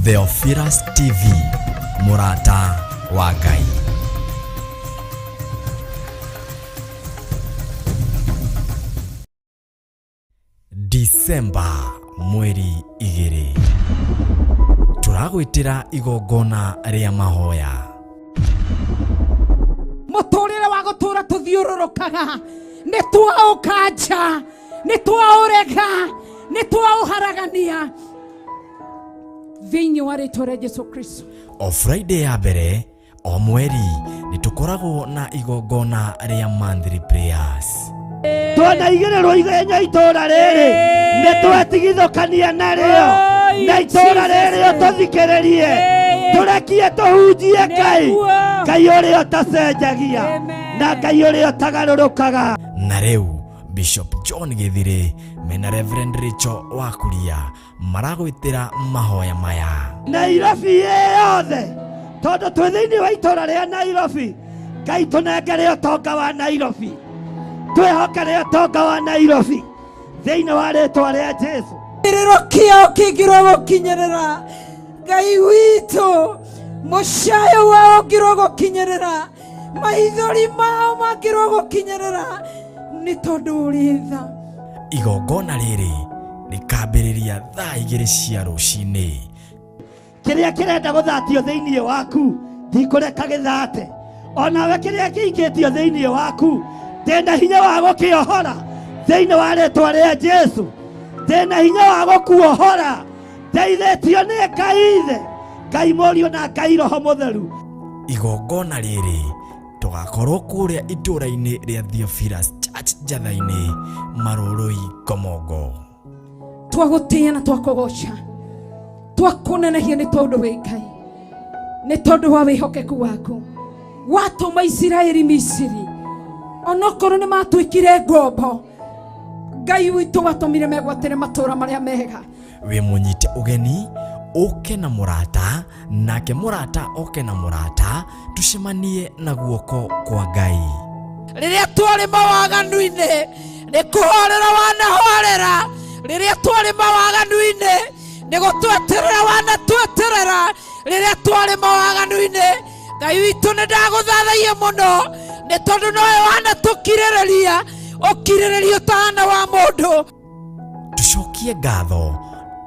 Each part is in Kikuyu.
Theophilus TV, mũrata wa Ngai. Disemba mweri 2 tũragwĩtĩra igongona rĩa mahoya. Mũtũrĩre wa gũtũra tũthiũrũrũkaga nĩ twaũkanja, nĩ twaũrega, nĩ twaũharagania thĩinĩ wa rĩtwa rĩa Jesu Kristo. O Friday ya mbere o mweri nĩ tũkoragwo na igongona rĩa monthly prayers. Twanaigĩrĩrwo igenya itũũra rĩrĩ nĩ twetigithũkania narĩo na itũũra rĩrĩ ũtũthikĩrĩrie, tũrekie tũhunjie Ngai, Ngai ũrĩa ũtacenjagia na Ngai ũrĩa ũtagarũrũkaga. Na rĩu Bishop John Gĩthirĩ mena Reverend Rachel Wakuria maragwĩtĩra mahoya maya. Nairobi ĩ yothe, tondũ twĩ thĩinĩ wa itũũra rĩa Nairobi, Ngai tũnengere ũtonga wa Nairobi, twĩhokere ũtonga wa Nairobi thĩinĩ wa rĩtwa rĩa Jesu. Kĩrĩro kĩao kĩngĩrwo gũkinyĩrĩra Ngai witũ, mũcayo wao ũngĩrwo gũkinyĩrĩra, maithori mao mangĩrwo gũkinyĩrĩra, nĩ tondũ ũrĩ tha. Igongona rĩrĩ rĩkambĩrĩria thaa 2 cia rũcinĩ. Kĩrĩa kĩrenda gũthatio thĩinĩ waku ndikũreka gĩthate, onawe kĩrĩa kĩikĩtio thĩinĩ waku ndĩna hinya wa gũkĩohora thĩinĩ wa rĩtwa rĩa Jesu, ndĩna hinya wa gũkuohora, ndeithĩtio nĩ Ngai Ithe, Ngai Mũriũ na Ngai Roho Mũtheru. Igongona rĩrĩ tũgakorwo kũrĩa itũũra-inĩ rĩa Theophilus Church Njatha-inĩ, Marũrũi, Ngomongo. Twagũtĩĩa na twakũgoca, twakũnenehia nĩ tondũ wĩ Ngai, nĩ tondũ wa wĩhokeku waku watũma Isiraeli Misiri, onokorwo nĩ matuĩkire ngombo, Ngai witũ watũmire megwatĩre matũũra marĩa mega. Wĩ mũnyite ũgeni ũke na mũrata, nake mũrata oke na mũrata, tũcemanie na guoko kwa Ngai. Rĩrĩa twarĩ mawaganu-inĩ nĩ kũhorera wanahorera, rĩrĩa twarĩ mawaganu-inĩ nĩ gũtweterera wanatweterera, rĩrĩa twarĩ mawaganu-inĩ Ngai witũ nĩ ndagũthathaiya mũno, nĩ tondũ nowe wanatũkirĩrĩria ũkirĩrĩria ũtahana wa mũndũ. Tũcokie ngatho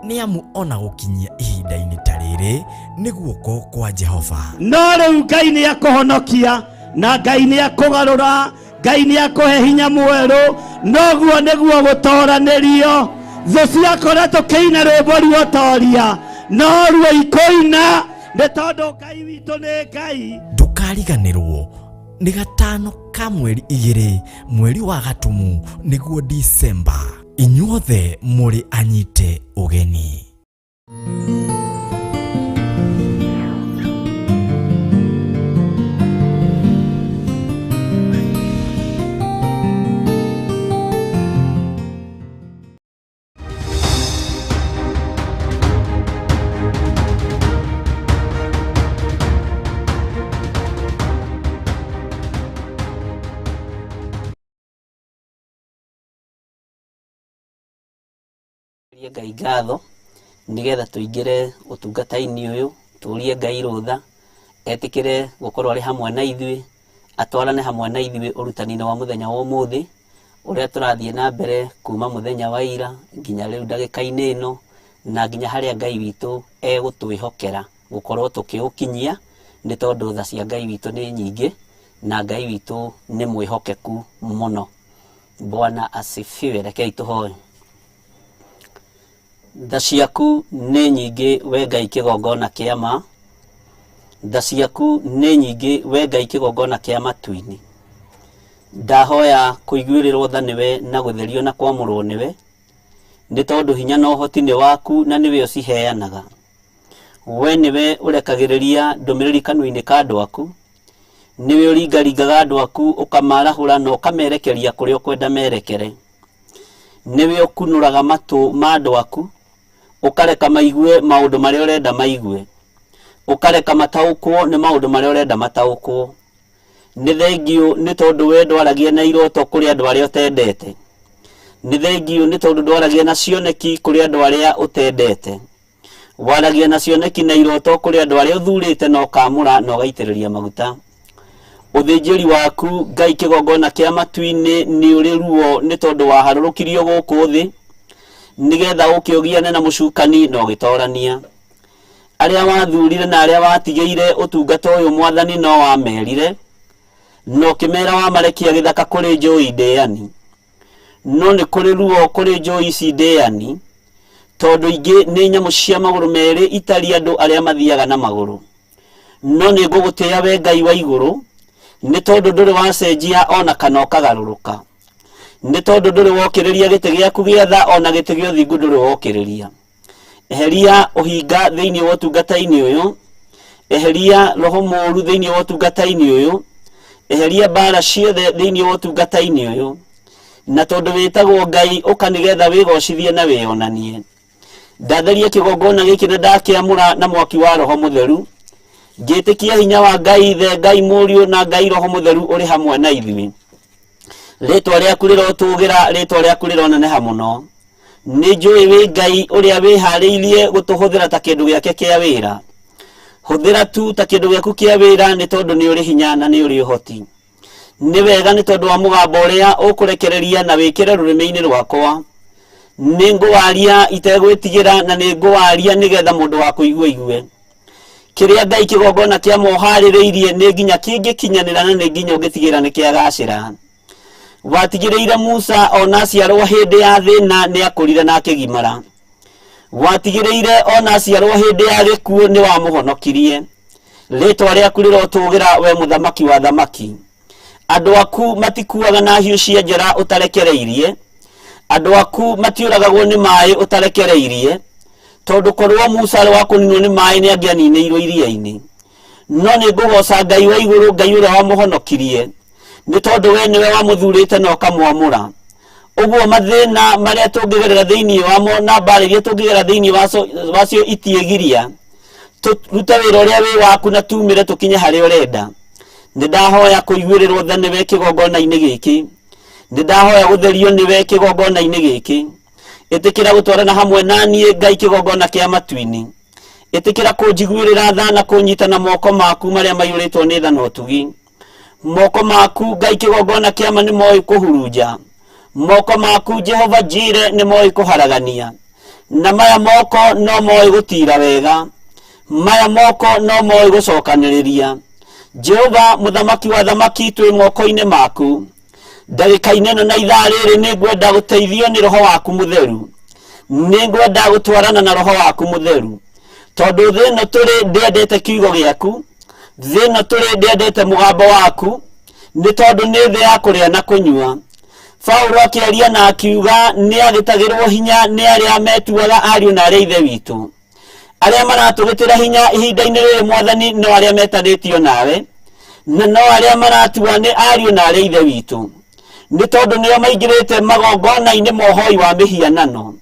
nĩ amu ona gũkinyia ihinda-inĩ ta rĩrĩ nĩ guoko kwa Jehova. No rĩu Ngai nĩ akũhonokia na Ngai nĩ akũgarũra, Ngai nĩ akũhe hinya mwerũ, noguo nĩguo gũtoranĩrio. Thũ ciakora tũkĩina rwĩmbo ruotoria, no ruo ikũina nĩ tondũ Ngai witũ nĩ Ngai. Ndũkariganĩrwo nĩ gatano ka mweri 2 mweri wa Gatumu nĩguo Disemba. Inyuothe mũrĩ anyite ũgeni. Tũcokerie Ngai ngatho nĩgetha tũingĩre ũtungata-inĩ ũyũ, tũrie Ngai rũtha etĩkĩre gũkorwo arĩ hamwe na ithuĩ, atwarane hamwe na ithuĩ ũrutani-inĩ wa mũthenya wa ũmũthĩ, ũrĩa tũrathiĩ na mbere kuma mũthenya wa ira nginya rĩu ndagĩka-inĩ ĩno, na nginya harĩa Ngai witũ egũtwĩhokera gũkorwo tũkĩũkinyia, nĩ tondũ tha cia Ngai witũ nĩ nyingĩ, na Ngai witũ nĩ mwĩhokeku mũno. Bwana asifiwe. Rekei tũhoe. Tha ciaku nĩ nyingĩ we Ngai kĩgongona kĩa ma, tha ciaku nĩ nyingĩ we Ngai kĩgongona kĩa matu-inĩ. Ndahoya kũiguĩrĩrwo tha nĩwe na gũtherio na kwamũrwo nĩwe, nĩ tondũ hinya na ũhoti nĩ waku na nĩwe ũciheanaga. We nĩwe ũrekagĩrĩria ndũmĩrĩri kanua-inĩ ka andũ aku, nĩwe ũringaringaga andũ aku ũkamarahũra na ũkamerekeria kũrĩa ũkwenda merekere. Nĩwe ũkunũraga matũ ma andũ aku, ũkareka maigue maũndũ marĩa ũrenda maigue, ũkareka mataũkwo nĩ maũndũ marĩa ũrenda mataũkwo. Nĩ thengiũ nĩ tondũ we ndwaragia na iroto kũrĩ andũ arĩa ũtendete. Nĩ thengiũ nĩ tondũ ndwaragia na cioneki kũrĩ andũ arĩa ũtendete. Waragia na cioneki na iroto kũrĩ andũ arĩa ũthurĩte na ũkamũra na ũgaitĩrĩria maguta. Ũthĩnjĩri waku Ngai kĩgongona kĩa matu-inĩ nĩ ũrĩ ruo nĩ tondũ waharũrũkirio gũkũ thĩ nĩgetha ũke ũgiane na mũcukani na ũgĩtorania. Arĩa wathurire na arĩa watigĩire ũtungata ũyũ Mwathani no wamerire na ũkĩmera wamarekia gĩthaka kũrĩ njũi ndĩani. No nĩ kũrĩ ruo kũrĩ njũi ici ndĩani tondũ ingĩ nĩ nyamũ cia magũrũ merĩ itari andũ arĩa mathiaga na magũrũ. No nĩ ngũgũtĩĩa we Ngai wa igũrũ, nĩ tondũ ndũrĩ wacenjia o na kana ũkagarũrũka. Nĩ tondũ ndũrĩ wokĩrĩria gĩtĩ gĩaku gĩa tha o na gĩtĩ gĩa ũthingu ndũrĩ wokĩrĩria. Eheria ũhinga thĩinĩ wa ũtungata-inĩ ũyũ, eheria roho mũũru thĩinĩ wa ũtungata-inĩ ũyũ, eheria mbara ciothe thĩinĩ wa ũtungata-inĩ ũyũ. Na tondũ wĩtagwo Ngai, ũka nĩgetha wĩgocithie na wĩyonanie. Ndatheria kĩgongona gĩkĩ na ndakĩamũra na mwaki wa Roho Mũtheru, ngĩtĩkia hinya wa Ngai Ithe, Ngai Mũriũ na Ngai Roho Mũtheru ũrĩ hamwe na ithuĩ. Rĩtwa rĩaku rĩrotũgĩra, rĩtwa rĩaku rĩroneneha mũno. Nĩ njũĩ wĩ Ngai ũrĩa wĩharĩirie gũtũhũthĩra ta kĩndũ gĩake kĩa wĩra. Hũthĩra tu ta kĩndũ gĩaku kĩa wĩra nĩ tondũ nĩ ũrĩ hinya na nĩ ũrĩ ũhoti. Nĩ wega nĩ tondũ wa mũgambo ũrĩa ũkũrekereria na wĩkĩre rũrĩmĩ-inĩ rwakwa. Nĩ ngũwaria itegwĩtigĩra na nĩ ngũwaria nĩgetha mũndũ wa kũigua aigue. Kĩrĩa Ngai kĩgongona kĩa moharĩrĩirie nĩ nginya kĩngĩkinyanĩra na nĩ nginya ũngĩtigĩra nĩ kĩagacĩra. Watigĩrĩire Musa ona aciarwo hĩndĩ ya thĩna nĩ akũrire na akĩgimara. Watigĩrĩire ona aciarwo hĩndĩ ya gĩkuũ nĩ wamũhonokirie. Rĩtwa rĩaku rĩrotũgĩra we mũthamaki wa thamaki. Andũ aku matikuaga na hiũ cia njora ũtarekereirie. Andũ aku matiũragagwo nĩ maĩ ũtarekereirie. Tondũ korwo Musa arĩ wa kũninwo nĩ maĩ nĩ angĩaninĩirwo iria-inĩ. No nĩ ngũgoca Ngai wa igũrũ, Ngai ũrĩa wamũhonokirie. Nĩ tondũ we nĩwe wamũthurĩte na ũkamwamũra. Ũguo mathĩna marĩa tũngĩgerera thĩinĩ wamo na mbara iria tũngĩgerera thĩinĩ wacio itiĩgiria. Tũrute wĩra ũrĩa wĩ waku na tumĩre tũkinye harĩa ũrenda. Nĩ ndahoya kũiguĩrĩrwo tha nĩwe kĩgongona-inĩ gĩkĩ. Nĩ ndahoya gũtherio nĩwe kĩgongona-inĩ gĩkĩ. Ĩtĩkĩra gũtwarana hamwe na niĩ Ngai kĩgongona kĩa matu-inĩ. Ĩtĩkĩra kũnjiguĩrĩra tha na kũnyita na moko maku marĩa maiyũrĩtwo nĩ tha na ũtugi. Moko maku Ngai kĩgongona kĩama nĩ moĩ kũhurunja. Moko maku Jehova Jire nĩ moĩ kũharagania. Na maya moko no moĩ gũtira wega. Maya moko no moĩ gũcokanĩrĩria. Jehova mũthamaki wa thamaki twĩ moko-inĩ maku. Ndagĩka-inĩ ĩno na ithaa rĩrĩ nĩ ngwenda gũteithio nĩ roho waku mũtheru. Nĩ ngwenda gũtwarana na roho waku mũtheru. Tondũ thĩ ĩno tũrĩ ndĩendete kiugo gĩaku, thĩ ĩno tũrĩ ndĩendete mũgambo waku, nĩ tondũ nĩ thĩ ya kũrĩa na kũnyua. Paulo akĩaria na akiuga nĩ agĩtagĩrwo hinya nĩ arĩa metuaga ariũ na arĩa ithe witũ. Arĩa maratũgĩtĩra hinya ihinda-inĩ rĩrĩ Mwathani no arĩa metanĩtio nawe, na no arĩa maratua nĩ ariũ na arĩa ithe witũ. Nĩ tondũ nĩo maingĩrĩte magongona-inĩ ma ũhoi wa mĩhianano.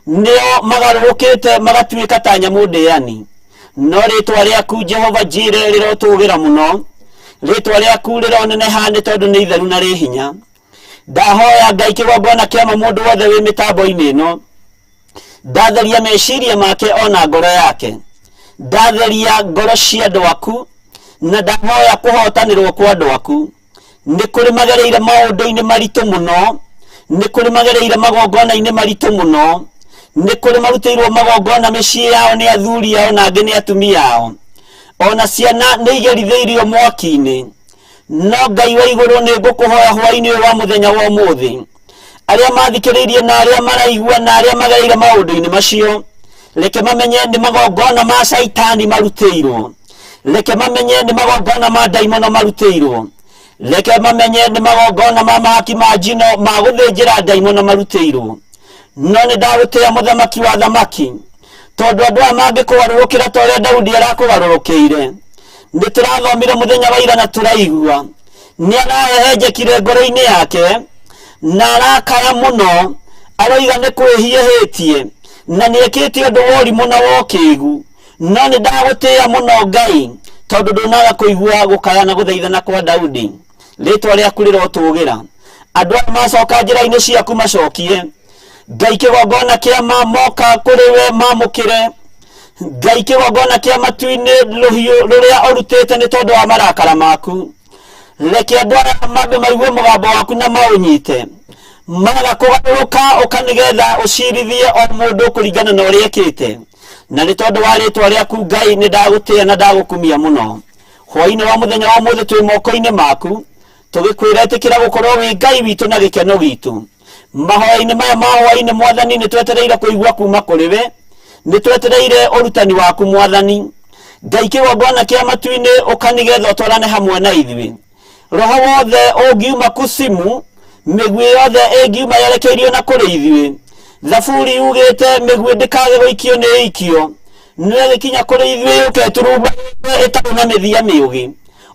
Nĩo magarũrũkĩte magatuĩka ta nyamũ ndĩani. No rĩtwa rĩaku Jehova Jire rĩrotũgĩra mũno. Rĩtwa rĩaku rĩroneneha nĩ tondũ nĩ itheru na rĩ hinya. Ndahoya Ngai kĩgongona kĩama mũndũ wothe wĩ mĩtambo-inĩ ĩno. Ndatheria meciria make ona ngoro yake. Ndatheria ngoro cia andũ aku na ndahoya kũhotanĩrwo kwa andũ aku. Nĩ kũrĩ magereire maũndũ-inĩ maritũ mũno, nĩ kũrĩ magereire magongona-inĩ maritũ mũno, nĩ kũrĩ marutĩirwo magongona mĩciĩ yao nĩ athuri ao na angĩ nĩ atumia ao. Ona ciana nĩ igerithĩirio mwaki-inĩ. No Ngai wa igũrũ nĩ ngũkũhoya hwaĩ-inĩ ũyũ wa mũthenya wa ũmũthĩ, arĩa mathikĩrĩirie na arĩa maraigua na arĩa magereire maũndũ-inĩ macio, reke mamenye nĩ magongona ma caitani marutĩirwo. Reke mamenye nĩ magongona ma ndaimono marutĩirwo. Reke mamenye nĩ magongona ma mahaki ma njino ma gũthĩnjĩra ndaimono marutĩirwo. No nĩ ndagũtĩĩa mũthamaki wa thamaki, tondũ andũ aya mangĩkũgarũrũkĩra ta ũrĩa Daudi arakũgarũrũkĩire. Nĩ tũrathomire mũthenya wa ira na tũraigua nĩ arahehenjekire ngoro-inĩ yake na arakaya mũno, aroiga nĩ kwĩhia ehĩtie na nĩ ekĩte ũndũ wa ũrimũ na wa ũkĩgu. No nĩ ndagũtĩĩa mũno Ngai, tondũ ndũnaga kũigua gũkaya na gũthaithana kwa Daudi. Rĩtwa rĩaku rĩrotũgĩra. Andũ aya macoka njĩra-inĩ ciaku macokie. Ngai kĩgongona kĩa ma moka kũrĩ we mamũkĩre. Ngai kĩgongona kĩa matu-inĩ, rũhiũ rũrĩa ũrutĩte nĩ tondũ wa marakara maku. Reke andũ aya mambe maigue mũgambo waku na maũnyite. Maga kũgarũrũka, ũka nĩgetha ũcirithie o mũndũ kũringana na ũrĩa ekĩte. Na nĩ tondũ wa rĩtwa rĩaku Ngai, nĩ ndagũtĩĩa na ndagũkumia mũno. Hwaĩ-inĩ wa mũthenya wa ũmũthĩ twĩ moko-inĩ maku, tũgĩkwĩra ĩtĩkĩra gũkorwo wĩ Ngai witũ na gĩkeno gitũ. Mahoya-inĩ maya ma hwaĩ-inĩ, Mwathani, nĩ twetereire kũigua kuma kũrĩ we, nĩ twetereire ũrutani waku Mwathani. Ngai kĩgongona kĩa matu-inĩ, ũka nĩgetha ũtwarane hamwe na ithuĩ. Roho wothe ũngiuma kusimu, mĩguĩ yothe ĩngiuma yerekeirio na kũrĩ ithuĩ. Thaburi yugĩte mĩguĩ ndĩkage gũikio nĩ ĩikio, no ĩgĩkinya kũrĩ ithuĩ yũke ĩturumbanĩte ĩtarĩ na mĩthia mĩũgĩ.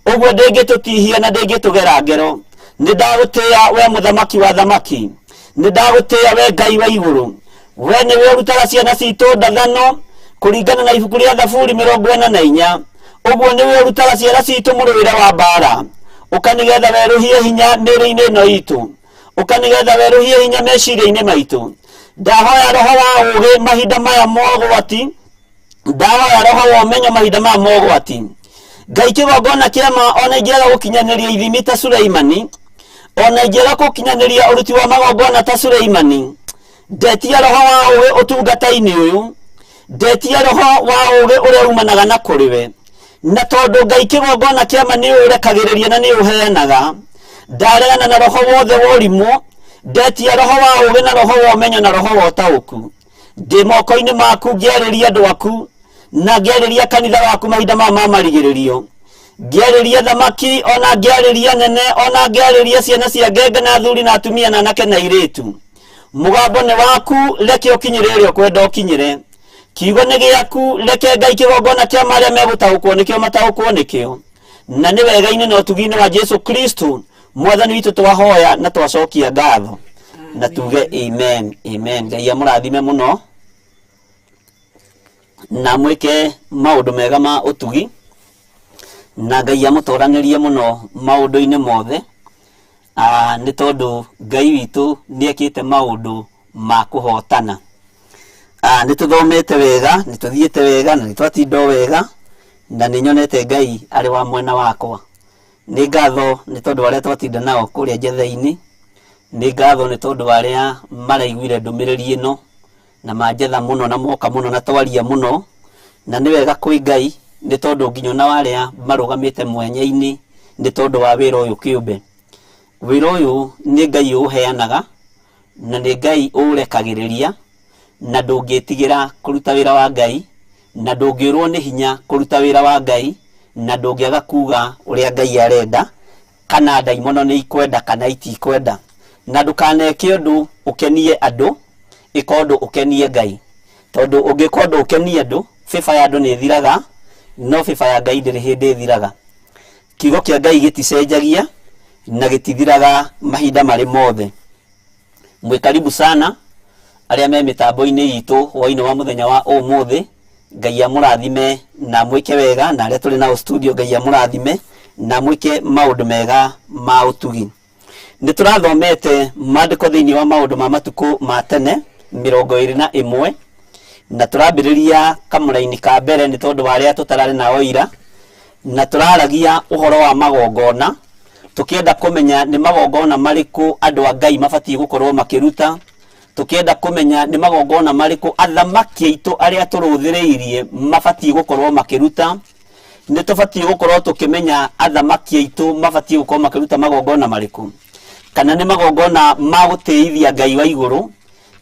Ũguo ndĩngĩtũtihia na ndĩngĩtũgera ngero. Nĩ ndagũtĩĩa we mũthamaki wa thamaki, nĩ ndagũtĩĩa we Ngai wa igũrũ. We nĩwe ũrutaga ciana citũ ndathano kũringana na ibuku rĩa Thaburi 44. Ũguo nĩwe ũrutaga ciana citũ mũrũĩre wa mbara. Ũka nĩgetha werũhie hinya mĩĩrĩ-inĩ ĩno itũ, ũka nĩgetha werũhie hinya meciria-inĩ maitũ. Ndahoya roho wa ũũgĩ mahinda maya mogwati, ndahoya roho wa ũmenyo mahinda maya mogwati. Ngai kĩgongona kĩa ma, ona ingĩaga gũkinyanĩria ithimi ta Suleimani, ona ingĩaga gũkinyanĩria ũruti wa magongona ta Suleimani, ndetia roho wa ũũgĩ ũtungata-inĩ ũyũ, ndetia roho wa ũũgĩ ũrĩa umanaga na kũrĩ we. Na tondũ Ngai kĩgongona kĩa ma nĩ ũrekagĩrĩria na nĩ ũheanaga, ndaregana na roho wothe wa ũrimũ, ndetia roho wa ũũgĩ na roho wa ũmenyo na roho wa ũtaũku. Ndĩ moko-inĩ maku ngĩarĩria andũ aku na ngĩarĩria kanitha waku mahinda maya ma marigĩrĩrio, ngĩarĩria thamaki ona ngĩarĩria nene ona ngĩarĩria ciana cia ngenge na athuri na atumia na anake na airĩtu. Mũgambo nĩ waku, reke ũkinyĩre ũrĩa ũkwenda ũkinyĩre. Kiugo nĩ gĩaku, reke Ngai kĩgongona kĩa marĩa megũtaũkwo nĩkĩo mataũkwo nĩkĩo. Na nĩ wega-inĩ na ũtugi-inĩ wa Jesu Kristo Mwathani witũ twahoya na twacokia ngatho na tuge amen, amen. Ngai amũrathime mũno na mwĩke maũndũ mega ma ũtugi, na Ngai amũtoranĩrie mũno maũndũ-inĩ mothe, nĩ tondũ Ngai witũ nĩ ekĩte maũndũ ma kũhotana. Nĩ tũthomete wega, nĩ tũthiĩte wega na nĩ twatinda o wega, na nĩ nyonete Ngai arĩ wa mwena wakwa. Nĩ ngatho nĩ tondũ wa arĩa twatinda nao kũrĩa njetha-inĩ, nĩ ngatho nĩ tondũ wa arĩa maraiguire ndũmĩrĩri ĩno na manjetha mũno na moka mũno na twaria mũno, na nĩ wega kwĩ Ngai nĩ tondũ nginya ona wa arĩa marũgamĩte mwanya-inĩ nĩ tondũ wa wĩra ũyũ kĩũmbe. Wĩra ũyũ nĩ Ngai ũũheanaga na nĩ Ngai ũũrekagĩrĩria, na ndũngĩtigĩra kũruta wĩra wa Ngai, na ndũngĩũrwo nĩ hinya kũruta wĩra wa Ngai, na ndũngĩaga kuga ũrĩa Ngai arenda, kana ndaimono nĩ ikwenda kana itikwenda. Na ndũkaneke ũndũ ũkenie andũ, ĩka ũndũ ũkenie Ngai. Tondũ ũngĩka ũndũ ũkenie andũ, favor ya andũ nĩ ĩthiraga, no favor ya Ngai ndĩrĩ hĩndĩ ĩthiraga. Kiugo kĩa Ngai gĩticenjagia na gĩtithiraga mahinda marĩ mothe. Mwĩ karibu sana arĩa me mĩtambo-inĩ itũ hwaĩ-inĩ wa mũthenya wa ũmũthĩ. Ngai amũrathime na mwĩke wega, na arĩa tũrĩ nao studio Ngai amũrathime na mwĩke maũndũ mega ma ũtugi. Nĩ tũrathomete maandĩko thĩinĩ wa maũndũ ma matukũ ma tene 21, na tũrambĩrĩria kamũraini ka mbere nĩ tondũ wa arĩa tũtararĩ nao ira, na tũraragia ũhoro wa magongona, tũkĩenda kũmenya nĩ magongona marĩkũ andũ a Ngai mabatiĩ gũkorwo makĩruta, tũkĩenda kũmenya nĩ magongona marĩkũ athamaki aitũ arĩa tũrũthĩrĩirie mabatiĩ gũkorwo makĩruta. Nĩ tũbatiĩ gũkorwo tũkĩmenya athamaki aitũ mabatiĩ gũkorwo makĩruta magongona marĩkũ, kana nĩ magongona ma gũtĩithia Ngai wa igũrũ,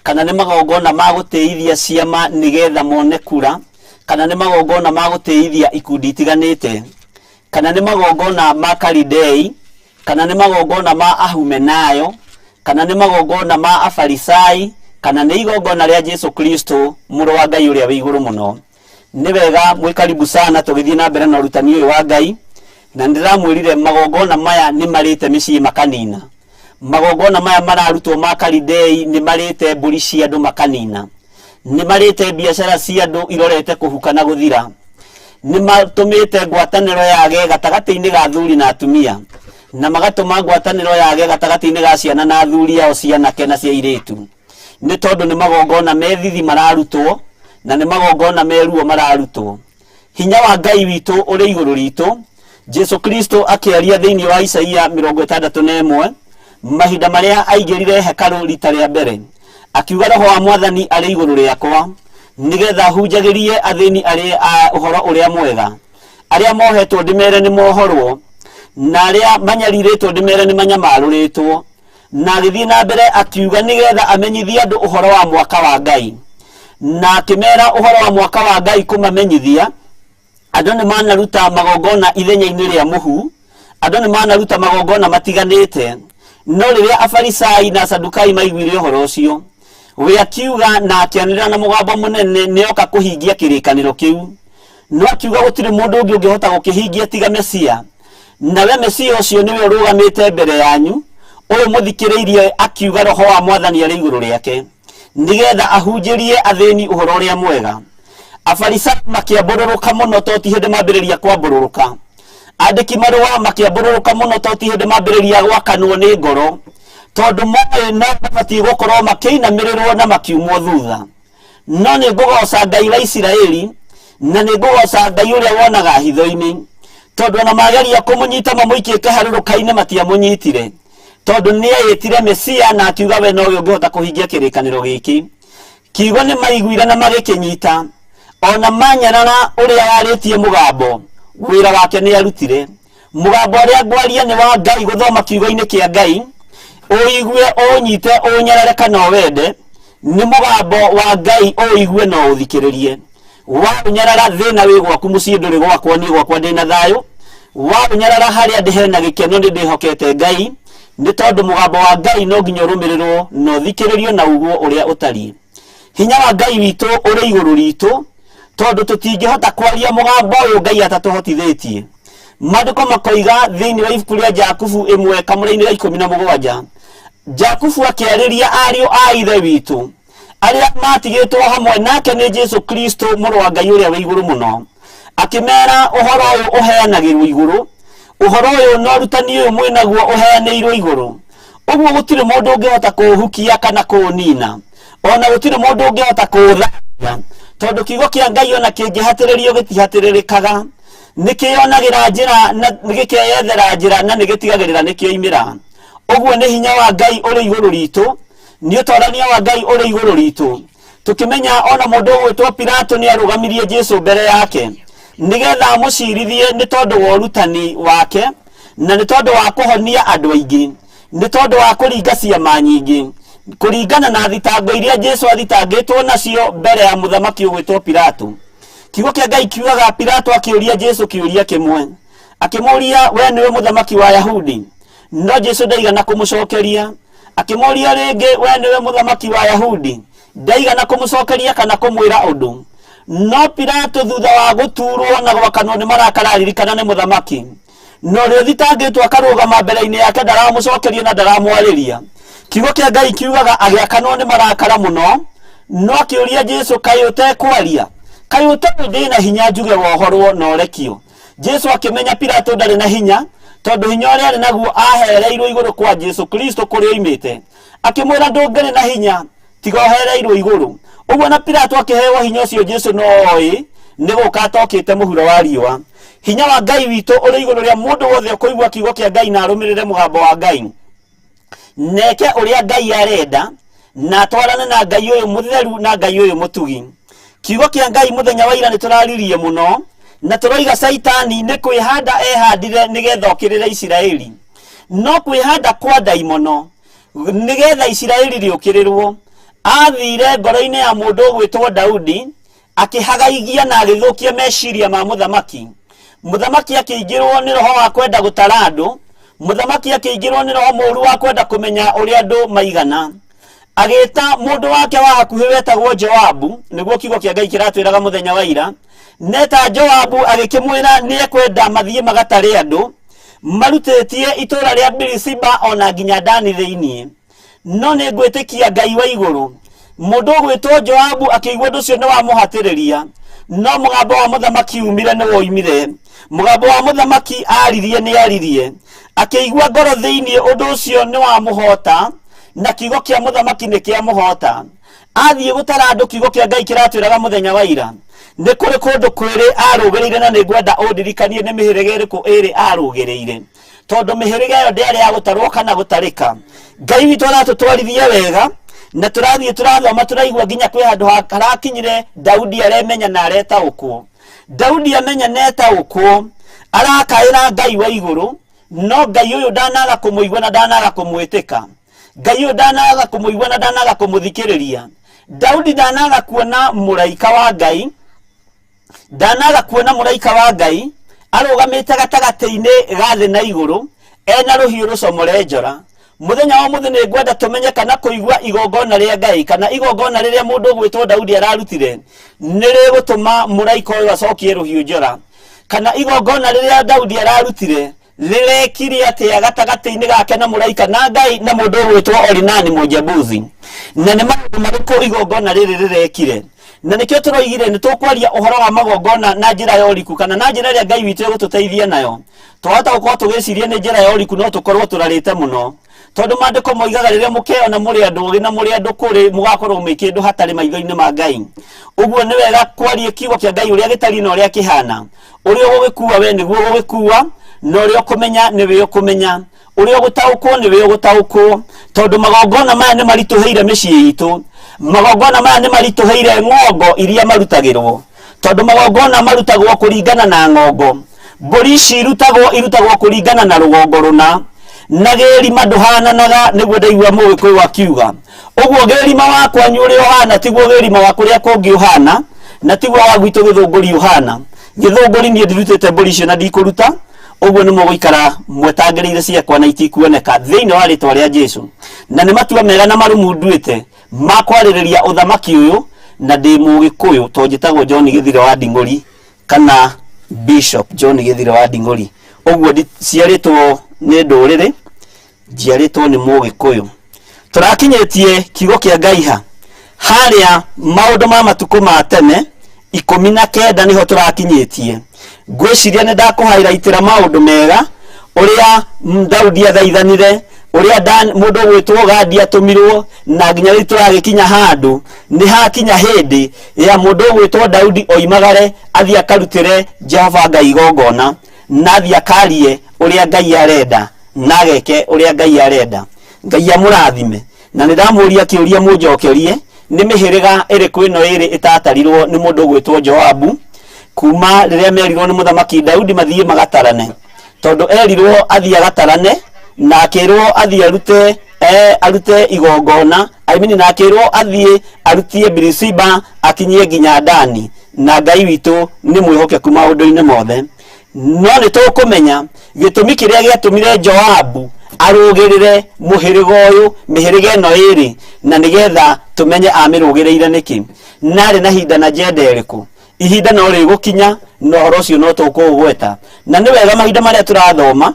kana nĩ magongona ma gũtĩithia ciama nĩgetha mone kura, kana nĩ magongona ma gũtĩithia ikundi itiganĩte, kana nĩ magongona ma Kalidei, kana nĩ magongona ma Ahumenayo, kana nĩ magongona ma Afarisai, kana nĩ igongona rĩa Jesu Kristo mũrũ wa Ngai ũrĩa wĩ igũrũ mũno. Nĩ wega mwĩ karibu sana tũgĩthiĩ na mbere na ũrutani ũyũ wa Ngai, na nĩndĩramwĩrire magongona maya nĩ marĩte mĩciĩ makanina. Magongona maya mararutwo ma Kalidei nĩ marĩte mbũri cia andũ makanina. Nĩ marĩte biacara cia andũ irorete kũhuka na gũthira. Nĩ matũmĩte ngwatanĩro yage gatagatĩ-inĩ ga athuri na atumia, na magatũma ngwatanĩro yage gatagatĩ-inĩ ga ciana na athuri ao cia anake na cia airĩtu. Nĩ tondũ nĩ magongona me thithi mararutwo, Na nĩ magongona meruo mararutwo. Hinya wa Ngai witũ ũrĩ igũrũ ritũ. Jesu Kristo akĩaria thĩinĩ wa Isaia 61, mahinda marĩa aingĩrire hekarũ rita rĩa mbere, akiuga, Roho wa Mwathani arĩ igũrũ rĩakwa, nĩgetha hunjagĩrie athĩni arĩa a ũhoro ũrĩa mwega, arĩa mohetwo ndĩmere nĩ mohorwo, na arĩa manyarirĩtwo ndĩmere nĩ manyamarũrĩtwo. Na agĩthiĩ na mbere akiuga, nĩgetha amenyithie andũ ũhoro wa mwaka wa Ngai. Na akĩmera ũhoro wa mwaka wa Ngai kũmamenyithia. Andũ nĩ manaruta magongona ithenya-inĩ rĩa mũhu, andũ nĩ manaruta magongona matiganĩte. No rĩrĩa Afarisai na Asadukai maiguire ũhoro ũcio, we akiuga na akĩanĩrĩra na mũgambo mũnene nĩ oka kũhingia kĩrĩkanĩro kĩu. No akiuga gũtirĩ mũndũ ũngĩ ũngĩhota gũkĩhingia tiga Mesia. Nawe Mesia ũcio nĩwe ũrũgamĩte mbere yanyu, ũyũ mũthikĩrĩirie akiuga Roho wa Mwathani arĩ igũrũ rĩake, nĩgetha ahunjĩrie athĩni ũhoro ũrĩa mwega. Afarisai makĩambũrũrũka mũno to ti hĩndĩ mambĩrĩria kwambũrũrũka. Andĩki marũa makĩambũrũrũka mũno to ti hĩndĩ mambĩrĩria gwakanwo nĩ ngoro, tondũ moĩ no mabatiĩ gũkorwo makĩinamĩrĩrwo na makiumwo thutha. No nĩ ngũgooca Ngai wa Isiraeli, na nĩ ngũgooca Ngai ũrĩa wonaga hitho-inĩ, tondũ ona mageria kũmũnyita mamũikie kĩharũrũka-inĩ matiamũnyitire, tondũ nĩeĩtire Mesia na akiuga we nowe ũngĩhota kũhingia kĩrĩkanĩro gĩkĩ. Kiugo nĩ maiguire na magĩkĩnyita, ona manyarara ũrĩa warĩtie mũgambo, wĩra wake nĩ arutire. Mũgambo ũrĩa ngwaria nĩ wa Ngai, gũthoma kiugo-inĩ kĩa Ngai, ũigue ũnyite ũnyarare kana ũwende, nĩ mũgambo wa Ngai, ũigue na ũthikĩrĩrie. Waũnyarara thĩna wĩ gwaku mũciĩ, ndũrĩ gwakwa, niĩ gwakwa ndĩ na thayũ. Waũnyarara harĩa ndĩ hena gĩkeno, nĩ ndĩhokete Ngai, nĩ tondũ mũgambo wa Ngai no nginya ũrũmĩrĩrwo na ũthikĩrĩrio na uguo ũrĩa ũtariĩ. Hinya wa Ngai witũ ũrĩ igũrũ ritũ, tondũ tũtingĩhota kwaria mũgambo ũyũ Ngai atatũhotithĩtie. Maandĩko makoiga thĩinĩ wa ibuku rĩa Jakubu 1 kamũra-inĩ ga 17, Jakubu akĩarĩria ariũ a ithe witũ arĩa matigĩtwo hamwe nake nĩ Jesu Kristo mũrũ wa Ngai ũrĩa wĩ igũrũ mũno, akĩmera ũhoro ũyũ ũheanagĩrwo igũrũ, ũhoro ũyũ na ũrutani ũyũ mwĩnaguo ũheanĩirwo igũrũ. Ũguo gũtirĩ mũndũ ũngĩhota kũũhukia kana kũũnina, ona gũtirĩ mũndũ ũngĩhota kũũthamia, tondũ kiugo kĩa Ngai ona kĩngĩhatĩrĩrio gĩtihatĩrĩrĩkaga, nĩkĩyonagĩra njĩra na gĩkeyethera njĩra na nĩgĩtigagĩrĩra nĩkĩoimĩra. Ũguo nĩ hinya wa Ngai ũrĩ igũrũ ritũ, nĩ ũtorania wa Ngai ũrĩ igũrũ ritũ. Tũkĩmenya ona mũndũ ũgwĩtwo Pilato nĩ arũgamirie Jesu mbere yake nĩgetha amũcirithie nĩ tondũ wa ũrutani wake, na nĩ tondũ wa kũhonia andũ aingĩ, nĩ tondũ wa kũringa ciama nyingĩ, kũringana na thitango iria Jesu athitangĩtwo nacio mbere ya mũthamaki ũgwĩtwo Pilato. Kiugo kĩa Ngai kiugaga Pilato akĩũria Jesu kĩũria kĩmwe, akĩmũũria, we nĩwe mũthamaki wa Ayahudi? No Jesu ndaigana kũmũcokeria. Akĩmũũria rĩngĩ, we nĩwe mũthamaki wa Ayahudi? Ndaigana kũmũcokeria kana kũmwĩra ũndũ. No Pilato thutha wa gũturwo na gwakanwo nĩ marakara aririkana nĩ mũthamaki, na ũrĩa ũthitangĩtwo akarũgama mbere-inĩ yake ndaramũcokeria na ndaramwarĩria. Kiugo kĩa Ngai kiugaga agĩakanwo nĩ marakara mũno, no akĩũria Jesu, kaĩ ũtekwaria? Kaĩ ũtoĩ ndĩ na hinya njuge wohorwo na ũrekio? Jesu akĩmenya Pilato ndarĩ na hinya, tondũ hinya ũrĩa arĩ naguo ahereirwo igũrũ kwa Jesu Kristo kũrĩa oimĩte. Akĩmwĩra, ndũngĩrĩ na hinya tiga ũhereirwo igũrũ. Ũguo na Pilato akĩheo hinya ũcio Jesu no oĩ nĩ gũka atokĩte mũhuro wa riũa. Hinya wa Ngai witũ ũrĩ igũrũ rĩa mũndũ wothe ũkũigua kiugo kĩa Ngai na arũmĩrĩre mũgambo wa Ngai, neke ũrĩa Ngai arenda, na atwarane na Ngai ũyũ mũtheru na Ngai ũyũ mũtugi. Kiugo kĩa Ngai mũthenya wa ira nĩ tũraririe mũno, na tũroiga Caitani nĩ kwĩhanda ehandire nĩgetha okĩrĩre Isiraeli. No kwĩhanda kwa ndaimono nĩgetha Isiraeli rĩũkĩrĩrwo, athire ngoro-inĩ ya mũndũ ũgwĩtwo Daudi, akĩhagaigia na agĩthũkia meciria ma mũthamaki. Mũthamaki akĩingĩrwo nĩ roho wa kwenda gũtara andũ, mũthamaki akĩingĩrwo nĩ roho mũũru wa kwenda kũmenya ũrĩa andũ maigana. Agĩta mũndũ wake wa hakuhĩ wetagwo Joabu, nĩguo kiugo kĩa Ngai kĩratwĩraga mũthenya wa ira. Neta Joabu agĩkĩmwĩra nĩ ekwenda mathiĩ magatare andũ marutĩtie itũũra rĩa Birisiba ona nginya Dani thĩinĩ. No nĩ ngwĩtĩkia Ngai wa igũrũ. Mũndũ ũgwĩtwo Joabu akĩigua ũndũ ũcio nĩ wamũhatĩrĩria, no mũgambo wa mũthamaki umire nĩ woimire. Mũgambo wa mũthamaki aririe nĩ aririe. Akĩigua ngoro thĩinĩ ũndũ ũcio nĩ wamũhota, na kiugo kĩa mũthamaki nĩ kĩamũhota. Athiĩ gũtara andũ, kiugo kĩa Ngai kĩratwĩraga mũthenya wa ira nĩ kũrĩ kũndũ kwĩrĩ arũgĩrĩire, na nĩ ngwenda ũndirikanie nĩ mĩhĩrĩga ĩrĩkũ ĩrĩ arũgĩrĩire, tondũ mĩhĩrĩga ĩyo ndĩarĩ ya gũtarwo kana gũtarĩka. Ngai witũ aratũtwarithia wega, na tũrathiĩ tũrathoma tũraigua nginya kwĩ handũ harakinyire Daudi aremenya na aretaũkwo. Daudi amenya na etaũkwo, arakaĩra Ngai wa igũrũ, no Ngai ũyũ ndanaga kũmũigua na ndanaga kũmwĩtĩka. Ngai ũyũ ndanaga kũmũigua na ndanaga kũmũthikĩrĩria. Daudi ndanaga kuona mũraika wa Ngai, ndanaga kuona mũraika wa Ngai arũgamĩte gatagatĩ-inĩ ga thĩ na igũrũ ena rũhiũ rũcomore njora. Mũthenya wa ũmũthĩ nĩ ngwenda tũmenye kana kũigua igongona rĩa Ngai, kana igongona rĩrĩa mũndũ ũgwĩtwo Daudi ararutire, nĩ rĩgũtũma mũraika ũyũ acokie rũhiũ njora, kana igongona rĩrĩa Daudi ararutire rĩrekire atĩa gatagatĩ-inĩ gake na mũraika na Ngai na mũndũ ũgwĩtwo Orinani Mũjebusi, na nĩ maũndũ marĩkũ igongona rĩrĩ rĩrekire. Na nĩkĩo tũroigire nĩ tũkwaria ũhoro wa magongona na njĩra ya ũriku, kana na njĩra ĩrĩa Ngai witũ egũtũteithia nayo. Twahota gũkorwo tũgĩciria nĩ njĩra ya ũriku, no tũkorwo tũrarĩte mũno, tondũ maandĩko moigaga rĩrĩa mũkeyona mũrĩ andũ ũgĩ na mũrĩ andũ kũrĩ, mũgakorwo mwĩ kĩndũ hatarĩ maitho-inĩ ma Ngai. Ũguo nĩ wega kwaria kiugo kĩa Ngai ũrĩa gĩtariĩ na ũrĩa kĩhana. Ũrĩa ũgũgĩkua we nĩguo ũgũgĩkua, na ũrĩa ũkũmenya nĩwe ũkũmenya, ũrĩa ũgũtaũkwo nĩwe ũgũtaũkwo, tondũ magongona maya nĩ maritũhĩire mĩciĩ itũ, magongona maya nĩ maritũhĩire ng'ongo iria marutagĩrwo, tondũ magongona marutagwo kũringana na ng'ongo. Mbũri ici irutagwo irutagwo kũringana na rũgongo rũna, na gĩrima ndũhananaga, nĩguo ndaigua Mũgĩkũyũ akiuga ũguo. Gĩrima wa kwanyu ũrĩa ũhana tiguo gĩrima wa kũrĩa kũngĩ ũhana, na tiguo wa gwitũ Gĩthũngũri ũhana. Gĩthũngũri niĩ ndirutĩte mbũri icio na ndikũruta. Ũguo nĩ mũgũikara mwetangĩrĩire ciakwa na itikuoneka thĩinĩ wa rĩtwa rĩa Jesu. Na nĩ matua mega na marũmu nduĩte ma kwarĩrĩria ũthamaki ũyũ, na ndĩ Mũgĩkũyũ to njĩtagwo John Gĩthire wa Nding'ũri, kana Bishop John Gĩthire wa Nding'ũri. Ũguo ciarĩtwo nĩ ndũrĩrĩ, njiarĩtwo nĩ Mũgĩkũyũ. Tũrakinyĩtie kiugo kĩa Ngai ha harĩa maũndũ ma matukũ ma tene 19 nĩho tũrakinyĩtie. Ngwĩciria nĩ ndakũhairaitĩra maũndũ mega, ũrĩa Daudi athaithanire, ũrĩa mũndũ ũgwĩtwo Gadi atũmirwo, na nginya rĩu tũragĩkinya handũ nĩ hakinya hĩndĩ ya mũndũ ũgwĩtwo Daudi oimagare athiĩ akarutĩre Jehova Ngai igongona, na athiĩ akarie ũrĩa Ngai arenda, na ageke ũrĩa Ngai arenda. Ngai amũrathime. Na nĩ ndamũria kĩũria mũnjokerie, nĩ mĩhĩrĩga ĩrĩkũ ĩno ĩrĩ ĩtatarirwo nĩ mũndũ ũgwĩtwo Joabu kuma rĩrĩa merirwo nĩ mũthamaki Daudi mathiĩ magatarane? Tondũ erirwo athiĩ agatarane, na akĩrwo athiĩ arute arute igongona, I mean, na akĩrwo athiĩ arutie Birisiba akinyie nginya Dani. Na Ngai witũ nĩ mwĩhokeku maũndũ-inĩ mothe. No nĩ tũkũmenya gĩtũmi kĩrĩa gĩatũmire Joabu arũgĩrĩre mũhĩrĩga ũyũ, mĩhĩrĩga ĩno ĩrĩ, na nĩgetha tũmenye amĩrũgĩrĩire nĩkĩ, na arĩ na hinda na njenda ĩrĩkũ. Ihinda no rĩgũkinya na ũhoro ũcio no tũkũũgweta. Na nĩ wega mahinda marĩa tũrathoma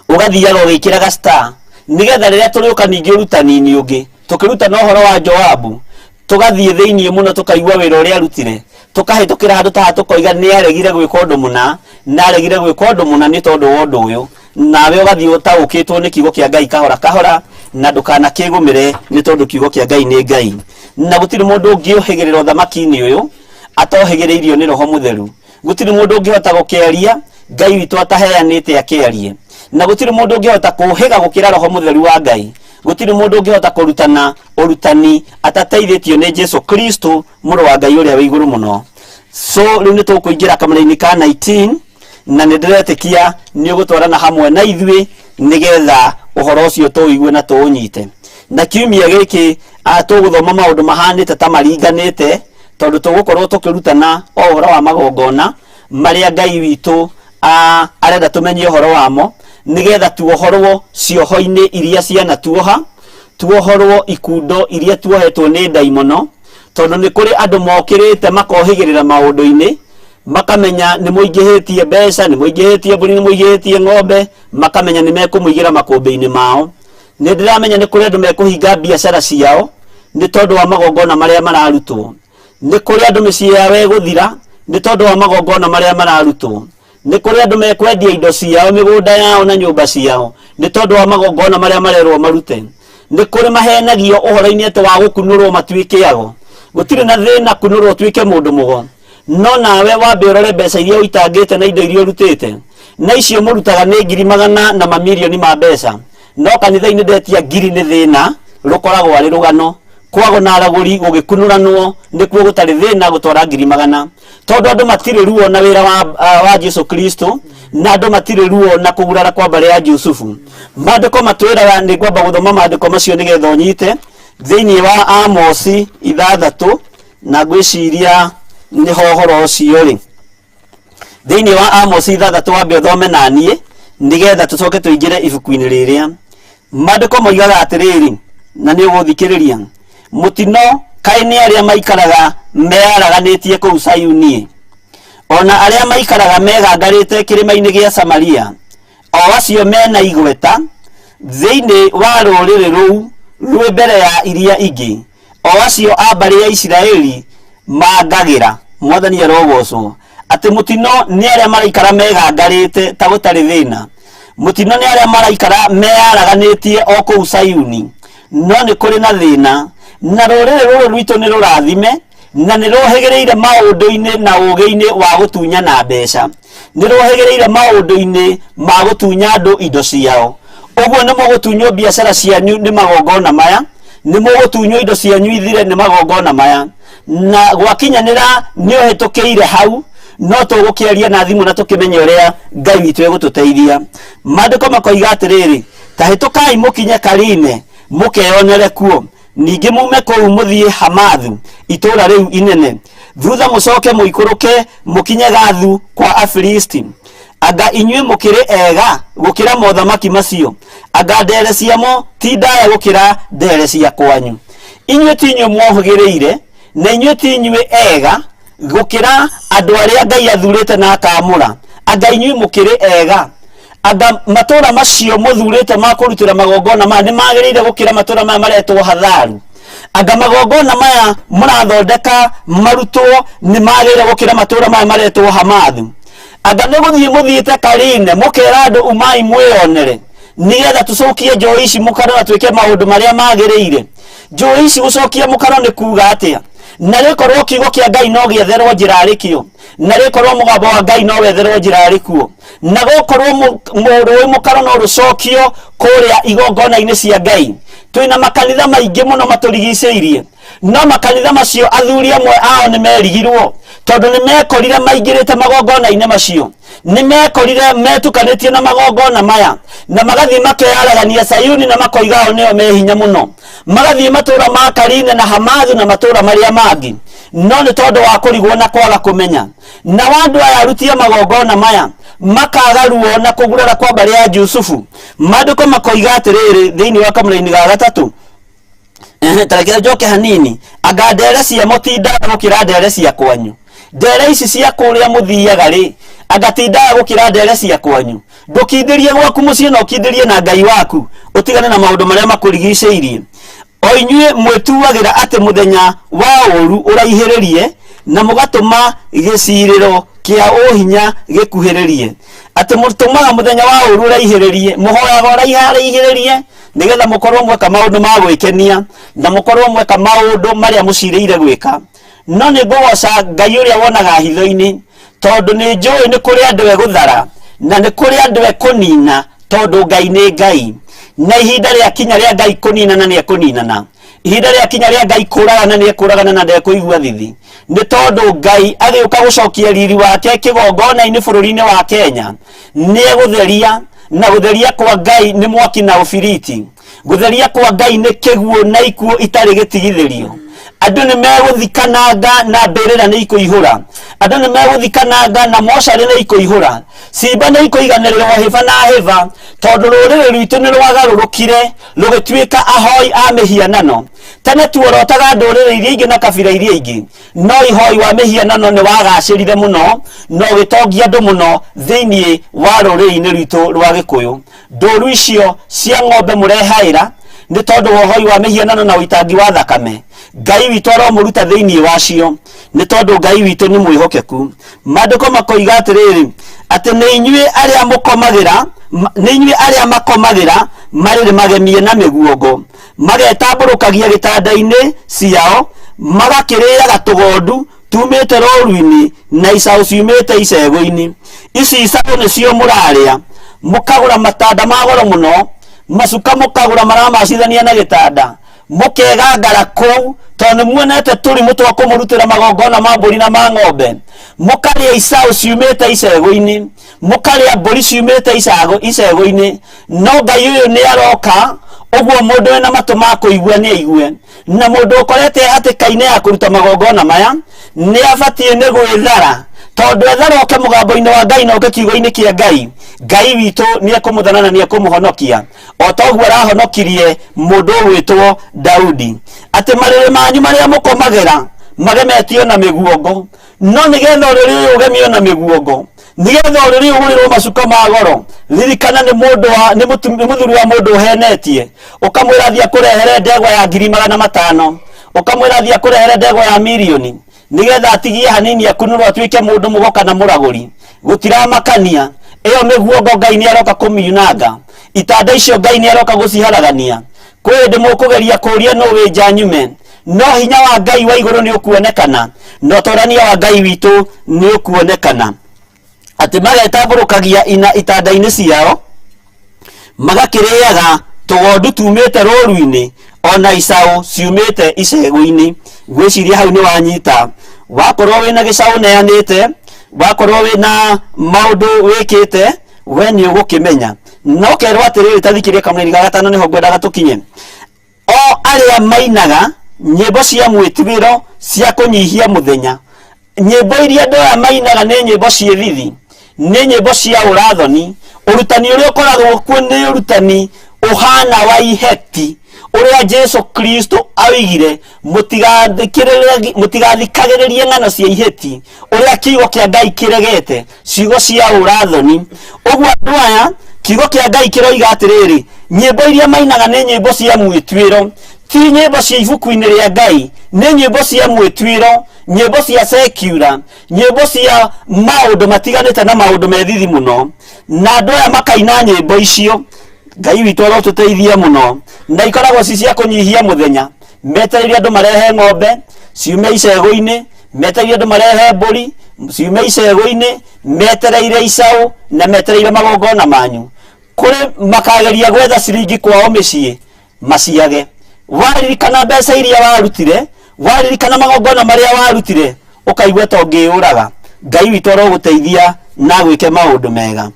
ũgathiaga ũgĩkĩraga star, nĩgetha rĩrĩa tũrĩũka ningĩ ũrutani-inĩ ũngĩ tũkĩrutana ũhoro wa Joabu, tũgathiĩ thĩinĩ mũno, tũkaigua wĩra ũrĩa arutire, tũkahĩtũkĩra handũ ta haha tũkoiga nĩ aregire gwĩka ũndũ mũna na aregire gwĩka ũndũ mũna nĩ tondũ wa ũndũ ũyũ. Nawe ũgathiĩ ũtaũkĩtwo nĩ kiugo kĩa Ngai kahora kahora, na ndũkanakĩgũmĩre, nĩ tondũ kiugo kĩa Ngai nĩ Ngai, na gũtirĩ mũndũ ũngĩũhĩgĩrĩra ũthamaki-inĩ ũyũ atohĩgĩrĩirio nĩ Roho Mũtheru. Gũtirĩ mũndũ ũngĩhota gũkĩaria Ngai witũ ataheanĩte akĩarie, na gũtirĩ mũndũ ũngĩhota kũhĩga gũkĩra Roho Mũtheru wa Ngai. Gũtirĩ mũndũ ũngĩhota kũrutana ũrutani atateithĩtio nĩ Jesu Kristo, mũrũ wa Ngai ũrĩa wĩ igũrũ mũno. So rĩu nĩ tũkũingĩra kamũra-inĩ ka 19, na nĩ ndĩretĩkia nĩ ũgũtwarana hamwe na ithuĩ nĩgetha ũhoro ũcio tũũigue na tũũnyite. Na kiumia gĩkĩ tũgũthoma maũndũ mahanĩte ta maringanĩte, tondũ tũgũkorwo tũkĩrutana o ũhoro wa magongona marĩa Ngai witũ arenda tũmenye ũhoro wamo, nĩgetha tuohorwo cioho-inĩ iria cianatuoha, tuohorwo ikundo iria tuohetwo nĩ ndaimono, tondũ nĩ kũrĩ andũ mokĩrĩte makohĩgĩrĩra maũndũ-inĩ, makamenya nĩ mũingĩhĩtie mbeca, nĩ mũingĩhĩtie mbũri, nĩ mũingĩhĩtie ng'ombe, makamenya nĩ mekũmũigĩra makũmbĩ-inĩ mao. Nĩ ndĩramenya nĩ kũrĩ andũ mekũhinga biacara ciao nĩ tondũ wa magongona marĩa mararutwo. Nĩ kũrĩ andũ mĩciĩ yao ĩgũthira nĩ tondũ wa magongona marĩa mararutwo. Nĩ kũrĩ andũ mekwendia indo ciao, mĩgũnda yao na nyũmba ciao nĩ tondũ wa magongona marĩa marerwo marute. Nĩ kũrĩ mahenagio ũhoro-inĩ atĩ wa gũkunũrwo matuĩke ago. Gũtirĩ na thĩna kunũrwo ũtuĩke mũndũ mũgo, no nawe wambe ũrore mbeca iria ũitangĩte na indo iria ũrutĩte. Na icio mũrutaga nĩ ngiri magana na mamirioni ma mbeca, no kanitha-inĩ ndetia ngiri nĩ thĩna, rũkoragwo arĩ rũgano. Kwago na aragũri gũgĩkunũranwo nĩkuo gũtarĩ thĩna gũtwara ngiri magana, tondũ andũ matirĩ ruo na wĩra wa Jesu Kristo, na andũ matirĩ ruo na kũgurara kwa mbarĩ ya Jusufu. Maandĩko matwĩraga, nĩ ngwamba gũthoma maandĩko macio nĩgetha ũnyite, thĩinĩ wa Amosi 6, na ngwĩciria nĩho ũhoro ũcio rĩ. Thĩinĩ wa Amosi 6 wambe ũthome na niĩ nĩgetha tũcoke tũingĩre ibuku-inĩ rĩrĩa. Maandĩko moigaga atĩrĩrĩ, na nĩ ũgũthikĩrĩria, mũtino kaĩ nĩ arĩa maikaraga meyaraganĩtie kũu Sayuni, ona arĩa maikaraga megangarĩte kĩrĩma-inĩ gĩa Samaria, o acio mena igweta thĩinĩ wa rũrĩrĩ rũu rwĩ mbere ya iria ingĩ, o acio a mbarĩ ya Isiraeli mangagĩra. Mwathani arogocwo. Atĩ mũtino nĩ arĩa maraikara megangarĩte ta gũtarĩ thĩna, mũtino nĩ arĩa maraikara meyaraganĩtie o kũu Sayuni, no nĩ kũrĩ na thĩna. Na rũrĩrĩ rũrũ rwitũ nĩ rũrathime na nĩ rũhĩgĩrĩire maũndũ-inĩ na ũũgĩ-inĩ wa gũtunyana mbeca, nĩ rũhĩgĩrĩire maũndũ-inĩ ma gũtunya andũ indo ciao. Ũguo nĩ mũgũtunywo biacara cianyu nĩ magongona maya, nĩ mũgũtunywo indo cianyu ithire nĩ magongona maya, na gwakinyanĩra nĩ ũhĩtũkĩire hau, no tũgũkĩaria na thimũ na tũkĩmenye ũrĩa Ngai witũ egũtũteithia. Maandĩko makoiga atĩrĩrĩ, ta hĩtũkai mũkinye Karine mũkeyonere kuo, ningĩ mume kũu mũthiĩ Hamathu itũũra rĩu inene, thutha mũcoke mũikũrũke mũkinye Gathu kwa Afilisti. Anga inyuĩ mũkĩrĩ ega gũkĩra mothamaki macio? Anga ndere ciamo ti ndaya gũkĩra ndere cia kwanyu? Inyuĩ ti inyuĩ mwohĩgĩrĩire, na inyuĩ ti inyuĩ ega gũkĩra andũ arĩa Ngai athurĩte na akaamũra? Anga inyuĩ mũkĩrĩ ega? Anga matũũra macio mũthurĩte ma kũrutĩra magongona maya nĩ magĩrĩire gũkĩra matũũra maya maretwo Hatharu? Anga magongona maya mũrathondeka marutwo nĩ magĩrĩire gũkĩra matũũra maya maretwo Hamathu? Anga nĩ gũthiĩ mũthiĩte Karine mũkera andũ umai mwĩonere, nĩgetha tũcokie njũĩ ici mũkaro na twĩke maũndũ marĩa magĩrĩire? Njũĩ ici gũcokia mũkaro nĩ kuga atĩa? Na rĩkorwo kiugo kĩa Ngai no gĩetherwo njĩra arĩkĩo, na rĩkorwo mũgambo wa Ngai no wetherwo njĩra arĩkuo, na gũkorwo rũĩ mũkaro no rũcokio kũrĩa igongona-inĩ cia Ngai. Twĩna makanitha maingĩ mũno matũrigicĩirie, no makanitha macio athuri amwe ao nĩ merigirwo tondũ nĩ mekorire maingĩrĩte magongona-inĩ macio, nĩ mekorire metukanĩtie na magongona maya, na magathiĩ makeyaragania Sayuni na makoiga ao nĩo me hinya mũno, magathiĩ matũũra ma Karine na Hamathu na matũũra marĩa mangĩ, no nĩ tondũ wa kũrigwo na kwaga kũmenya. Na andũ aya aruti a magongona maya makaga ruo na kũgurara kwa mbarĩ ya Jusufu. Maandĩko makoiga atĩrĩrĩ thĩinĩ wa kamũraini ga gatatũ, tareke njoke hanini, anga ndere ciamo ti ndaya gũkĩra ndere cia kwanyu? Ndere ici cia kũrĩa mũthiaga rĩ, anga ti ndaya gũkĩra ndere cia kwanyu? Ndũkindĩrie gwaku mũciĩ na ũkindĩrie na Ngai waku, ũtigane na maũndũ marĩa makũrigicĩirie. O inyuĩ mwĩtuagĩra atĩ mũthenya wa ũũru ũraihĩrĩrie, na mũgatũma gĩcirĩro kĩa ũhinya gĩkuhĩrĩrie. Atĩ mũtũmaga mũthenya wa ũũru ũraihĩrĩrie, mũhoyaga ũraihĩrĩrie nĩgetha mũkorwo mweka maũndũ ma gwĩkenia, na mũkorwo mweka maũndũ marĩa mũcirĩire gwĩka. No nĩ ngũgoca Ngai ũrĩa wonaga hitho-inĩ, tondũ nĩ njũĩ nĩ kũrĩ andũ egũthara na nĩ kũrĩ andũ ekũnina, tondũ Ngai nĩ Ngai. Na ihinda rĩakinya rĩa Ngai kũninana nĩ ekũninana, ihinda rĩakinya rĩa Ngai kũragana nĩ ekũragana na ndekũigua thithi, nĩ tondũ Ngai agĩũka gũcokia riri wake kĩgongona-inĩ bũrũri-inĩ wa Kenya nĩ egũtheria, na gũtheria kwa Ngai nĩ mwaki na ũbiriti, gũtheria kwa Ngai nĩ kĩguũ na ikuũ itarĩ gĩtigithĩrio. Andũ nĩ megũthikananga na mbĩrĩra nĩ ikũihũra, andũ nĩ megũthikananga na mocarĩ nĩ ikũihũra, cimba nĩ ikũiganĩrĩrwo hĩba na hĩba, tondũ rũrĩrĩ rwitũ nĩ rwagarũrũkire rũgĩtuĩka ahoi a mĩhianano. Tene tuorotaga ndũrĩrĩ iria ingĩ na kabira iria ingĩ, no ihoi wa mĩhianano nĩ wagacĩrire mũno na ũgĩtongia andũ mũno thĩinĩ wa rũrĩrĩ-inĩ rwitũ rwa Gĩkũyũ. Ndũru icio cia ng'ombe mũrehaĩra Nĩ tondũ wa ũhoi wa mĩhianano na ũitangi wa thakame. Ngai witũ aromũruta thĩinĩ wacio, nĩ tondũ Ngai witũ nĩ mwĩhokeku. Maandĩko makoiga atĩrĩrĩ, atĩ nĩ inyuĩ arĩa mũkomagĩra, nĩ inyuĩ arĩa makomagĩra marĩrĩ magemie na mĩguongo, magetambũrũkagia gĩtanda-inĩ ciao, magakĩrĩaga tũgondu tumĩte rũũru-inĩ na icaũ ciumĩte icegũ-inĩ. Ici icaũ nĩcio mũrarĩa, mũkagũra matanda ma goro mũno, macuka mũkagũra maramacithania na gĩtanda, mũkegangara kũu tondũ nĩ muonete tũrimũ twa kũmũrutĩra magongona ma mbũri na ma ng'ombe, mũkarĩa icaũ ciumĩte icegũ-inĩ, mũkarĩa mbũri ciumĩte icegũ-inĩ. No Ngai ũyũ nĩ aroka, ũguo mũndũ wĩna matũ ma kũigua nĩ aigue. Na mũndũ ũkorete hatĩka-inĩ ya kũruta magongona maya nĩ abatiĩ nĩ gwĩthara, tondũ ethara oke mũgambo-inĩ wa Ngai na oke kiugo-inĩ kĩa Ngai, Ngai witũ nĩ ekũmũthana na nĩ ekũmũhonokia, o ta ũguo arahonokirie mũndũ ũgwĩtwo Daudi. Atĩ marĩrĩ manyu marĩa mũkomagĩra magemetio na mĩguongo, no nĩgetha ũrĩrĩ ũyũ ũgemio na mĩguongo, nĩgetha ũrĩrĩ ũgũrĩrwo macuka ma goro, ririkana nĩ mũndũ wa nĩ nĩ mũthuri wa mũndũ ũhenetie, ũkamwĩra thiĩ akũrehere ndegwa ya 500,000, ũkamwĩra thiĩ akũrehere ndegwa ya mirioni, nĩgetha atigie hanini akunũrwo atuĩke mũndũ mũgo kana mũragũri. Gũtiramakania, ĩyo mĩguongo Ngai nĩ aroka kũmiunanga, itanda icio Ngai nĩ aroka gũciharagania. Kwĩ hĩndĩ mũkũgeria kũũria nũ wĩ nja nyume, no hinya wa Ngai wa igũrũ nĩ ũkuonekana, na ũtorania wa Ngai witũ nĩ ũkuonekana. Atĩ magetambũrũkagia ina itanda-inĩ ciao, magakĩrĩaga tũgondu tumĩte rũũru-inĩ, ona icaũ ciumĩte icegũ-inĩ. Ngwĩciria hau nĩ wanyita. Wakorwo wĩna gĩcaũ neanĩte, wakorwo wĩna maũndũ wĩkĩte, we nĩ ũgũkĩmenya. No kerwo atĩrĩrĩ, ta thikĩrĩria kamũraini ga gatano nĩho ngwendaga tũkinye. O arĩa mainaga nyĩmbo cia mwĩtuĩro cia kũnyihia mũthenya, nyĩmbo iria andũ aya mainaga nĩ nyĩmbo ciĩ thithi, nĩ nyĩmbo cia ũrathoni. Ũrutani ũrĩa ũkoragwo kuo nĩ ũrutani ũhana wa iheti, ũrĩa Jesu Kristo oigire, mũtigathikagĩrĩrie ng'ano cia iheti, ũrĩa kiugo kĩa Ngai kĩregete, ciugo cia ũrathoni. Ũguo andũ aya, kiugo kĩa Ngai kĩroiga atĩrĩrĩ, nyĩmbo iria mainaga nĩ nyĩmbo cia mwĩtuĩro, ti nyĩmbo cia ibuku-inĩ rĩa Ngai, nĩ nyĩmbo cia mwĩtuĩro, nyĩmbo cia secular, nyĩmbo cia maũndũ matiganĩte na maũndũ me thithi mũno. Na andũ aya makaina nyĩmbo icio, Ngai witũ arotũteithia mũno, na ikoragwo ci cia kũnyihia mũthenya. Metereire andũ marehe ng'ombe ciume icegũ-inĩ, metereire andũ marehe mbũri ciume icegũ-inĩ, metereire icaũ na metereire magongona manyu. Kũrĩ makageria gwetha ciringi kwao mĩciĩ maciage. Waririkana mbeca iria warutire, waririkana magongona marĩa warutire, ũkaigua ta ũngĩyũraga. Ngai witũ arogũteithia na agwĩke maũndũ mega.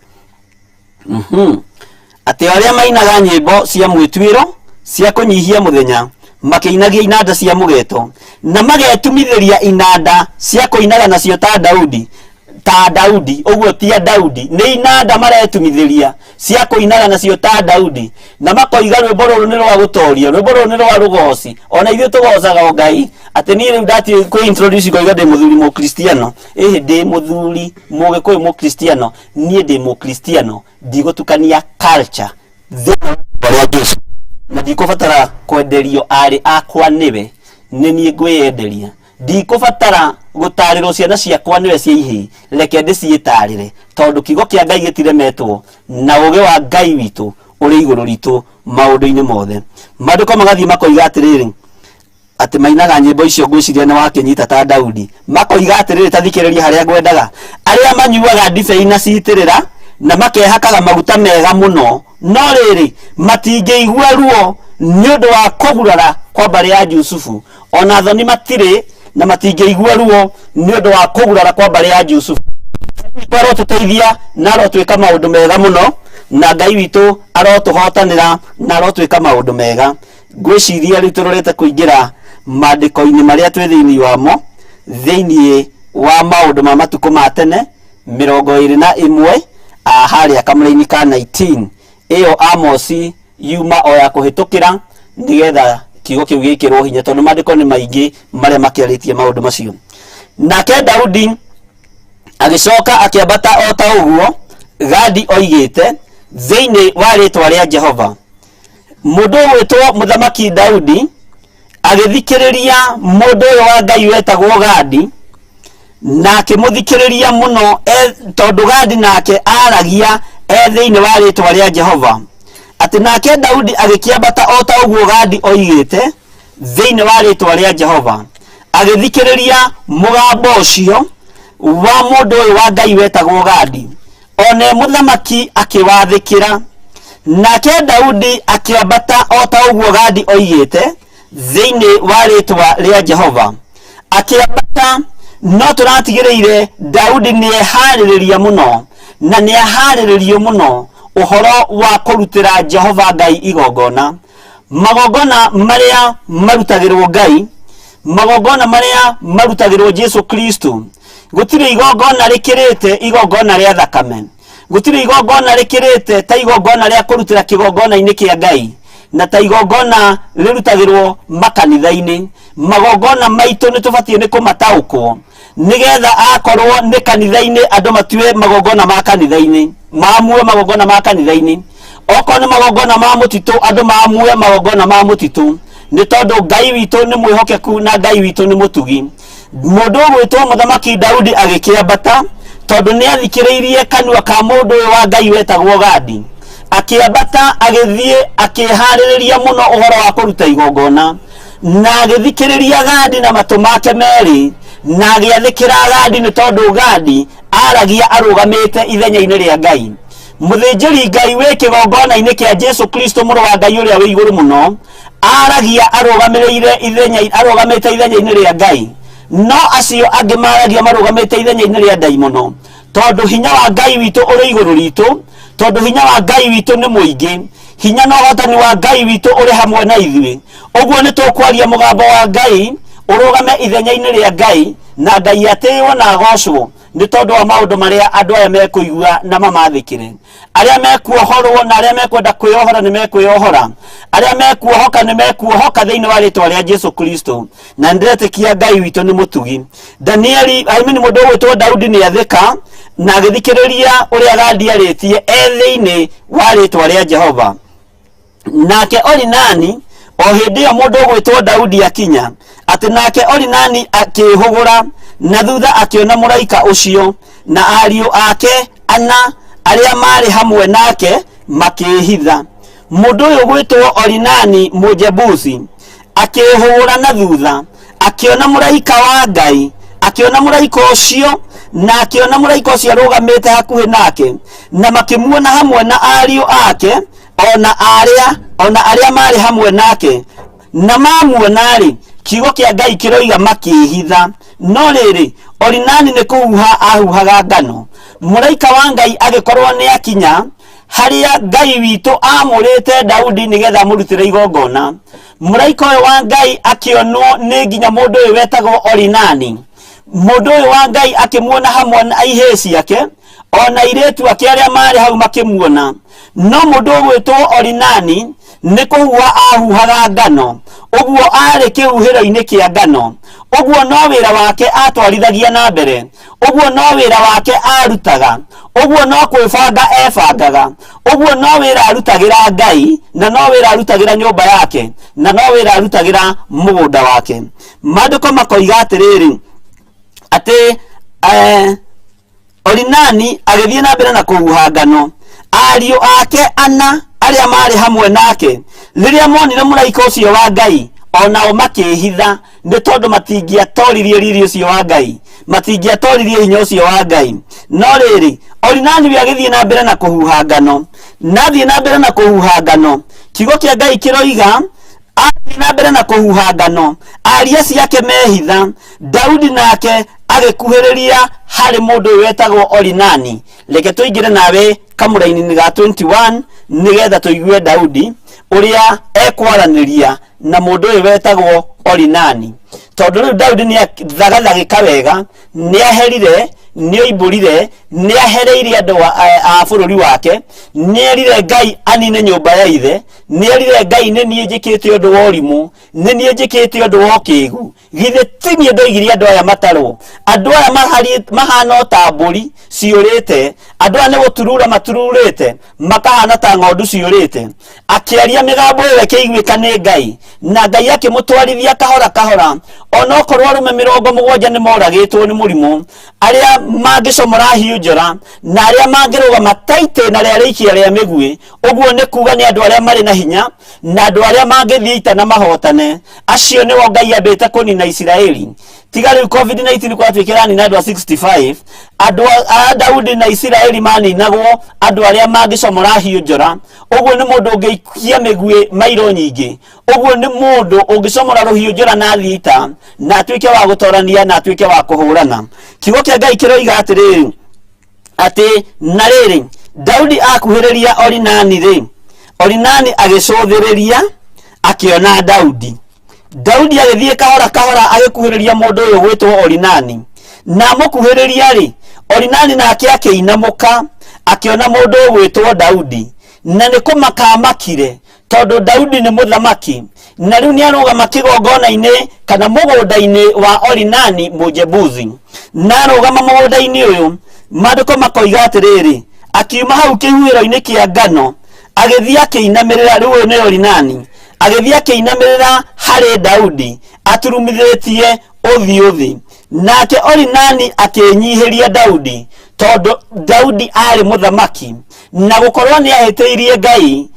Atĩ arĩa mainaga nyĩmbo cia mwĩtuĩro cia kũnyihia mũthenya, makĩinagia inanda cia mũgeto, na magetumithĩria inanda cia kũinaga nacio ta Daudi, ta Daudi, ũguo ti a Daudi, nĩ inanda maretumithĩria cia kũinaga nacio ta Daudi, na makoiga rwĩmbo rũrũ nĩ rwa gũtoria, rwĩmbo rũrũ nĩ rwa rũgoci. Ona ithuĩ tũgocaga o Ngai, atĩ niĩ rĩu ndatiĩ kwĩ introduce ngoiga ndĩ mũthuri mũkristiano, ĩhĩ ndĩ mũthuri mũgĩkũyũ mũkristiano, niĩ ndĩ mũkristiano, ndigũtukania culture thĩinĩ wa rĩa Jesu, na ndikũbatara kwenderio arĩ akwa nĩwe, nĩ niĩ ngwĩyenderia. Ndikũbatara gũtarĩrwo ciana ciakwa nĩwe cia ihĩĩ, reke ndĩciĩtarĩre, tondũ kiugo kĩa Ngai gĩtiremetwo, na ũũgĩ wa Ngai witũ ũrĩ igũrũ ritũ maũndũ-inĩ mothe. Maandĩko magathiĩ makoiga atĩrĩrĩ, atĩ mainaga nyĩmbo icio ngwĩciria nĩ wakĩnyita ta Daudi, makoiga atĩrĩrĩ, ta thikĩrĩria harĩa ngwendaga, arĩa manyuaga ndibei na citĩrĩra na makehakaga maguta mega mũno, no rĩrĩ, matingĩigua ruo nĩ ũndũ wa kũgurara kwa mbarĩ ya Jusufu, ona thoni matirĩ na matingĩigua ruo nĩ ũndũ wa kũgurara kwa mbarĩ ya Jusufu. Ngai witũ arotũteithia na arotwĩka maũndũ mega mũno, na Ngai witũ arotũhotanĩra na arotwĩka maũndũ mega. Ngwĩciria rĩu tũrorete kũingĩra maandĩko-inĩ marĩa twĩ thĩinĩ wamo, thĩinĩ wa maũndũ ma matukũ ma tene 21, harĩa kamũraini ka 19. Ĩyo Amosi yuma o ya kũhĩtũkĩra nĩgetha kiugo kĩu gĩkĩrwo hinya, tondũ maandĩko nĩ maingĩ marĩa makĩarĩtie maũndũ macio. Nake Daudi agĩcoka akĩambata o ta ũguo Gadi oigĩte thĩinĩ wa rĩĩtwa rĩa Jehova. Mũndũ ũgwĩtwo Mũthamaki Daudi agĩthikĩrĩria mũndũ ũyũ wa Ngai wetagwo Gadi, na akĩmũthikĩrĩria mũno tondũ Gadi nake aragia e thĩinĩ wa rĩtwa rĩa Jehova. Atĩ nake Daudi agĩkĩambata o ta ũguo Gadi oigĩte thĩinĩ wa rĩtwa rĩa Jehova, agĩthikĩrĩria mũgambo ũcio wa mũndũ ũyũ wa Ngai wetagwo Gadi, one mũthamaki akĩwathĩkĩra. Nake Daudi akĩambata o ta ũguo Gadi oigĩte thĩinĩ wa rĩtwa rĩa Jehova, akĩambata. No tũratigĩrĩire Daudi nĩeharĩrĩria mũno, na nĩaharĩrĩrio mũno ũhoro wa kũrutĩra Jehova Ngai igongona. Magongona marĩa marutagĩrwo Ngai, magongona marĩa marutagĩrwo Jesu Kristo, gũtirĩ igongona rĩkĩrĩte igongona rĩa thakame, gũtirĩ igongona rĩkĩrĩte ta igongona rĩa kũrutĩra kĩgongona-inĩ kĩa Ngai, na ta igongona rĩrutagĩrwo makanitha-inĩ. Magongona maitũ nĩ tũbatiĩ nĩ kũmataũkwo, nĩgetha akorwo nĩ kanitha-inĩ andũ matue magongona ma kanitha-inĩ, maamue magongona ma kanitha-inĩ. Okorwo nĩ magongona ma mũtitũ, andũ maamue magongona ma mũtitũ, nĩ tondũ Ngai witũ nĩ mwĩhokeku na Ngai witũ nĩ mũtugi. Mũndũ ũgwĩtwo Mũthamaki Daudi agĩkĩambata, tondũ nĩ athikĩrĩirie kanua ka mũndũ ũyũ wa Ngai wetagwo Gadi, akĩambata agĩthiĩ akĩharĩrĩria mũno ũhoro wa kũruta igongona, na agĩthikĩrĩria Gadi na matũ make merĩ, na agĩathĩkĩra Gadi, nĩ tondũ Gadi aragia arũgamĩte ithenya-inĩ rĩa Ngai. Mũthĩnjĩri Ngai wĩ kĩgongona-inĩ kĩa Jesu Kristo mũrũ wa Ngai ũrĩa wĩ igũrũ mũno aragia arũgamĩrĩire ithenya, arũgamĩte ithenya-inĩ rĩa Ngai, no acio angĩ maragia marũgamĩte ithenya-inĩ rĩa ndaimono, tondũ hinya wa Ngai witũ ũrĩ igũrũ ritũ, tondũ hinya wa Ngai witũ nĩ mũingĩ, hinya na ũhotani wa Ngai witũ ũrĩ hamwe na ithuĩ. Ũguo nĩ tũkwaria mũgambo wa Ngai ũrũgame ithenya-inĩ rĩa Ngai, na Ngai atĩĩwo na agocwo nĩ tondũ wa maũndũ marĩa andũ aya mekũigua na mamathĩkĩre. Arĩa mekuohorwo na arĩa mekwenda kwĩyohora nĩ mekwĩyohora, arĩa mekuohoka nĩ mekuohoka thĩinĩ wa rĩtwa rĩa Jesu Kristo. Na nĩndĩretĩkia Ngai witũ nĩ mũtugi. Danieli, I mean, mũndũ ũgwĩtwo Daudi nĩ athĩka na agĩthikĩrĩria ũrĩa Gadi arĩtie e thĩinĩ wa rĩtwa rĩa Jehova. Nake Orinani, o hĩndĩ ĩyo mũndũ ũgwĩtwo Daudi akinya, atĩ nake Orinani akĩĩhũgũra na thutha akĩona mũraika ũcio na ariũ ake ana arĩa maarĩ hamwe nake makĩĩhitha. Mũndũ ũyũ ũgwĩtwo Orinani Mũjebusi akĩĩhũgũra na thutha akĩona mũraika wa Ngai, akĩona mũraika ũcio, na akĩona mũraika ũcio arũgamĩte hakuhĩ nake, na makĩmuona hamwe na ariũ ake ona arĩa ona arĩa maarĩ hamwe nake. Na mamuona-rĩ, kiugo kĩa Ngai kĩroiga makĩĩhitha. No rĩrĩ, Orinani nĩ kũhuha ahuhaga ngano. Mũraika wa Ngai agĩkorwo nĩ akinya harĩa Ngai witũ aamũrĩte Daudi nĩgetha amũrutĩre igongona. Mũraika ũyũ wa Ngai akĩonwo nĩ nginya mũndũ ũyũ wetagwo Orinani. Mũndũ ũyũ wa Ngai akĩmuona hamwe na ihĩĩ ciake, ona airĩtu ake arĩa maarĩ hau makĩmuona. No mũndũ ũgwĩtwo Orinani nĩ kũhuha ahuhaga ngano, ũguo aarĩ kĩhuhĩro-inĩ kĩa ngano, ũguo no wĩra wake atwarithagia na mbere, ũguo no wĩra wake arutaga, ũguo no kwĩbanga ebangaga, ũguo no wĩra arutagĩra Ngai, na no wĩra arutagĩra nyũmba yake, na no wĩra arutagĩra mũgũnda wake. Maandĩko makoiga atĩrĩrĩ, atĩ Orinani agĩthiĩ na mbere na kũhuha ngano. Ariũ ake ana arĩa maarĩ hamwe nake, rĩrĩa monire mũraika ũcio wa Ngai, o nao makĩĩhitha, nĩ tondũ matingĩatoririe riri ũcio wa Ngai, matingĩatoririe hinya ũcio wa Ngai. No rĩrĩ, Orinani we agĩthiĩ na mbere na kũhuha ngano, na athiĩ na mbere na kũhuha ngano, kiugo kĩa Ngai kĩroiga athiĩ na mbere na kũhuha ngano, aria acio ake mehitha. Daudi nake agĩkuhĩrĩria harĩ mũndũ ũyũ wetagwo Orinani. Reke tũingĩre nawe kamũraini-inĩ ga 21 nĩgetha tũigue Daudi ũrĩa ekwaranĩria na mũndũ ũyũ wetagwo Orinani, tondũ rĩu Daudi nĩ athagathagĩka wega, nĩ aherire Nĩ oimbũrire, nĩ ahereirie andũ a bũrũri wake, nĩ erire Ngai anine nyũmba ya ithe, nĩ erire Ngai nĩ niĩ njĩkĩte ũndũ wa ũrimũ, nĩ niĩ njĩkĩte ũndũ wa ũkĩgu. Githĩ ti niĩ ndoigirie andũ aya matarwo? Andũ aya mahana o ta mbũri ciũrĩte, andũ aya nĩ gũturura matururĩte, makahana ta ng'ondu ciũrĩte. Akĩaria mĩgambo ĩyo ĩkĩiguĩka nĩ Ngai, na Ngai akĩmũtwarithia kahora kahora, onokorwo arũme 70 nĩ moragĩtwo nĩ mũrimũ, arĩa mangĩcomora hiũ njora na arĩa mangĩrũgama ta itĩna rĩa rĩikia rĩa mĩguĩ. Ũguo nĩ kuga nĩ andũ arĩa marĩ na hinya na andũ arĩa mangĩthiĩ ita na mahotane, acio nĩo Ngai ambĩte kũnina Isiraeli. Tiga rĩu COVID-19 kwatuĩkĩra anina andũ a 65, andũ a Daudi na Isiraeli maninagwo andũ arĩa mangĩcomora hiũ njora. Ũguo nĩ mũndũ ũngĩikia mĩguĩ mairo nyingĩ, ũguo nĩ mũndũ ũngĩcomora rũhiũ njora na athiĩ ita na atuĩke wa gũtorania na atuĩke wa kũhũrana. Kiugo kĩa Ngai kĩroiga atĩrĩrĩ, atĩ na rĩrĩ, Daudi akuhĩrĩria Orinani rĩ, Orinani agĩcũthĩrĩria akĩona Daudi. Daudi agĩthiĩ kahora kahora agĩkuhĩrĩria mũndũ ũyũ gwĩtwo Orinani, na amũkuhĩrĩria rĩ, Orinani nake akĩinamũka akĩona mũndũ ũgwĩtwo Daudi, na nĩ kũmaka amakire, tondũ Daudi nĩ mũthamaki, na rĩu nĩ arũgama kĩgongona-inĩ kana mũgũnda-inĩ wa Orinani Mũjebusi. Na arũgama mũgũnda-inĩ ũyũ, maandĩko makoiga atĩrĩrĩ, akiuma hau kĩhuhĩro-inĩ kĩa ngano agĩthiĩ akĩinamĩrĩra. Rĩu ũyũ nĩ Orinani, agĩthiĩ akĩinamĩrĩra harĩ Daudi aturumithĩtie ũthiũ thĩ. Nake Orinani akĩnyihĩria Daudi, tondũ Daudi arĩ mũthamaki, na gũkorwo nĩ ahĩtĩirie Ngai,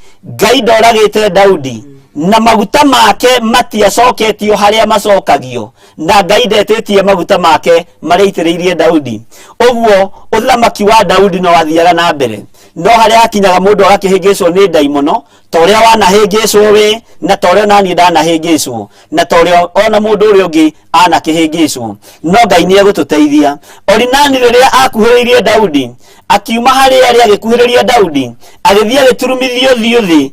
Ngai ndoragĩte Daudi, na maguta make matiacoketio harĩa macokagio, na Ngai ndetĩtie maguta make marĩa aitĩrĩirie Daudi. Ũguo ũthamaki wa Daudi no wathiaga na mbere, no harĩa hakinyaga mũndũ agakĩhĩngĩcwo nĩ ndaimono, ta ũrĩa wanahĩngĩcwo we, na ta ũrĩa onaniĩ ndanahĩngĩcwo, na ta ũrĩa ona mũndũ ũrĩa ũngĩ anakĩhĩngĩcwo. No Ngai nĩ egũtũteithia. Orinani rĩrĩa akuhĩrĩirie Daudi, akiuma harĩa arĩ agĩkuhĩrĩria Daudi, agĩthiĩ agĩturumithia ũthiũ thĩ,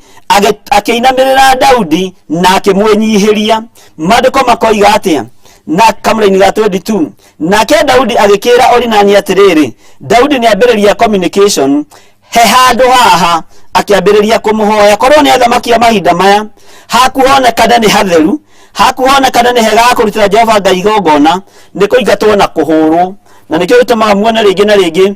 akĩinamĩrĩra Daudi na akĩmwĩnyihĩria. Maandĩko makoiga atĩa? Na kamũraini ga 22, nake Daudi agĩkĩra Orinani atĩrĩrĩ, Daudi nĩ ambĩrĩria communication, he handũ haha akĩambĩrĩria kũmũhoya. Korwo nĩ athamaki a mahinda maya, haku honekane nĩ hatheru, haku honekane nĩ hega ha kũrutĩra Jehova Ngai igongona, nĩ kũingatwo na kũhũrwo. Na nĩkĩo gĩtũmaga muone rĩngĩ na rĩngĩ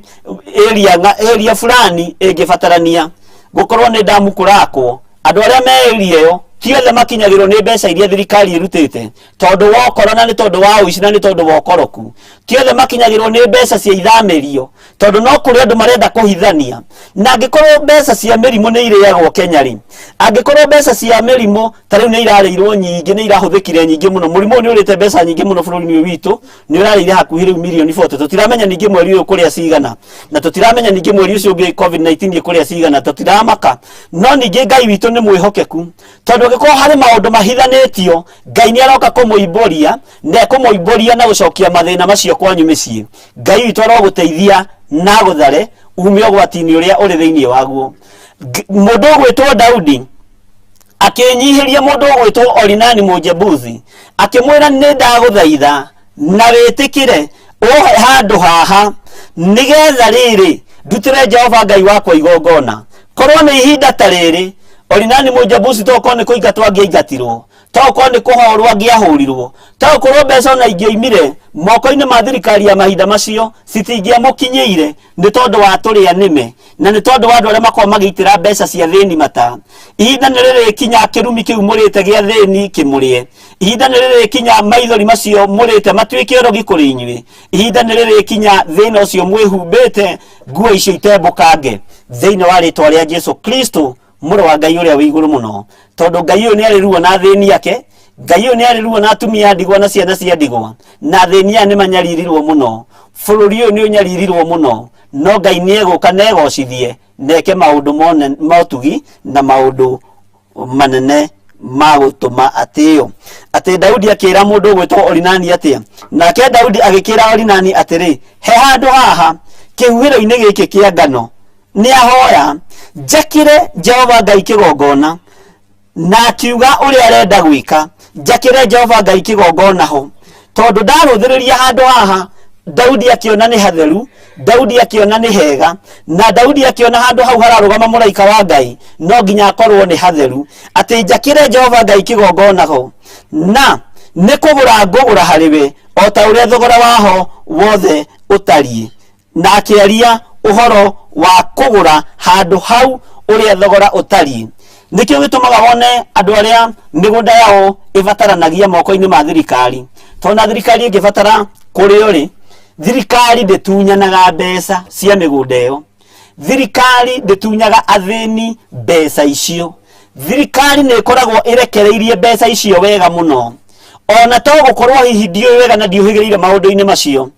area fulani ĩngĩbatarania gũkorwo nĩ ndamu kũrakwo, andũ arĩa me area ĩyo ti othe makinyagĩrwo nĩ mbeca iria thirikari ĩrutĩte, tondũ wa ũkora na nĩ tondũ wa ũici na nĩ tondũ wa ũkoroku. Ti othe makinyagĩrwo nĩ mbeca cia ithamĩrio, tondũ no kũrĩ andũ marenda kũhithania. Na angĩkorwo mbeca cia mĩrimũ nĩ irĩagwo Kenya rĩ, angĩkorwo mbeca cia mĩrimũ ta rĩu nĩ irarĩirwo nyingĩ, nĩ irahũthĩkire nyingĩ mũno, mũrimũ ũyũ nĩ ũrĩte mbeca nyingĩ mũno bũrũri-inĩ ũyũ witũ, nĩ ũrarĩire hakuhĩ rĩu mirioni 40. Tũtiramenya ningĩ mweri ũyũ kũrĩa cigana, na tũtiramenya ningĩ mweri ũcio ũngĩ COVID-19 ĩkũrĩa cigana, tũtiramaka. No ningĩ Ngai witũ nĩ mwĩhokeku, tondũ angĩkorwo harĩ maũndũ mahithanĩtio, Ngai nĩ aroka kũmũimbũria, na ekũmũimbũria na gũcokia mathĩna macio kwanyu mĩciĩ. Ngai witũ arogũteithia na agũthare ume ũgwati-inĩ ũrĩa ũrĩ thĩinĩ waguo. Mũndũ ũgwĩtwo Daudi akĩnyihĩria mũndũ ũgwĩtwo Orinani Mũjebusi, akĩmwĩra, nĩ ndagũthaitha na wĩtĩkĩre ũhe handũ haha, nĩgetha rĩrĩ ndutĩre Jehova Ngai wakwa igongona. Korwo nĩ ihinda ta rĩrĩ, Orinani Mũjebusi tokorwo nĩ kũingatwo angĩaingatirwo, tokorwo nĩ kũhorwo angĩahũrirwo, tokorwo mbeca ona ingĩoimire moko-inĩ ma thirikari ya mahinda macio citingĩamũkinyĩire, nĩ tondũ wa tũrĩa nĩme na nĩ tondũ wa andũ arĩa makoragwo magĩitĩra mbeca cia thĩni mata. Ihinda nĩ rĩrĩkinya kĩrumi kĩu mũrĩte gĩa thĩni kĩmũrĩe. Ihinda nĩ rĩrĩkinya maithori macio mũrĩte matuĩke ũrogi kũrĩ inyuĩ. Ihinda nĩ rĩrĩkinya thĩna ũcio mwĩhumbĩte nguo icio itembũkange, thĩinĩ wa rĩtwa rĩa Jesu Kristo, mũrũ wa Ngai ũrĩa wĩ igũrũ mũno. Tondũ Ngai ũyũ nĩ arĩ ruo na athĩni ake, Ngai ũyũ nĩ arĩ ruo na atumia a ndigwa na ciana cia ndigwa, na athĩni aya nĩ manyaririrwo mũno, bũrũri ũyũ nĩ ũnyaririrwo mũno, no Ngai nĩ egũka na egocithie na eke maũndũ ma ũtugi na maũndũ manene ma gũtũma atĩo. Atĩ Daudi akĩra mũndũ ũgwĩtwo Orinani atĩa? Nake Daudi agĩkĩra Orinani atĩrĩ, he handũ haha kĩhuhĩro-inĩ gĩkĩ kĩa ngano, nĩ ahoya njakĩre Jehova Ngai kĩgongona. Na akiuga ũrĩa arenda gwĩka, njakĩre Jehova Ngai kĩgongona ho, tondũ ndarũthĩrĩria handũ haha Daudi akĩona nĩ hatheru, Daudi akĩona nĩ hega, na Daudi akĩona handũ hau hararũgama mũraika wa Ngai no nginya akorwo nĩ hatheru, atĩ njakĩre Jehova Ngai kĩgongona ho, na nĩ kũgũra ngũgũra harĩ we o ta ũrĩa thogora waho wothe ũtariĩ. Na akĩaria ũhoro wa kũgũra handũ hau ũrĩa thogora ũtariĩ. Nĩkĩo gĩtũmaga wone andũ arĩa mĩgũnda yao ĩbataranagia moko-inĩ ma thirikari, tondũ na thirikari ĩngĩbatara kũrĩo rĩ, thirikari ndĩtunyanaga mbeca cia mĩgũnda ĩyo, thirikari ndĩtunyaga athĩni mbeca icio, thirikari nĩ ĩkoragwo ĩrekereirie mbeca icio wega mũno. Ona to gũkorwo hihi ndiũĩ wega na ndiũhĩgĩrĩire maũndũ-inĩ macio,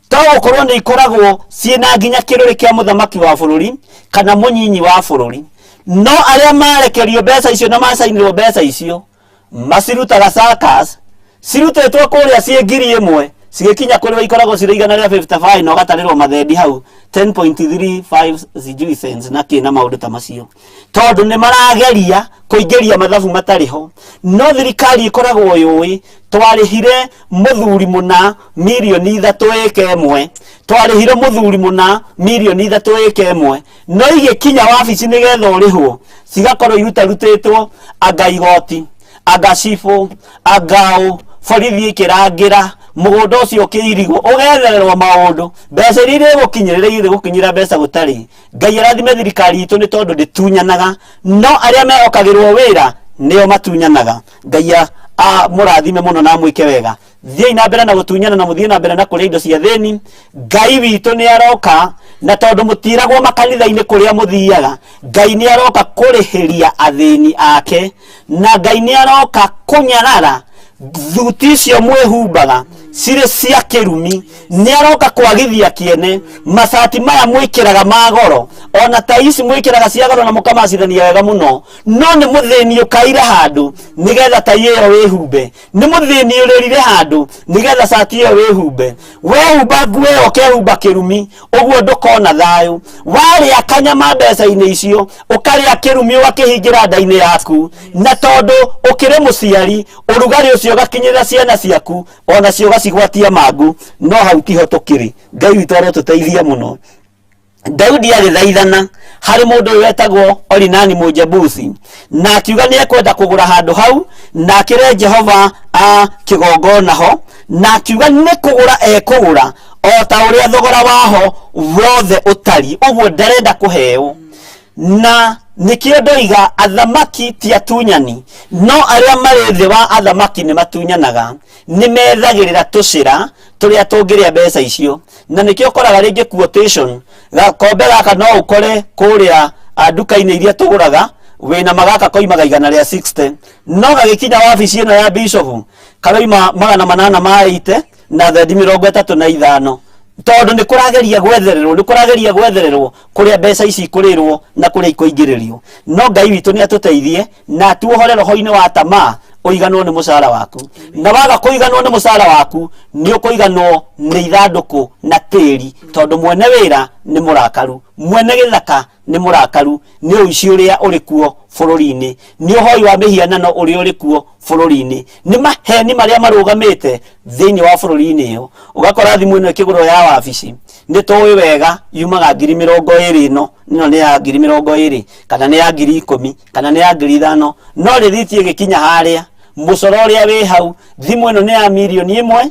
to gũkorwo nĩ ikoragwo ciĩna nginya kĩrũrĩ kĩa mũthamaki wa bũrũri kana mũnyinyi wa bũrũri, no arĩa marekerio mbeca icio na macainĩrwo mbeca icio macirutaga circus, cirutĩtwo kũrĩa ciĩ 1000 cigĩkinya kũrĩ we ikoragwo cirĩ 155 na ũgatarĩrwo mathendi hau 10.35 sijui cents na kĩ na maũndũ ta macio, tondũ nĩ marageria kũingĩria mathabu matarĩ ho. No thirikari ĩkoragwo yũĩ twarĩhire mũthuri mũna mirioni 3 ĩka ĩmwe, twarĩhire mũthuri mũna mirioni 3 ĩka ĩmwe, no igĩkinya wabici nĩgetha ũrĩhwo cigakorwo irutarutĩtwo anga igoti, anga cibũ, anga ũ, borithi ĩkĩrangĩra mũgũnda ũcio ũkĩirigwo, ũgethererwo maũndũ, mbeca iria irĩgũkinyĩrĩra irĩgũkinyĩra mbeca gũtarĩ. Ngai arathime thirikari itũ nĩ tondũ ndĩtunyanaga, no arĩa mehokagĩrwo wĩra nĩo matunyanaga. Ngai amũrathime mũno na amwĩke wega. Thiĩi na mbere na gũtunyana na mũthiĩ na mbere na kũrĩa indo cia thĩni. Ngai witũ nĩ aroka, na tondũ mũtiragwo makanitha-inĩ kũrĩa mũthiaga, Ngai nĩ aroka kũrĩhĩria athĩni ake, na Ngai nĩ aroka kũnyarara thuti icio mwĩhumbaga cirĩ cia kĩrumi. Nĩ aroka kwagithia kĩene macati maya mwĩkĩraga ma goro, ona ta ici mwĩkĩraga cia goro na mũkamacithania wega mũno, no nĩ mũthĩni ũkaire handũ nĩgetha tai ĩyo wĩhumbe, nĩ mũthĩni ũrĩrire handũ nĩgetha cati ĩyo wĩhumbe. Wehumba nguo ĩyo ũkehumba kĩrumi, ũguo ndũkona thayũ. Warĩa kanyama mbeca-inĩ icio, ũkarĩa kĩrumi ũgakĩhingĩra nda-inĩ yaku, na tondũ ũkĩrĩ mũciari, ũrugarĩ ũcio ũgakinyĩrĩra ciana ciaku, ona cio ũgacigwatia mangũ. No hau tiho tũkĩrĩ. Ngai witũ arotũteithia mũno. Daudi agĩthaithana harĩ mũndũ ũyũ wetagwo Orinani Mũjebusi, na akiuga nĩ ekwenda kũgũra handũ hau na akĩre Jehova a kĩgongona ho, na akiuga nĩ kũgũra ekũgũra o ta ũrĩa thogora waho wothe ũtariĩ, ũguo ndarenda kũheo. Na nĩkĩo ndoiga athamaki ti atunyani, no arĩa marĩ thĩ wa athamaki nĩ matunyanaga, nĩ methagĩrĩra tũcĩra tũrĩa tũngĩrĩa mbeca icio. Na nĩkĩo ũkoraga rĩngĩ quotation gakombe gaka no ũkore kũrĩa nduka-inĩ iria tũgũraga wĩna magaka koimaga 160, no gagĩkinya wabici ĩno ya bishop karoima 880 na thendi 35, tondũ nĩ kũrageria gwethererwo, nĩ kũrageria gwethererwo kũrĩa mbeca ici ikũrĩrwo na kũrĩa ikũingĩrĩrio. No Ngai witũ nĩ atũteithie na atuohore roho-inĩ wa tamaa, ũiganwo nĩ mũcara waku, na waga kũiganwo nĩ mũcara waku nĩ ũkũiganwo nĩ ithandũkũ na tĩri, tondũ mwene wĩra nĩ mũrakaru, mwene gĩthaka nĩ mũrakaru nĩ ũici ũrĩa ũrĩ kuo bũrũri-inĩ, nĩ ũhoi wa mĩhianano ũrĩa ũrĩ kuo bũrũri-inĩ, nĩ maheni marĩa marũgamĩte thĩinĩ wa bũrũri-inĩ ĩyo. Ũgakora thimũ ĩno ĩkĩgũrwo ya wabici, nĩ tũĩ wega yumaga 20,000, ĩno ĩno nĩ ya 20,000 kana nĩ ya 10,000 kana nĩ ya 5,000, no rĩthiti ĩgĩkinya harĩa mũcoro ũrĩa wĩ hau, thimũ ĩno nĩ ya 1.5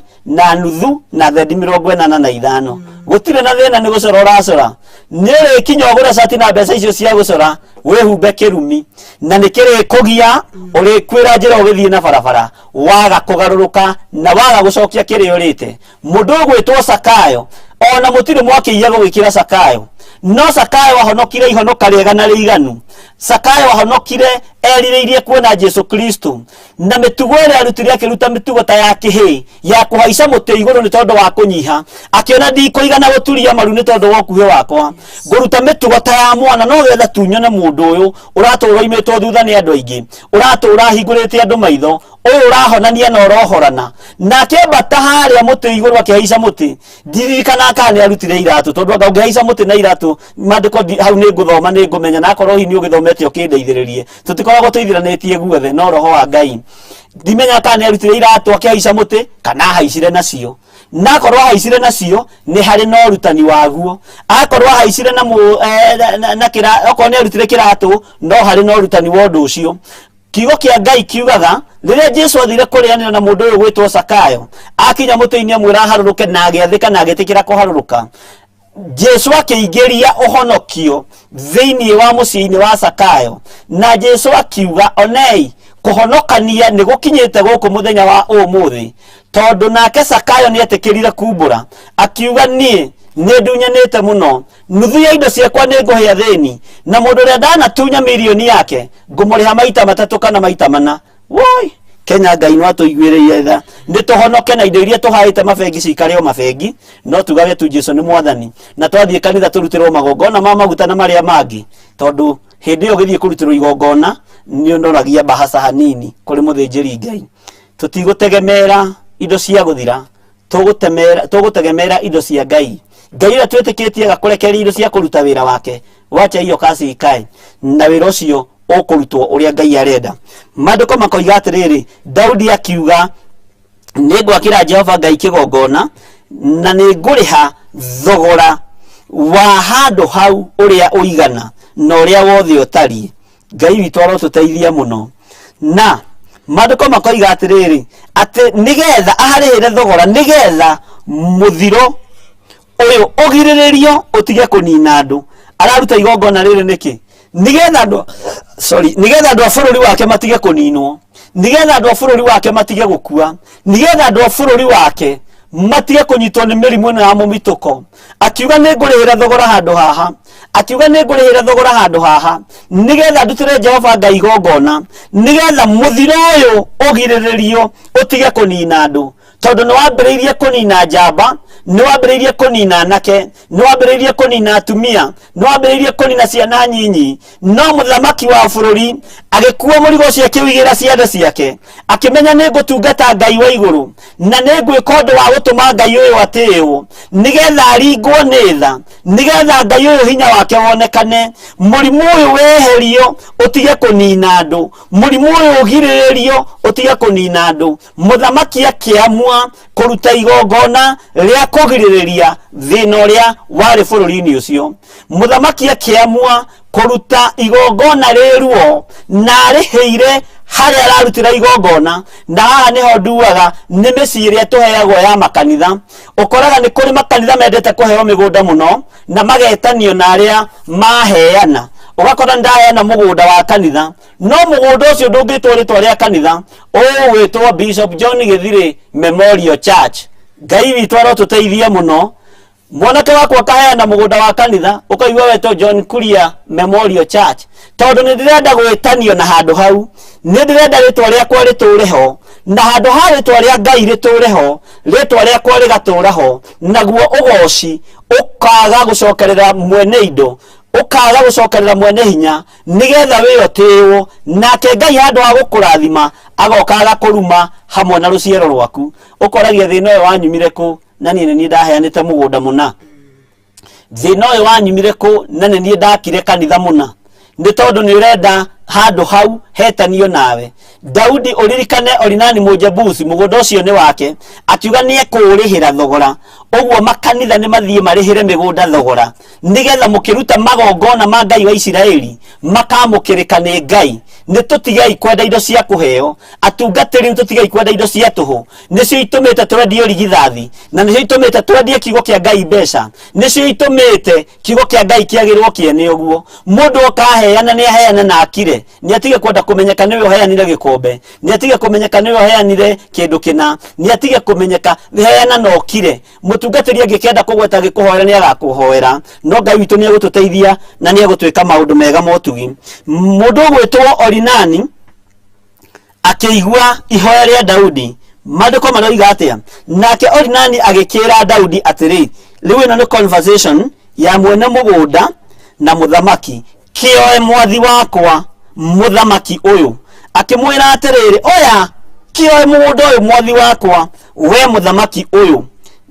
na thendi 85. Gũtirĩ na thĩna, nĩ gũcora ũracora, nĩ ũrĩkinya ũgũre cati na mbeca icio cia gũcora wĩhumbe kĩrumi, na nĩ kĩrĩkũgia ũrĩkwĩra njĩra ũgĩthiĩ na barabara, waga kũgarũrũka na waga gũcokia kĩrĩa ũrĩte. Mũndũ ũgwĩtwo Sakayo, ona mũtirĩ mwakĩiya gũgĩkĩra Sakayo, no Sakayo ahonokire ihonoka rĩega na rĩiganu. Sakayo ahonokire erirĩirie kuona Jesu Kristo, na mĩtugo ĩrĩa arutire akĩruta mĩtugo ta ya kĩhĩĩ ya kũhaica mũtĩ igũrũ nĩ tondũ wa kũnyiha, akĩona ndikũigana gũturia maru nĩ tondũ wa ũkuhĩ wakwa, ngũruta mĩtugo ta ya mwana no getha tu nyone mũndũ ũyũ ũratũra oimĩtwo thutha nĩ andũ aingĩ, ũratũra ahingũrĩte andũ maitho, ũyũ ũrahonania na ũrohorana. Na akĩambata harĩa mũtĩ igũrũ akĩhaica mũtĩ, ndirikana kana nĩ arutire iratũ, tondũ anga ũngĩhaica mũtĩ na iratũ, maandĩko hau nĩ ngũthoma nĩ ngũmenya, na akorwo hihi nĩ ũgĩthomete ũkĩndeithĩrĩrie, tũtikoragwo tũithiranĩtie guothe no roho wa Ngai. Ndimenya kana nĩ arutire iratũ akĩhaica mũtĩ kana ahaicire nacio. Na akorwo ahaicire nacio, nĩ harĩ na ũrutani waguo. Akorwo ahaicire na mũ, eh, na, na, na kĩra, okorwo nĩ arutire kĩratũ, no harĩ na ũrutani wa ũndũ ũcio. Kiugo kĩa Ngai kiugaga rĩrĩa Jesu athire kũrĩanĩra na mũndũ ũyũ gwĩtwo Zakayo, akinya mũtĩ-inĩ amwĩra aharũrũke na agĩathĩka na agĩtĩkĩra kũharũrũka. Jesu akĩingĩria ũhonokio thĩinĩ wa mũciĩ-inĩ wa Zakayo, na Jesu akiuga, onei, kũhonokania nĩ gũkinyĩte gũkũ mũthenya wa ũmũthĩ, tondũ nake Zakayo nĩ etĩkĩrire kumbũra, akiuga, niĩ nĩ ndunyanĩte mũno, nuthu ya indo ciakwa nĩ ngũhe athĩni, na mũndũ ũrĩa ndanatunya mirioni yake ngũmũrĩha maita matatũ kana maita mana. Woi, Kenya Ngai no atũiguĩrĩire tha, nĩ tũhonoke na indo iria tũhaĩte mabengi cikare o mabengi, no tugage tu Jesu nĩ mwathani, na twathiĩ kanitha tũrutĩrwo magongona ma maguta na marĩa mangĩ, tondũ hĩndĩ ĩyo ũgĩthiĩ kũrutĩrwo igongona nĩ ũnoragia mbahaca hanini kũrĩ mũthĩnjĩri Ngai. Tũtigũtegemera indo cia gũthira, tũgũtegemera indo cia Ngai. Ngai ũrĩa twĩtĩkĩtie agakũrekeria indo cia kũruta wĩra wake, wacha hiyo kazi ikae, na wĩra ũcio ũkũrutwo ũrĩa Ngai arenda. Maandĩko makoiga atĩrĩrĩ, Daudi akiuga, nĩ ngwakĩra Jehova Ngai kĩgongona, na nĩ ngũrĩha thogora wa handũ hau ũrĩa ũigana na ũrĩa wothe ũtariĩ. Ngai witũ arotũteithia mũno. Na maandĩko makoiga atĩrĩrĩ, atĩ nĩgetha aharĩhĩre thogora, nĩgetha mũthiro ũyũ ũgirĩrĩrio ũtige kũnina andũ. Araruta igongona rĩrĩ nĩkĩ? Nĩgetha andũ, sorry, nĩgetha andũ a bũrũri wake matige kũninwo, nĩgetha andũ a bũrũri wake matige gũkua, nĩgetha andũ a bũrũri wake matige kũnyitwo nĩ mĩrimũ ĩno ya mũmitũko. Akiuga nĩ ngũrĩhĩra thogora handũ haha, akiuga nĩ ngũrĩhĩra thogora handũ haha, nĩgetha ndutĩre Jehova Ngai igongona, nĩgetha mũthiro ũyũ ũgirĩrĩrio ũtige kũnina andũ. Tondũ nĩ wambĩrĩirie kũnina njamba, nĩ wambĩrĩirie kũnina anake, nĩ wambĩrĩirie kũnina atumia, nĩ wambĩrĩirie kũnina ciana nyinyi. No mũthamaki wa bũrũri agĩkua mũrigo ũcio akĩũigĩra ciande ciake, akĩmenya nĩ ngũtungata Ngai wa igũrũ, na nĩ ngwĩka ũndũ wa gũtũma Ngai ũyũ atĩĩwo, nĩgetha aringwo nĩ tha, nĩgetha Ngai ũyũ hinya wake wonekane, mũrimũ ũyũ weherio ũtige kũnina andũ, mũrimũ ũyũ ũgirĩrĩrio ũtige kũnina andũ. Mũthamaki akĩamua kũruta igongona rĩa kũgirĩrĩria thĩna ũrĩa warĩ bũrũri-inĩ ũcio. Mũthamaki akĩamua kũruta igongona rĩ ruo na arĩhĩire harĩa ararutĩra igongona. Na haha nĩho nduaga nĩ mĩciĩ ĩrĩa tũheagwo ya makanitha. Ũkoraga nĩ kũrĩ makanitha mendete kũheo mĩgũnda mũno na magetanio na arĩa maheana. Ũgakora nĩ ndaheana mũgũnda wa kanitha, no mũgũnda ũcio ndũngĩtwo rĩtwa rĩa kanitha, ũgwĩtwo Bishop John Gĩthirĩ Memorial Church. Ngai witũ arotũteithia mũno. Mwanake wakwa akaheana mũgũnda wa kanitha, ũkaigua wetwo John Kuria Memorial Church, tondũ nĩ ndĩrenda gwĩtanio na handũ hau, nĩ ndĩrenda rĩtwa rĩakwa rĩtũre ho, na handũ ha rĩtwa rĩa Ngai rĩtũre ho, rĩtwa rĩakwa rĩgatũra ho, naguo ũgoci ũkaga gũcokerera mwene indo, ũkaga gũcokerera mwene hinya, nĩgetha wĩ ũtĩĩwo, nake Ngai handũ ha gũkũrathima agoka agakũruma hamwe na rũciaro rwaku. Ũkoragia thĩna ũyũ wanyumire kũ, na niĩ nĩ niĩ ndaheanĩte mũgũnda mũna. Thĩna ũyũ wanyumire kũ, na nĩ niĩ ndakire kanitha mũna. Nĩ tondũ nĩ ũrenda handũ hau hetanio nawe. Daudi, ũririkane Orinani Mũjebusi, mũgũnda ũcio nĩ wake, akiuga nĩ ekũũrĩhĩra thogora. Ũguo makanitha nĩ mathiĩ marĩhĩre mĩgũnda thogora, nĩgetha mũkĩruta magongona ma Ngai wa Isiraeli makamũkĩrĩka nĩ Ngai. Nĩ tũtigei kwenda indo cia kũheo, atungatĩri, nĩ tũtigei kwenda indo cia tũhũ. Nĩcio itũmĩte twendie ũrigithathi, na nĩcio itũmĩte twendie kiugo kĩa Ngai mbeca, nĩcio itũmĩte kiugo kĩa Ngai kĩagĩrwo kĩene ũguo. Mũndũ oka aheana nĩ aheane na akire, nĩ atige kwenda kũmenyeka nĩwe ũheanire gĩkombe, nĩ atige kũmenyeka nĩwe ũheanire kĩndũ kĩna, nĩ atige kũmenyeka, heana na ũkire. Mũtungatĩri angĩkenda kũgweta agĩkũhoera nĩ agakũhoera, no Ngai witũ nĩ egũtũteithia na nĩ egũtwĩka maũndũ mega motugi. Mũndũ ũgwĩtwo Orinani akĩigua ihoya rĩa Daudi, maandĩko maroiga atĩa? Nake Orinani agĩkĩra Daudi atĩrĩ, rĩu ĩno nĩ conversation ya mwene mũgũnda na mũthamaki. Kĩoe mwathi wakwa mũthamaki ũyũ. Akĩmwĩra atĩrĩrĩ, oya kĩoe mũgũnda ũyũ mwathi wakwa we mũthamaki ũyũ.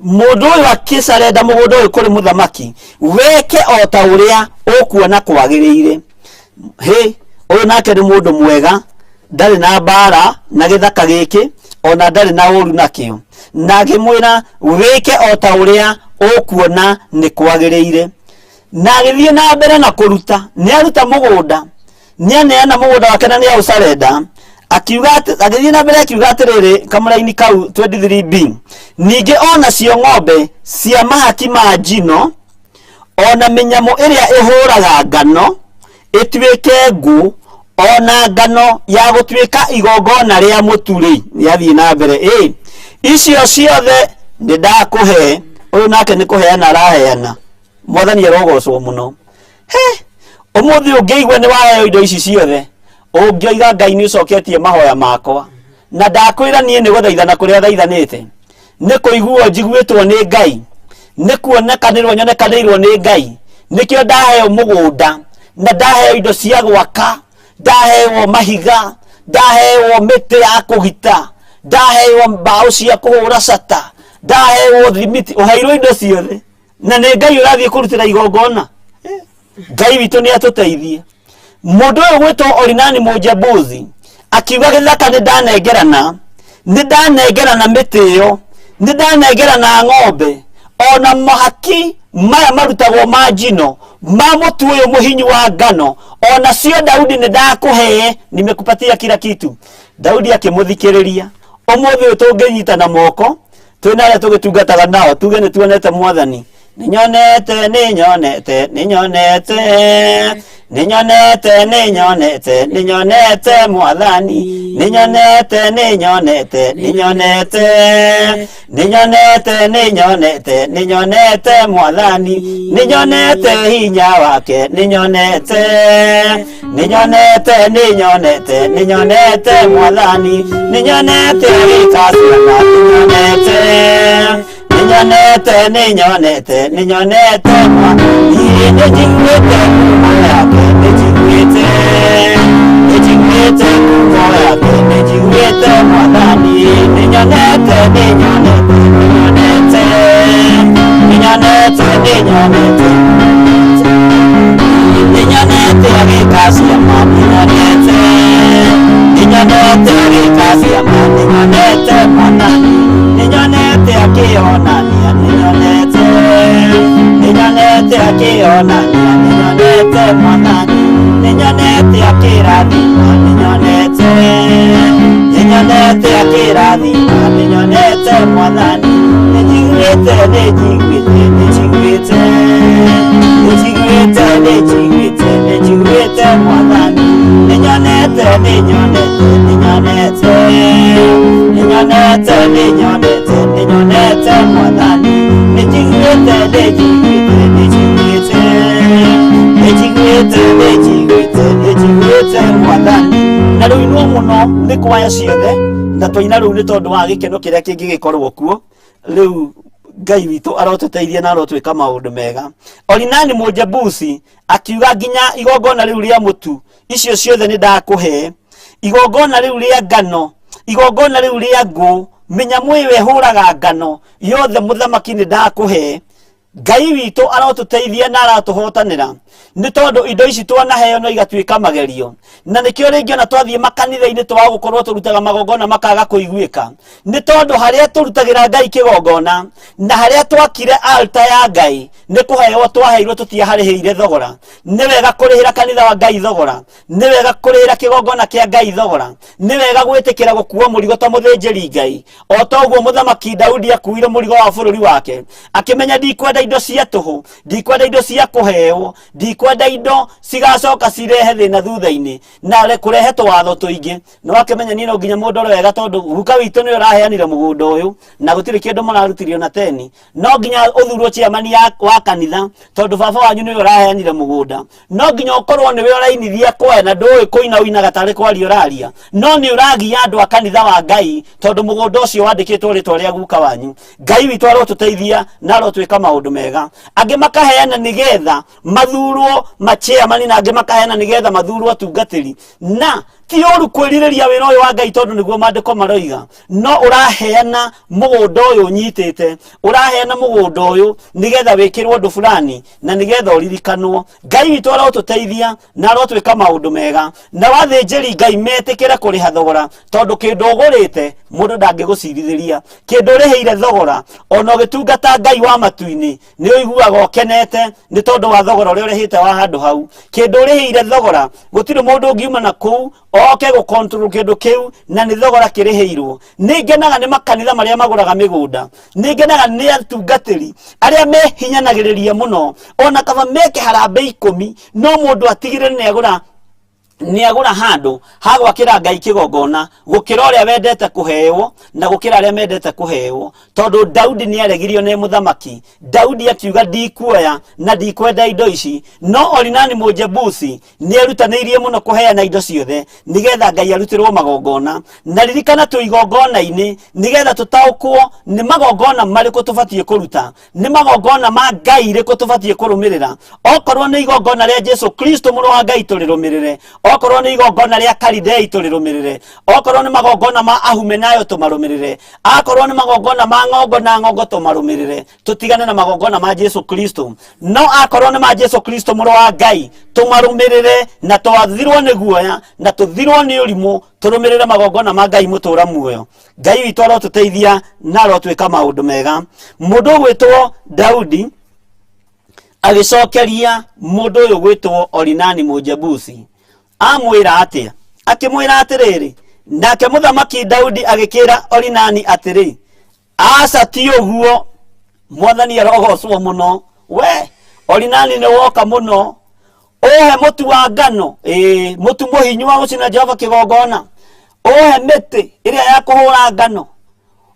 Mũndũ ũyũ akĩcarenda mũgũnda ũyũ kũrĩ mũthamaki, weke o ta ũrĩa ũkuona kwagĩrĩire. Hĩ, ũyũ nake nĩ mũndũ mwega, ndarĩ na mbara na gĩthaka gĩkĩ. Ona ndarĩ na ũru nakĩo. Na akĩmwĩra, wĩke o ta ũrĩa ũkuona nĩ kwagĩrĩire. Na agĩthiĩ na mbere na kũruta. Nĩ aruta mũgũnda, nĩ aneana mũgũnda wake na nĩ aũcarenda. Akiuga agĩthiĩ na mbere akiuga atĩrĩrĩ, kamũraini kau 23b, ningĩ o nacio ng'ombe cia mahaki ma njino, o na mĩnyamũ ĩrĩa ĩhũraga ngano ĩtuĩke ngũ, o na ngano ya gũtuĩka igongona rĩa mũtu-rĩ, nĩathiĩ na mbere, ĩ icio ciothe nĩ ndakũhe. Ũyũ nake nĩ kũheana araheana. Mwathani arogocwo mũno. He ũmũthĩ ũngĩigua nĩ waheo indo ici ciothe, ũngĩoiga Ngai nĩ ũcoketie mahoya makwa. Na ndakwĩra niĩ nĩ gũthaithana kũrĩa thaithanĩte, nĩ kũiguo njiguĩtwo nĩ Ngai, nĩ kuonekanĩrwo nyonekanĩirwo nĩ Ngai. Nĩkĩo ndaheo mũgũnda, na ndaheo indo cia gwaka, ndaheo mahiga, ndaheo mĩtĩ ya kũgita, ndaheo mbaũ cia kũhũra cata, ndaheo thimiti. Ũheirwo indo ciothe na nĩ Ngai ũrathiĩ kũrutĩra igongona. Ngai witũ nĩ atũteithie. Mũndũ ũyũ gwĩtwo Orinani Mũjebusi akiuga gĩthaka nĩ ndanengerana, nĩ ndanengerana mĩtĩ ĩyo, nĩ ndanengerana ng'ombe, ona mahaki maya marutagwo ma njino ma mũtu ũyũ mũhinyu wa ngano, ona cio Daudi nĩ ndakũhe, nimekupatia kila kitu. Daudi akĩmũthikĩrĩria. Ũmũthĩ ũyũ tũngĩnyitana moko twĩna arĩa tũgĩtungataga nao, tuge nĩ tuonete Mwathani. Nĩ nyonete, nĩ nyonete, nĩ nyonete, nĩ nyonete, nĩ nyonete, nĩ nyonete Mwathani. Nĩ nyonete, nĩ nyonete, nĩ nyonete, nĩ nyonete, nĩ nyonete, nĩ nyonete Mwathani. Nĩ nyonete hinya wake, nĩ nyonete, nĩ nyonete, nĩ nyonete, nĩ nyonete Mwathani. Nĩ nyonete agĩka ciama, nĩ nyonete, nĩ nyonete, nĩ nyonete, nĩ nyonete Mwathani. Nĩ njiguĩte ngumo yake, nĩ njiguĩte, nĩ njiguĩte ngumo yake, nĩ njiguĩte Mwathani. Nĩ nyonete, nĩ nyonete, nĩ nyonete, nĩ nyonete, nĩ nyonete, nĩ nyonete agĩka ciama, nĩ nyonete, nĩ nyonete agĩka ciama, nĩ nyonete Mwathani, nĩ nyonete akĩonania, nĩ nyonete, nĩ nyonete akĩonania, nĩ nyonete Mwathani, nĩ nyonete akĩrathima, nĩ nyonete, nĩ nyonete akĩrathima, nĩ nyonete Mwathani, nĩ njiguĩte, nĩ njiguĩte, nĩ njiguĩte, nĩ njiguĩte, nĩ njiguĩte, nĩ njiguĩte Mwathani, nĩ nyonete, nĩ nyonete, nĩ nyonete, nĩ nyonete, nĩ nyonete, nĩ nyonete Mwathani, nĩ njiguĩte, nĩ njiguĩte, nĩ njiguĩte, nĩ njiguĩte, nĩ njiguĩte, nĩ njiguĩte Mwathani. Na rũinwo mũno nĩ kwaya ciothe, na twaina rũu nĩ tondũ wa gĩkeno kĩrĩa kĩngĩgĩkorwo kuo. Rĩu Ngai witũ arotũteithia na arotwĩka maũndũ mega. Orinani Mũjebusi akiuga nginya igongona rĩu rĩa mũtu, icio ciothe nĩ ndakũhe, igongona rĩu rĩa ngano, igongona rĩu rĩa ngũ, mĩnyamũ ĩyo ĩhũraga ngano yothe, mũthamaki nĩ ndakũhe. Ngai witũ arotũteithia na aratũhotanĩra, nĩ tondũ indo ici twanaheo no igatuĩka magerio. Na nĩkĩo rĩngĩ ona twathiĩ makanitha-inĩ twaga gũkorwo tũrutaga magongona makaga kũiguĩka, nĩ tondũ harĩa tũrutagĩra Ngai kĩgongona na harĩa twakire altar ya Ngai nĩ kũheo twaheirwo, tũtiaharĩhĩire thogora. Nĩ wega kũrĩhĩra kanitha wa Ngai thogora, nĩ wega kũrĩhĩra kĩgongona kĩa Ngai thogora, nĩ wega gwĩtĩkĩra gũkua mũrigo ta mũthĩnjĩri Ngai, o ta ũguo mũthamaki Daudi akuire mũrigo wa bũrũri wake, akĩmenya ndikwenda indo cia tũhũ, ndikwenda indo cia kũheo, ndikwenda indo cigacoka cirehe thĩna thutha-inĩ na kũrehe tũwatho tũingĩ. Nĩ wakĩmenya niĩ no nginya mũndũ ore wega, tondũ guka witũ nĩwe ũraheanire mũgũnda ũyũ na gũtirĩ kĩndũ mũrarutire ona teni. No nginya ũthurwo chairman wa kanitha, tondũ baba wanyu nĩwe ũraheanire mũgũnda. No nginya ũkorwo nĩwe ũrainithia kwaya na ndũĩ kũina, ũinaga tarĩ kwaria ũraria, no nĩ ũragia andũ a kanitha wa Ngai, tondũ mũgũnda ũcio wandĩkĩtwo rĩtwa rĩa guka wanyu. Ngai witũ arotũteithia na arotwĩka maũndũ mega. mega. Angĩ makaheana nĩgetha mathurwo machairman, na angĩ makaheana nĩgetha mathurwo atungatĩri. Na ti ũru kwĩrirĩria wĩra ũyũ wa Ngai tondũ nĩguo maandĩko maroiga, no ũraheana mũgũnda ũyũ ũnyitĩte, ũraheana mũgũnda ũyũ nĩgetha wĩkĩrwo ũndũ fulani na nĩgetha ũririkanwo. Ngai witũ arotũteithia na arotwĩka maũndũ mega, na wathĩnjĩri Ngai metĩkĩre kũrĩha thogora, tondũ kĩndũ ũgũrĩte mũndũ ndangĩgũcirithĩria. Kĩndũ ũrĩhĩire thogora, ona ũgĩtungata Ngai wa matu-inĩ nĩ ũiguaga ũkenete nĩ tondũ wa thogora ũrĩa ũrĩhĩte wa handũ hau. Kĩndũ ũrĩhĩire thogora, gũtirĩ mũndũ ũngiuma na kũu oke gũkontrol kĩndũ kĩu, na nĩ thogora kĩrĩhĩirwo. Nĩ ngenaga nĩ makanitha marĩa magũraga mĩgũnda, nĩ ngenaga nĩ atungatĩri arĩa mehinyanagĩrĩria mũno, ona kaba meke harambĩ 10, no mũndũ atigĩrĩre nĩ agũra handũ ha gwakĩra Ngai kĩgongona, gũkĩra ũrĩa wendete kũheo na gũkĩra arĩa mendete kũheo. Tondũ Daudi nĩ aregirio nĩ mũthamaki, Daudi akiuga ndikuoya na ndikwenda indo ici, no Orinani Mũjebusi nĩ erutanĩirie mũno kũheana indo ciothe nĩgetha Ngai arutĩrwo magongona. Na ririkana twĩ igongona-inĩ nĩgetha tũtaũkwo nĩ magongona marĩkũ tũbatiĩ kũruta, nĩ magongona ma Ngai rĩkũ tũbatiĩ kũrũmĩrĩra. Okorwo nĩ igongona rĩa Jesu Kristo mũrũ wa Ngai tũrĩrũmĩrĩre, okorwo nĩ igongona rĩa Kalidei tũrĩrũmĩrĩre, okorwo nĩ magongona ma Ahumenayo tũmarũmĩrĩre, akorwo nĩ magongona ma ng'ongo na ng'ongo tũmarũmĩrĩre, tũtigane na magongona ma Jesu Kristo. No akorwo nĩ ma Jesu Kristo mũrũ wa Ngai tũmarũmĩrĩre, na twathirwo nĩ guoya na tũthirwo nĩ ũrimũ, tũrũmĩrĩre magongona ma Ngai mũtũra muoyo. Ngai witũ arotũteithia na arotwĩka maũndũ mega. Mũndũ ũgwĩtwo Daudi agĩcokeria mũndũ ũyũ ũgwĩtwo Orinani Mũjebusi, amwĩra atĩa? Akĩmwĩra atĩrĩrĩ, nake mũthamaki Daudi agĩkĩra Orinani atĩrĩ, aca ti ũguo, mwathani arogocwo mũno. We Orinani nĩ woka mũno, ũhe mũtu wa ngano, ĩĩ mũtu mũhinyu wa gũcina Jehova kĩgongona, ũhe mĩtĩ ĩrĩa ya kũhũra ngano,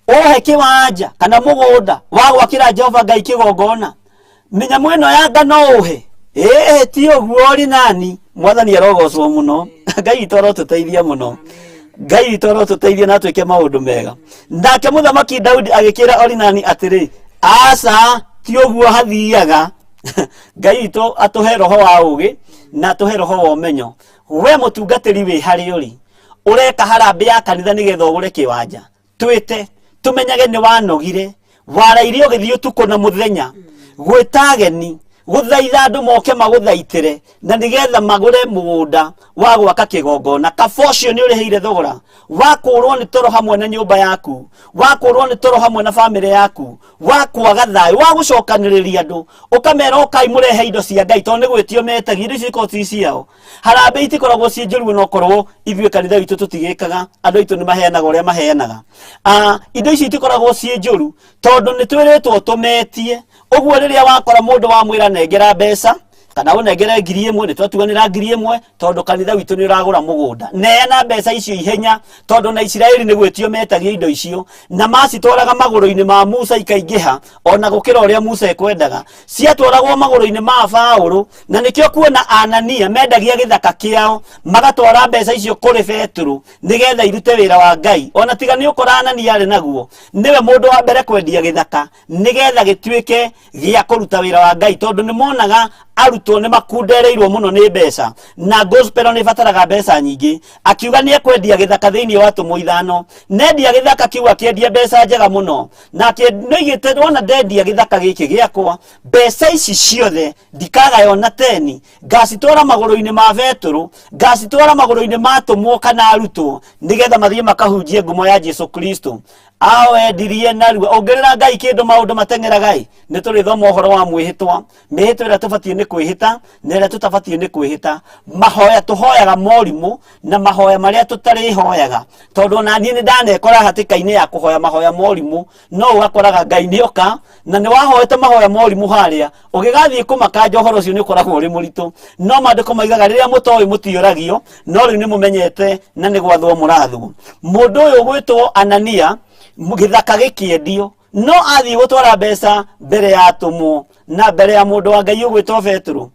ũhe kĩwanja kana mũgũnda wa gwakĩra Jehova Ngai kĩgongona, mĩnyamũ ĩno ya ngano ũhe. Ĩĩ ti ũguo Orinani, mwathani arogocwo mũno. Ngai witũ arotũteithia mũno, Ngai witũ arotũteithia na atwĩke maũndũ mega. Nake mũthamaki Daudi agĩkĩra Orinani atĩrĩ, aca ti ũguo hathiaga. Ngai witũ atũhe roho wa ũgĩ na atũhe roho wa ũmenyo. We mũtungatĩri wĩ harĩa ũrĩ, ũreka harambĩ ya kanitha nĩgetha ũgũre kĩwanja, twĩte tũmenyage nĩ wanogire, waraire ũgĩthiĩ ũtukũ na mũthenya gwĩta ageni, gũthaitha andũ moke magũthaitĩre na nĩgetha magũre mũgũnda wa gwaka kĩgongona. Kaba ũcio nĩ ũrĩhĩire thogora wa kũũrwo nĩ toro hamwe na nyũmba yaku, wa kũũrwo nĩ toro hamwe na bamĩrĩ yaku, wa kwaga thayũ, wa gũcokanĩrĩria andũ ũkamera ũkai mũrehe indo cia Ngai, tondũ nĩ gwĩtio metagia indo icio ikoragwo ci ciao. Harambĩ itikoragwo ciĩ njũru, ona okorwo ithuĩ kanitha witũ tũtigĩkaga, andũ aitũ nĩ maheanaga ũrĩa maheanaga. Indo ici itikoragwo ciĩ njũru tondũ nĩ twĩrĩtwo tũmetie. Ũguo rĩrĩa wakora mũndũ wamwĩra nengera mbeca kana ũnengere 1000, nĩ twatuanĩra 1000 tondũ kanitha witũ nĩ ũragũra mũgũnda, neana mbeca icio ihenya, tondũ na Isiraeli nĩ gwĩtio metagia indo icio na macitwaraga magũrũ-inĩ ma Musa ikaingĩha ona gũkĩra ũrĩa Musa ekwendaga. Ciatwaragwo magũrũ-inĩ ma Paũlũ, na nĩkĩo kuona Anania mendagia gĩthaka kĩao magatwara mbeca icio kũrĩ Petero nĩgetha irute wĩra wa Ngai. Ona tiga nĩ ũkora Anania arĩ naguo, nĩwe mũndũ wa mbere kwendia gĩthaka nĩgetha gĩtuĩke gĩa kũruta wĩra wa Ngai, tondũ nĩ monaga arutwo nĩ makundereirwo mũno nĩ mbeca na gospel nĩ ĩbataraga mbeca nyingĩ. Akiuga nĩ ekwendia gĩthaka thĩinĩ wa atũmwo 5, nendia gĩthaka kĩu akĩendia mbeca njega mũno, na nĩoigĩte wona ndendia gĩthaka gĩkĩ gĩakwa, mbeca ici ciothe ndikagaya ona teni, ngacitwara magũrũ-inĩ ma Petero, ngacitwara magũrũ-inĩ ma atũmwo kana arutwo, nĩgetha mathiĩ makahunjie ngumo ya Jesu Kristo. Awendirie narua. Ũngĩrĩra Ngai kĩndũ maũndũ mateng'eraga ĩ, nĩ tũrĩthoma ũhoro wa mwĩhĩtwa, mĩhĩtwa ĩrĩa tũbatiĩ nĩ kwĩhĩta na ĩrĩa tũtabatiĩ nĩ kwĩhĩta, mahoya tũhoyaga morimũ na mahoya marĩa tũtarĩhoyaga, tondũ ona niĩ nĩ ndanekora hatĩka-inĩ ya kũhoya mahoya morimũ, no ũgakoraga Ngai nĩoka na nĩ wahoete mahoya morimũ harĩa, ũgĩgathiĩ kũmakanja ũhoro ũcio nĩ ũkoragwo ũrĩ mũritũ. No maandĩko maigaga rĩrĩa mũtoĩ mũtiũragio, no rĩu nĩ mũmenyete na nĩ gwathwo mũrathwo. Mũndũ ũyũ ũgwĩtwo Anania, gĩthaka gĩkĩendio, no athiĩ gũtwara mbeca mbere ya atũmwo na mbere ya mũndũ wa Ngai ũgwĩtwo Petero,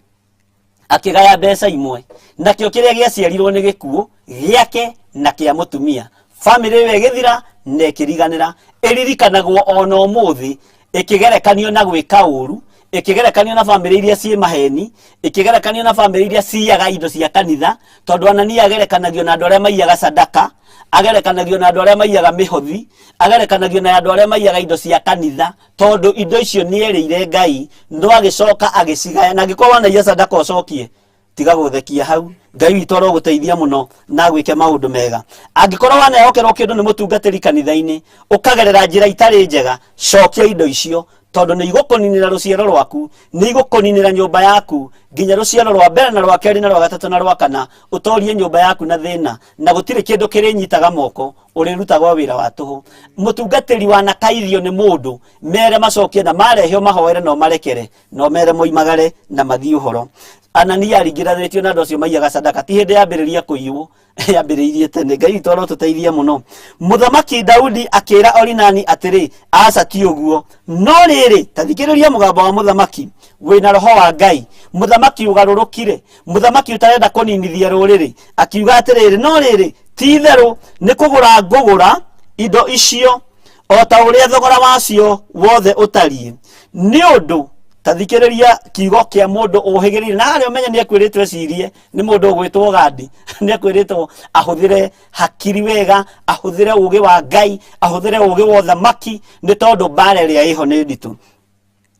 akĩgaya mbeca imwe, nakĩo kĩrĩa gĩaciarirwo nĩ gĩkuũ gĩake na kĩa mũtumia. Bamĩrĩ ĩyo ĩgĩthira na ĩkĩriganĩra, ĩririkanagwo ona ũmũthĩ ĩkĩgerekanio na gwĩka ũru, Ĩkĩgerekanio na bamĩrĩ iria ciĩ maheni, ĩkĩgerekanio na bamĩrĩ iria ciiyaga indo cia kanitha, tondũ Anania agerekanagio na andũ arĩa maiyaga sadaka, agerekanagio na andũ arĩa maiyaga mĩhothi, agerekanagio na andũ arĩa maiyaga indo cia kanitha, tondũ indo icio nĩerĩire Ngai, no agĩcoka agĩcigaya. Na angĩkorwo wanaiya sadaka ũcokie, tiga gũthekia hau. Ngai witũ arogũteithia mũno na agwĩke maũndũ mega. Angĩkorwo wanehokerwo kĩndũ nĩ mũtungatĩri kanitha-inĩ, ũkagerera njĩra itarĩ njega, cokia indo icio, tondũ nĩ igũkũninĩra rũciaro rwaku, nĩ igũkũninĩra nyũmba yaku, nginya rũciaro rwa mbere na rwa kerĩ na rwa gatatũ na rwa kana, ũtorie nyũmba yaku na thĩna, na gũtirĩ kĩndũ kĩrĩnyitaga moko, ũrĩrutagwo wĩra wa tũhũ. Mũtungatĩri wanakaithio nĩ mũndũ, mere macokie na mareheo mahoere no marekere, no mere moimagare na mathiĩ ũhoro. Anania aringĩranĩtio na andũ acio maiyaga sadaka, ti hĩndĩ yambĩrĩria kũiywo, yambĩrĩirie tene. Ngai witũ arotũteithia mũno. Mũthamaki Daudi akĩra Orinani atĩrĩ, aca ti ũguo, no rĩrĩ, ta thikĩrĩria mũgambo wa mũthamaki wĩna roho wa Ngai, mũthamaki ũgarũrũkire, mũthamaki ũtarenda kũninithia rũrĩrĩ, akiuga atĩrĩrĩ, no rĩrĩ, ti itherũ nĩ kũgũra ngũgũra indo icio o ta ũrĩa thogora wacio wothe ũtariĩ. Nĩ ũndũ ta thikĩrĩria kiugo kĩa mũndũ ũhĩgĩrĩire, na harĩa ũmenye nĩ ekwĩrĩtwo ecirie, nĩ mũndũ ũgwĩtwo Gadi, nĩ ekwĩrĩtwo ahũthĩre hakiri wega, ahũthĩre ũgĩ wa Ngai, ahũthĩre ũgĩ wa ũthamaki, nĩ tondũ mbara ĩrĩa ĩho nĩ nditũ.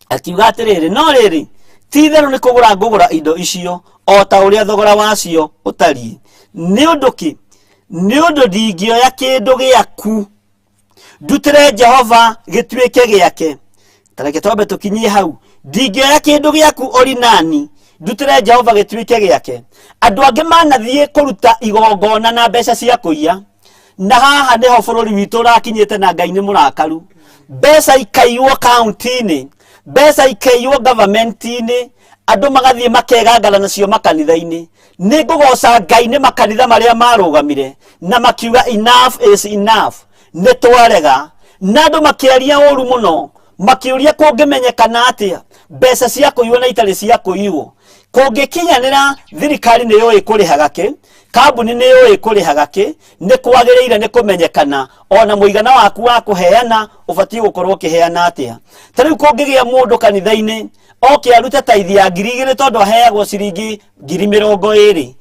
Akiuga atĩrĩrĩ, no rĩrĩ, ti itherũ nĩ kũgũra ngũgũra indo icio o ta ũrĩa thogora wacio ũtariĩ. Nĩ ũndũ kĩ? Nĩ ũndũ ndingĩoya kĩndũ gĩaku ndutĩre Jehova gĩtuĩke gĩake. Ta reke twambe tũkinyie hau. Ndingĩoya kĩndũ gĩaku Orinani ndutĩre Jehova gĩtuĩke gĩake. Andũ angĩ manathiĩ kũruta igongona na mbeca cia kũiya, na haha nĩho bũrũri witũ ũrakinyĩte na Ngai nĩ mũrakaru. Mbeca ikaiywo kaunti-inĩ, mbeca ikaiywo government-inĩ, andũ magathiĩ makegangara nacio makanitha-inĩ. Nĩ ngũgoca Ngai nĩ makanitha marĩa marũgamire na makiuga enough is enough, nĩ twarega. Na andũ makĩaria ũru mũno, makĩũria kũngĩmenyekana atĩa mbeca cia kũiywo na itarĩ cia kũiywo. Kũngĩkinyanĩra thirikari nĩ yũĩ kũrĩhaga kĩ, kambuni nĩ yũĩ kũrĩhaga kĩ, nĩ kwagĩrĩire nĩ kũmenyekana ona mũigana waku wa kũheana ũbatiĩ gũkorwo ũkĩheana atĩa. Ta rĩu kũngĩgĩa mũndũ kanitha-inĩ oke arute taithi ya 2,000 tondũ aheagwo ciringi 20,000,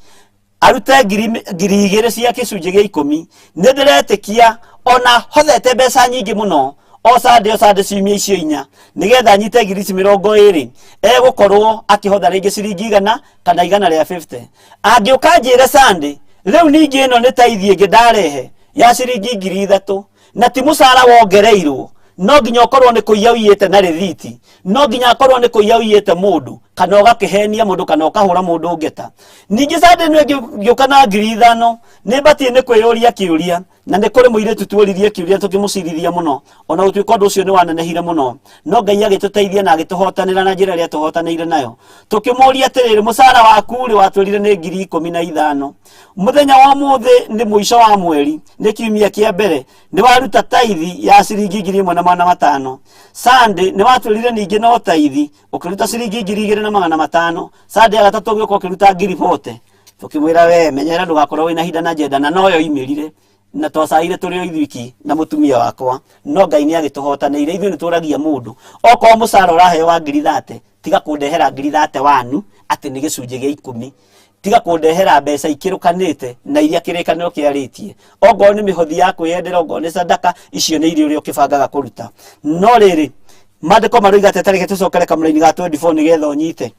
arute 2,000 cia gĩcunjĩ gĩa 10, nĩ ndĩretĩkia ona hothete mbeca nyingĩ mũno o Sunday, o Sunday ciumia icio inya, nĩgetha anyite ngiri ici mĩrongo ĩrĩ, egũkorwo akĩhotha rĩngĩ ciringi 100 kana igana rĩa 50. Angĩũka njĩre Sunday, rĩu ningĩ ĩno nĩ taithi ĩngĩ ndarehe ya ciringi 3,000, na ti mũcara wongereirwo, no nginya ũkorwo nĩ kũiya ũiyĩte na rĩthiti, no nginya akorwo nĩ kũiya ũiyĩte mũndũ, kana ũgakĩhenia mũndũ, kana ũkahũra mũndũ ngeta. Ningĩ Sunday ĩno ĩngĩ ngĩũka na 5,000, nĩ batiĩ nĩ kwĩyũria kĩũria, na nĩ kũrĩ mũirĩtu tuoririe kĩũria tũkĩmũcirithia mũno, ona gũtuĩka ũndũ ũcio nĩ wanenehire mũno, no Ngai agĩtũteithia na agĩtũhotanĩra na njĩra ĩrĩa atũhotanĩire nayo. Tũkĩmũria atĩrĩrĩ, mũcara waku rĩ watwĩrire nĩ 15,000, mũthenya wa ũmũthĩ nĩ mũico wa mweri, nĩ kiumia kĩa mbere, nĩ waruta taithi ya ciringi 1,500. Sunday nĩ watwĩrire ningĩ no taithi, ũkĩruta ciringi 2,500. Sunday ya gatatũ ũgĩũka ũkĩruta ngiri bote. Tũkĩmwĩra we menyerera ndũgakorwo wĩna hinda na njenda, na noyo imĩrire, na twacaire tũrĩ o ithuiki na mũtumia wakwa, no Ngai nĩ agĩtũhotanĩire. Ithuĩ nĩ tũragia mũndũ okorwo mũcara ũraheo wa ngiri thate, tiga kũndehera ngiri thate wanu atĩ nĩ gĩcunjĩ gĩa 10, tiga kũndehera mbeca ikĩrũkanĩte na iria kĩrĩkanĩro kĩarĩtie. Ongorwo nĩ mĩhothi ya kwĩyendera, ongorwo nĩ sadaka, icio nĩ iria ũrĩa ũkĩbangaga kũruta. No rĩrĩ, maandĩko maroiga atĩ tareke tũcokere kamũraini ga 24 nĩgetha ũnyite.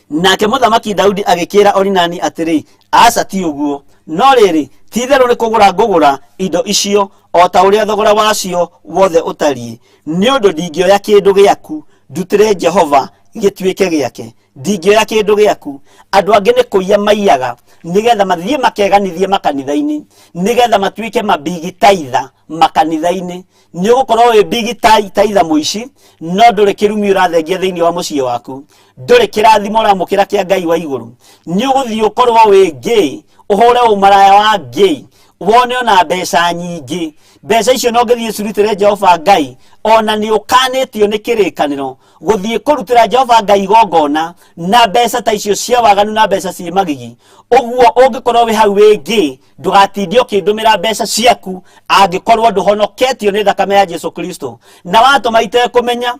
Nake mũthamaki Daudi agĩkĩra Orinani atĩrĩ, aca ti ũguo, no rĩrĩ, ti itherũ nĩ kũgũra ngũgũra indo icio o ta ũrĩa thogora wacio wothe ũtariĩ, nĩ ũndũ ndingĩoya kĩndũ gĩaku ndutĩre Jehova gĩtuĩke gĩake. Ndingĩoya kĩndũ gĩaku. Andũ angĩ nĩ kũiya maiyaga nĩgetha mathiĩ makeganithie makanitha-inĩ, nĩgetha matuĩke mabigi taitha makanitha-inĩ. Nĩ ũgũkorwo wĩ bigi taitha mũici, no ndũrĩ kĩrumi ũrathengia thĩinĩ wa mũciĩ waku, ndũrĩ kĩrathimo ũramũkĩra kĩa Ngai wa igũrũ. Nĩ ũgũthiĩ ũkorwo wĩ gay, ũhũre ũmaraya wa gay, wone ona mbeca nyingĩ. Mbeca icio no ngĩthiĩ cirutĩre Jehova Ngai, ona nĩ ũkanĩtio nĩ kĩrĩkanĩro gũthiĩ kũrutĩra Jehova Ngai igongona na mbeca ta icio cia waganu na mbeca ciĩ magigi. Ũguo ũngĩkorwo wĩ hau wĩ gay, ndũgatinde ũkĩndũmĩra mbeca ciaku angĩkorwo ndũhonoketio nĩ thakame ya Jesu Kristo. Na watũma itekũmenya,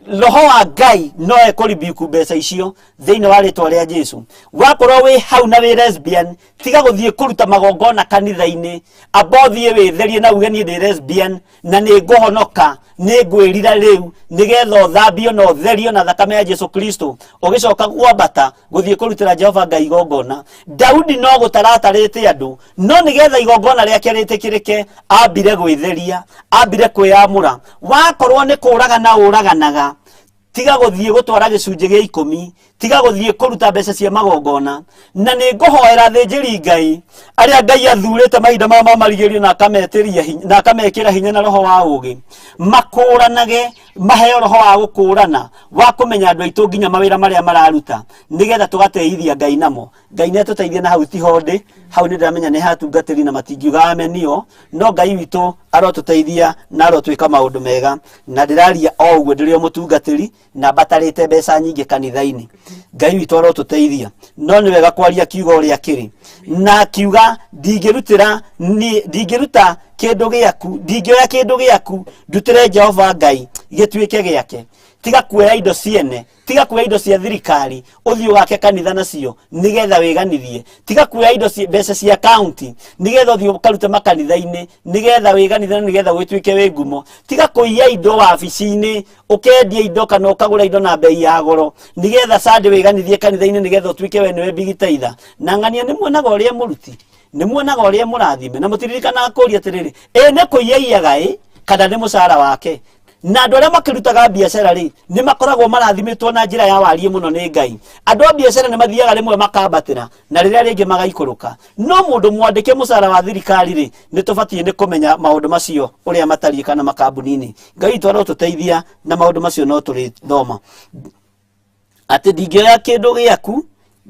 Roho wa Ngai no ekũribiku mbeca icio thĩinĩ wa rĩtwa rĩa Jesu. Wakorwo wĩ hau na wĩ lesbian, tiga gũthiĩ kũruta magongona kanitha-inĩ, amba ũthiĩ wĩtherie na uge niĩ ndĩ lesbian na nĩ ngũhonoka, nĩ ngwĩrira rĩu, nĩgetha ũthambio na ũtherio na thakame ya Jesu Kristo, ũgĩcoka kwambata gũthiĩ kũrutĩra Jehova Ngai igongona. Daudi no gũtaratarĩte andũ, no nĩgetha igongona rĩake rĩtĩkĩrĩke, ambire gwĩtheria, ambire kwĩyamũra. Wakorwo nĩ kũragana ũraganaga, tiga gũthiĩ gũtwara gĩcunjĩ gĩa ikũmi, tiga gũthiĩ kũruta mbeca cia magongona. Na nĩ ngũhoera athĩnjĩri Ngai arĩa Ngai athurĩte mahinda maya ma marigĩrĩrio na akametĩria hinya, na akamekĩra hinya na roho wa ũũgĩ, makũranage, maheo roho wa gũkũrana, wa kũmenya andũ aitũ nginya mawĩra marĩa mararuta, nĩgetha tũgateithia Ngai namo. Ngai nĩ atũteithie na hau tiho ndĩ, hau nĩ ndĩramenya nĩ hatungatĩri na matingiuga amenio, no Ngai witũ arotũteithia na arotwĩka maũndũ mega. Na ndĩraria o ũguo ndĩrĩ o mũtungatĩri na mbatarĩte mbeca nyingĩ kanitha-inĩ. Ngai witũ arotũteithia, no nĩ wega kwaria kiugo ũrĩa kĩrĩ. Na akiuga ndingĩrutĩra niĩ, ndingĩruta kĩndũ gĩaku, ndingĩoya kĩndũ gĩaku ndutĩre Jehova Ngai gĩtuĩke gĩake. Tiga kuoya indo ciene, tiga kuoya indo cia thirikari ũthiĩ ũgake kanitha nacio nĩgetha wĩganithie. Tiga kuoya indo mbeca cia kaunti nĩgetha ũthiĩ ũkarute makanitha-inĩ nĩgetha wĩganithie na nĩgetha ũgĩtuĩke wĩ ngumo. Tiga kũiya indo wabici-inĩ, ũkendia indo kana ũkagũra indo na bei ya goro nĩgetha Sunday wĩganithie kanitha-inĩ nĩgetha ũtuĩke we nĩwe bigitaitha. Na ng'ania nĩ muonaga ũrĩa mũruti, nĩ muonaga ũrĩa mũrathime, na mũtiririkanaga kũria atĩrĩrĩ, ĩ nĩ kũiya iyaga ĩ kana nĩ mũcara wake? Na andũ arĩa makĩrutaga biacara rĩ, nĩ makoragwo marathimĩtwo na njĩra ya wariĩ mũno nĩ Ngai. Andũ a biacara nĩ mathiaga rĩmwe makambatĩra na rĩrĩa rĩngĩ magaikũrũka. No mũndũ mwandĩke mũcara wa thirikari rĩ, nĩ tũbatiĩ nĩ kũmenya maũndũ macio ũrĩa matariĩ kana makambuni-inĩ. Ngai witũ arotũteithia na maũndũ macio no tũrĩthoma. Atĩ ndingĩoya kĩndũ gĩaku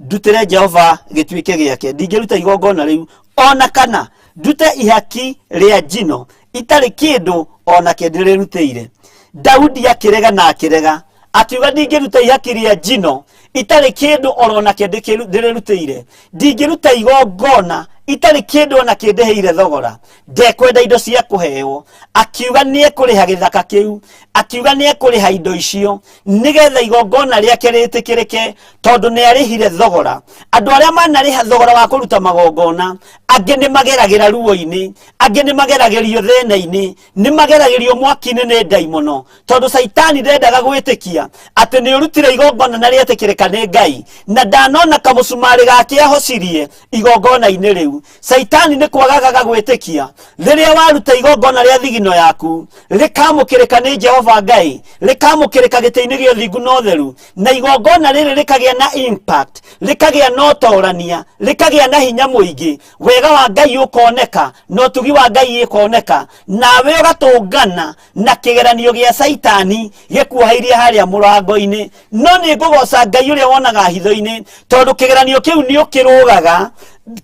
ndutĩre Jehova gĩtuĩke gĩake, ndingĩruta igongona rĩu ona kana ndute ihaki rĩa njino itarĩ kĩndũ ona kĩ ndĩrĩrutĩire. Daudi akĩrega na akĩrega, akiuga ndingĩruta ihaki rĩa njino itarĩ kĩndũ orona kĩ ndĩrĩrutĩire, ndingĩruta igongona itarĩ kĩndũ ona kĩ ndĩhĩire thogora, ndekwenda indo cia kũheo. Akiuga nĩ ekũrĩha gĩthaka kĩu, akiuga nĩ ekũrĩha indo icio nĩgetha igongona rĩake rĩtĩkĩrĩke, tondũ nĩ arĩhire thogora. Andũ arĩa manarĩha thogora wa kũruta magongona, angĩ nĩ mageragĩra ruo-inĩ, angĩ nĩ mageragĩrio thĩna-inĩ, nĩ mageragĩrio mwaki-inĩ nĩ ndaimono, tondũ Caitani ndendaga gwĩtĩkia atĩ nĩ ũrutire igongona na rĩetĩkĩrĩka nĩ Ngai, na ndanona kamũcumarĩ gake ahocirie igongona-inĩ rĩu. Caitani nĩ kwagagaga gwĩtĩkia rĩrĩa waruta igongona rĩa thigino yaku rĩkamũkĩrĩka nĩ Jehova Ngai, rĩkamũkĩrĩka gĩtĩ-inĩ gĩa ũthingu na ũtheru, na igongona rĩrĩ rĩkagĩa na impact, rĩkagĩa na ũtorania, rĩkagĩa na hinya mũingĩ, wega wa Ngai ũkoneka na ũtugi wa Ngai ĩkoneka, nawe ũgatũngana na kĩgeranio gĩa Caitani gĩkuoheirie harĩa mũrango-inĩ. No nĩ ngũgoca Ngai ũrĩa wonaga hitho-inĩ, tondũ kĩgeranio kĩu nĩ ũkĩrũgaga,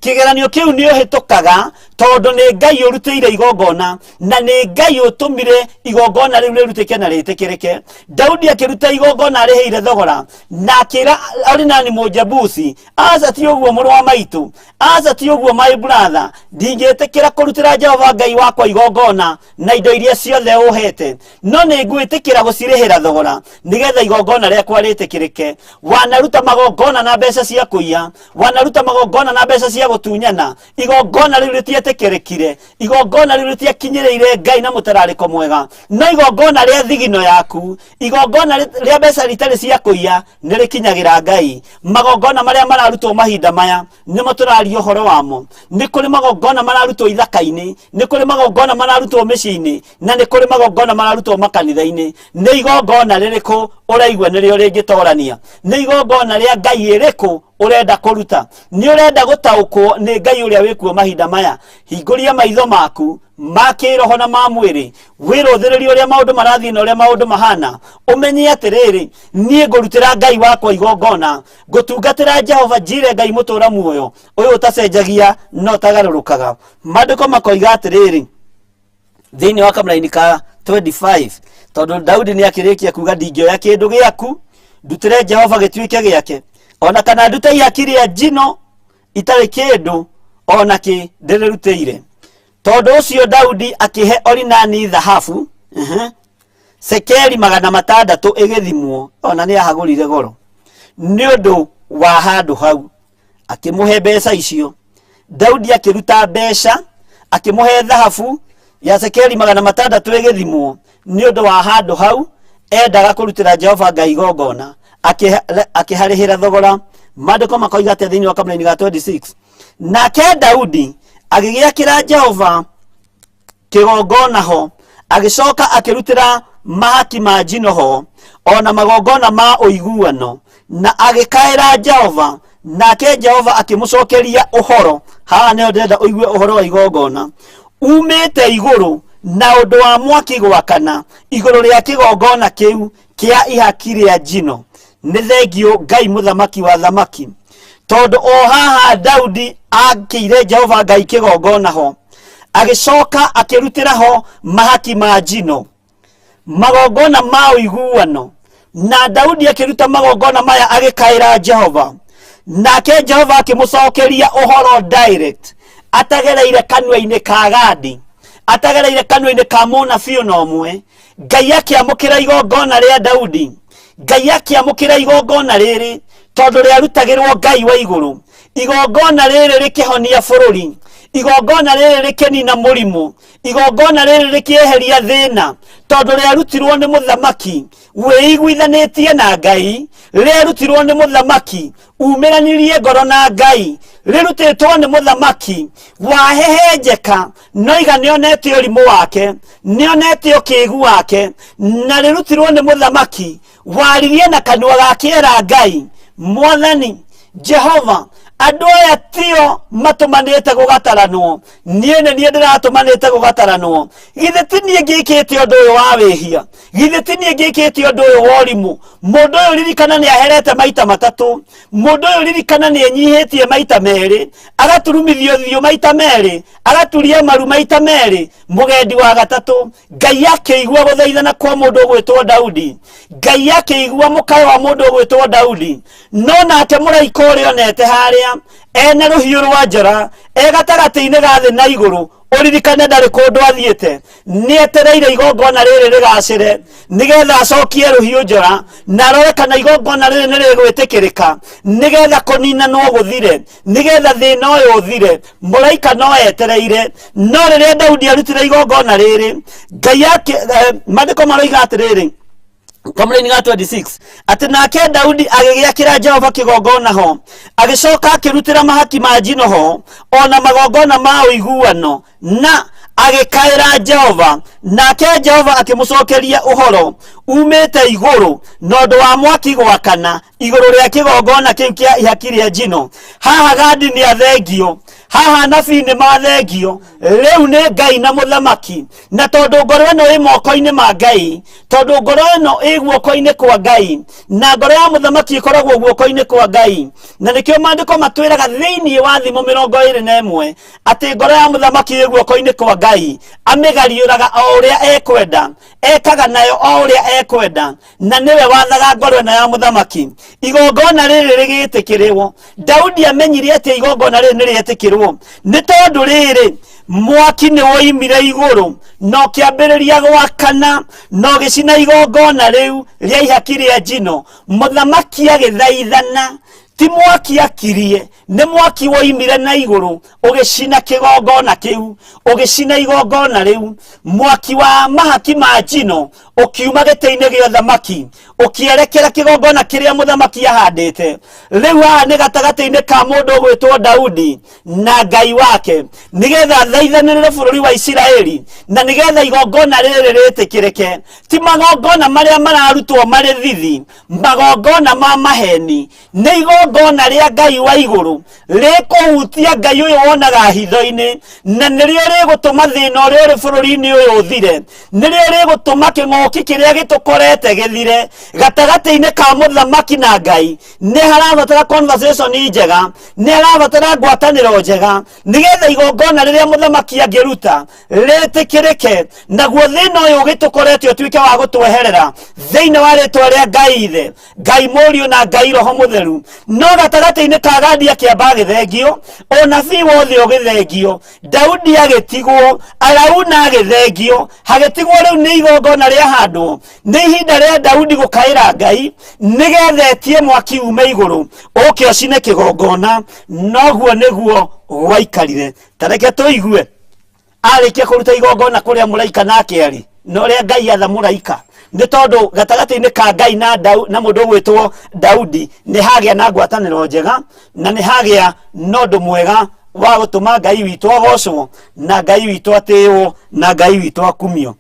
kĩgeranio kĩu nĩ ũhĩtũkaga, tondũ nĩ Ngai ũrutĩire igongona, na nĩ Ngai ũtũmire igongona rĩu rĩrutĩke na rĩtĩkĩrĩke. Daudi akĩruta igongona arĩhĩire thogora, na akĩra Orinani Mũjebusi, aca ti ũguo mũrũ wa maitũ, aca ti ũguo my brother, ndingĩtĩkĩra kũrutĩra Jehova Ngai wakwa igongona na indo iria ciothe ũhete, no nĩ ngwĩtĩkĩra gũcirĩhĩra thogora nĩgetha igongona rĩakwa rĩtĩkĩrĩke. Wanaruta magongona na mbeca cia kũiya, wanaruta magongona na mbeca cia gũtunyana, igongona rĩu rĩtietĩkĩrĩkire, igongona rĩu rĩtiakinyĩrĩire Ngai na mũtararĩko mwega. No igongona rĩa thigino yaku, igongona rĩa mbeca ritarĩ cia kũiya, nĩ rĩkinyagĩra Ngai. Magongona marĩa mararutwo mahinda maya nĩmo tũraria ũhoro wamo. Nĩ kũrĩ magongona mararutwo ithaka-inĩ, nĩ kũrĩ magongona mararutwo mĩciĩ-inĩ, na nĩ kũrĩ magongona mararutwo makanitha-inĩ. Nĩ igongona rĩrĩkũ ũraigua nĩrĩo rĩngĩtorania? Nĩ igongona rĩa Ngai ĩrĩkũ ũrenda kũruta? Nĩ ũrenda gũtaũkwo nĩ Ngai ũrĩa wĩkuo mahinda maya? Hingũria maitho maku ma kĩroho na ma mwĩrĩ, wĩrũthĩrĩrie ũrĩa maũndũ marathiĩ na ũrĩa maũndũ mahana, ũmenye atĩrĩrĩ, niĩ ngũrutĩra Ngai wakwa igongona, ngũtungatĩra Jehova Jire, Ngai mũtũra muoyo, ũyũ ũtacenjagia na ũtagarũrũkaga. Maandĩko makoiga atĩrĩrĩ thĩinĩ wa kamũraini ka 25, tondũ Daudi nĩ akĩrĩkia kuga ndingĩoya kĩndũ gĩaku ndutĩre Jehova gĩtuĩke gĩake, ona kana ndute ihaki rĩa njino itarĩ kĩndũ ona kĩ ndĩrĩrutĩire. Tondũ ũcio Daudi akĩhe Orinani thahabu, Cekeri 600 ĩgĩthimwo, ona nĩ ahagũrire goro nĩ ũndũ wa handũ hau. Akĩmũhe mbeca icio. Daudi akĩruta mbeca, akĩmũhe thahabu ya cekeri 600 ĩgĩthimwo nĩ ũndũ wa handũ hau endaga kũrutĩra Jehova Ngai igongona, akĩharĩhĩra thogora. Maandĩko makoiga atĩa thĩinĩ wa kamũraini ga 26? Nake Daudi agĩgĩakĩra Jehova kĩgongona ho, agĩcoka akĩrutĩra mahaki ma njino ho, o na magongona ma ũiguano, na agĩkaĩra Jehova, nake Jehova akĩmũcokeria ũhoro. Haha nĩho ndĩrenda ũigue ũhoro wa igongona umĩte igũrũ na ũndũ wa mwaki gwakana igũrũ rĩa kĩgongona kĩu kĩa ihaki rĩa njino. Nĩ thengiũ Ngai mũthamaki wa thamaki, tondũ o haha Daudi akĩire Jehova Ngai kĩgongona ho, agĩcoka akĩrutĩra ho mahaki ma njino, magongona ma ũiguano. Na Daudi akĩruta magongona maya agĩkaĩra Jehova, nake Jehova akĩmũcokeria ũhoro direct, atagereire kanua-inĩ ka Gadi, atagereire kanua-inĩ ka mũnabii ona ũmwe. Ngai akĩamũkĩra igongona rĩa Daudi. Ngai akĩamũkĩra igongona rĩrĩ tondũ rĩarutagĩrwo Ngai wa igũrũ. Igongona rĩrĩ rĩkĩhonia bũrũri, igongona rĩrĩ rĩkĩnina mũrimũ, igongona rĩrĩ rĩkĩeheria thĩna, tondũ rĩarutirwo nĩ mũthamaki wĩiguithanĩtie na Ngai, rĩarutirwo nĩ mũthamaki umĩranirie ngoro na Ngai, rĩrutĩtwo nĩ mũthamaki wahehenjeka noiga nĩonete ũrimũ wake, nĩonete ũkĩgu wake, na rĩrutirwo nĩ mũthamaki waririe na kanua gake era Ngai, Mwathani Jehova, andũ aya tio matũmanĩte gũgataranwo, niĩ nĩ niĩ ndĩratũmanĩte gũgataranwo. Githĩ ti niĩ ngĩkĩte ũndũ ũyũ wa wĩhia? Githĩ ti niĩ ngĩkĩte ũndũ ũyũ wa ũrimũ? Mũndũ ũyũ ririkana nĩ aherete maita matatũ, mũndũ ũyũ ririkana nĩ enyihĩtie maita merĩ, agaturumithio ũthiũ maita merĩ, agaturia maru maita merĩ, mũgendi wa gatatũ. Ngai akĩigua gũthaithana kwa mũndũ ũgwĩtwo Daudi, Ngai akĩigua mũkayo wa mũndũ ũgwĩtwo Daudi. No nake mũraika ũrĩa onete harĩa ena rũhiũ rwa njora e gatagatĩ-inĩ ga thĩ na igũrũ, ũririkane ndarĩ kũndũ athiĩte, nĩetereire igongona rĩrĩ rĩgacĩre nĩgetha acokie rũhiũ njora na arore kana igongona rĩrĩ nĩ rĩgwĩtĩkĩrĩka, nĩgetha kũninanwo gũthire, nĩgetha thĩna ũyũ ũthire. Mũraika no etereire. No rĩrĩa Daudi arutire igongona rĩrĩ, Ngai maandĩko maroiga atĩrĩrĩ kamũraini ga 26 atĩ nake Daudi agĩgĩakĩra Jehova kĩgongona ho, agĩcoka akĩrutĩra mahaki ma njino ho, o na magongona ma ũiguano, na agĩkaĩra Jehova, nake Jehova akĩmũcokeria ũhoro umĩte igũrũ na ũndũ wa mwaki gwakana igũrũ rĩa kĩgongona kĩu kĩa ihaki rĩa njino. Haha Gadi nĩ athengio, haha anabii nĩ mathengio, rĩu nĩ Ngai na mũthamaki. Na tondũ ngoro ĩno ĩ moko-inĩ ma Ngai, tondũ ngoro ĩno ĩ guoko-inĩ kwa Ngai, na ngoro ya mũthamaki ĩkoragwo guoko-inĩ kwa Ngai, na nĩkĩo maandĩko matwĩraga thĩinĩ wa Thimo 21 atĩ ngoro ya mũthamaki ĩ guoko-inĩ kwa Ngai, amĩgariũraga o ũrĩa ekwenda, ekaga nayo o ũrĩa ekwenda, na nĩwe wathaga ngoro ĩno ya mũthamaki. Igongona rĩrĩ rĩgĩtĩkĩrwo. Daudi amenyire atĩ igongona rĩrĩ nĩ rĩetĩkĩrwo nĩ tondũ rĩrĩ mwaki nĩ woimire igũrũ na ũkĩambĩrĩria gwakana na ũgĩcina igongona rĩu rĩa ihaki rĩa njino. Mũthamaki agĩthaithana, ti mwaki akirie, nĩ mwaki woimire na igũrũ ũgĩcina kĩgongona kĩu, ũgĩcina igongona rĩu. Mwaki wa mahaki ma njino ũkiuma gĩtĩ-inĩ gĩa ũthamaki ũkĩerekera kĩgongona kĩrĩa mũthamaki ahandĩte. Rĩu haha nĩ gatagatĩ-inĩ ka mũndũ ũgwĩtwo Daudi na Ngai wake, nĩgetha athaithanĩrĩre bũrũri wa Isiraeli na nĩgetha igongona rĩrĩ rĩtĩkĩrĩke. Ti magongona marĩa mararutwo marĩ thithi, magongona ma maheni, nĩ igongona rĩa Ngai wa igũrũ rĩkũhutia Ngai ũyũ wonaga hitho-inĩ, na nĩrĩo rĩgũtũma thĩna ũrĩa ũrĩ bũrũri-inĩ ũyũ ũthire, nĩrĩo rĩgũtũma kĩng'ũki kĩrĩa gĩtũkorete gĩthire, Gatagatĩ-inĩ ka mũthamaki na Ngai nĩ harabatara conversation njega, nĩ harabatara ngwatanĩro njega, nĩgetha igongona rĩrĩa mũthamaki angĩruta rĩtĩkĩrĩke, naguo thĩna ũyũ ũgĩtũkorete ũtuĩke wa gũtweherera thĩinĩ wa rĩtwa rĩa Ngai Ithe, Ngai Mũriũ na Ngai Roho Mũtheru. No gatagatĩ-inĩ ka Gadi akĩamba agĩthengio, ũnabii wothe ũgĩthengio, Daudi agĩtigwo, Arauna agĩthengio, hagĩtigwo rĩu nĩ igongona rĩahandwo. Nĩ ihinda rĩa Daudi gũkaĩra Ngai nĩgetha etie mwaki ume igũrũ ũke ũcine kĩgongona. Noguo nĩguo gwaikarire. Ta reke tũigue arĩkia kũruta igongona kũrĩa mũraika nake arĩ, na ũrĩa Ngai atha mũraika, nĩ tondũ gatagatĩ-inĩ ka Ngai na Dau, na mũndũ ũgwĩtwo Daudi nĩ hagĩa na ngwatanĩro njega, na nĩ hagĩa na ũndũ mwega wa gũtũma Ngai witũ agocwo, na Ngai witũ atĩĩwo, na Ngai witũ akumio.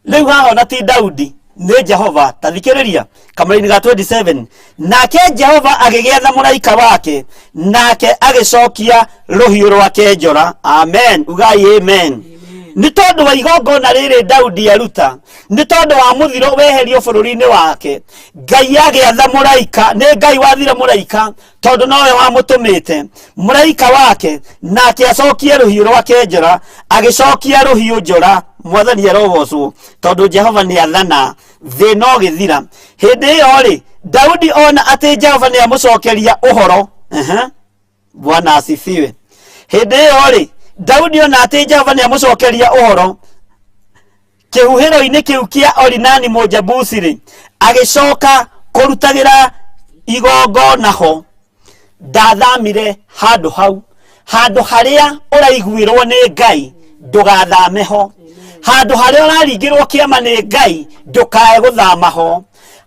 Rĩu haha ona ti Daudi, nĩ Jehova. Ta thikĩrĩria kamũraini ga 27, nake Jehova agĩgĩatha mũraika wake, nake agĩcokia rũhiũ rwake njora. Amen, ugai amen. Nĩ tondũ wa igongona rĩrĩ Daudi aruta, nĩ tondũ wa mũthiro weherio bũrũri-inĩ wake, Ngai agĩatha mũraika. Nĩ Ngai wathire mũraika, tondũ nowe wamũtũmĩte, mũraika wake, nake acokie rũhiũ rwake njora. Agĩcokia rũhiũ njora. Mwathani arogocwo, tondũ Jehova nĩ athana, thĩna ũgĩthira. Hĩndĩ ĩyo rĩ, Daudi ona atĩ Jehova nĩ amũcokeria ũhoro. Bwana asifiwe. Hĩndĩ ĩyo rĩ, Daudi ona atĩ Jehova nĩ amũcokeria ũhoro kĩhuhĩro-inĩ kĩu kĩa Orinani Mũjebusi-rĩ, agĩcoka kũrutagĩra igongona ho. Ndathamire handũ hau, handũ harĩa ũraiguĩrwo nĩ Ngai ndũgathame ho, handũ harĩa ũraringĩrwo kĩama nĩ Ngai ndũkae gũthama ho,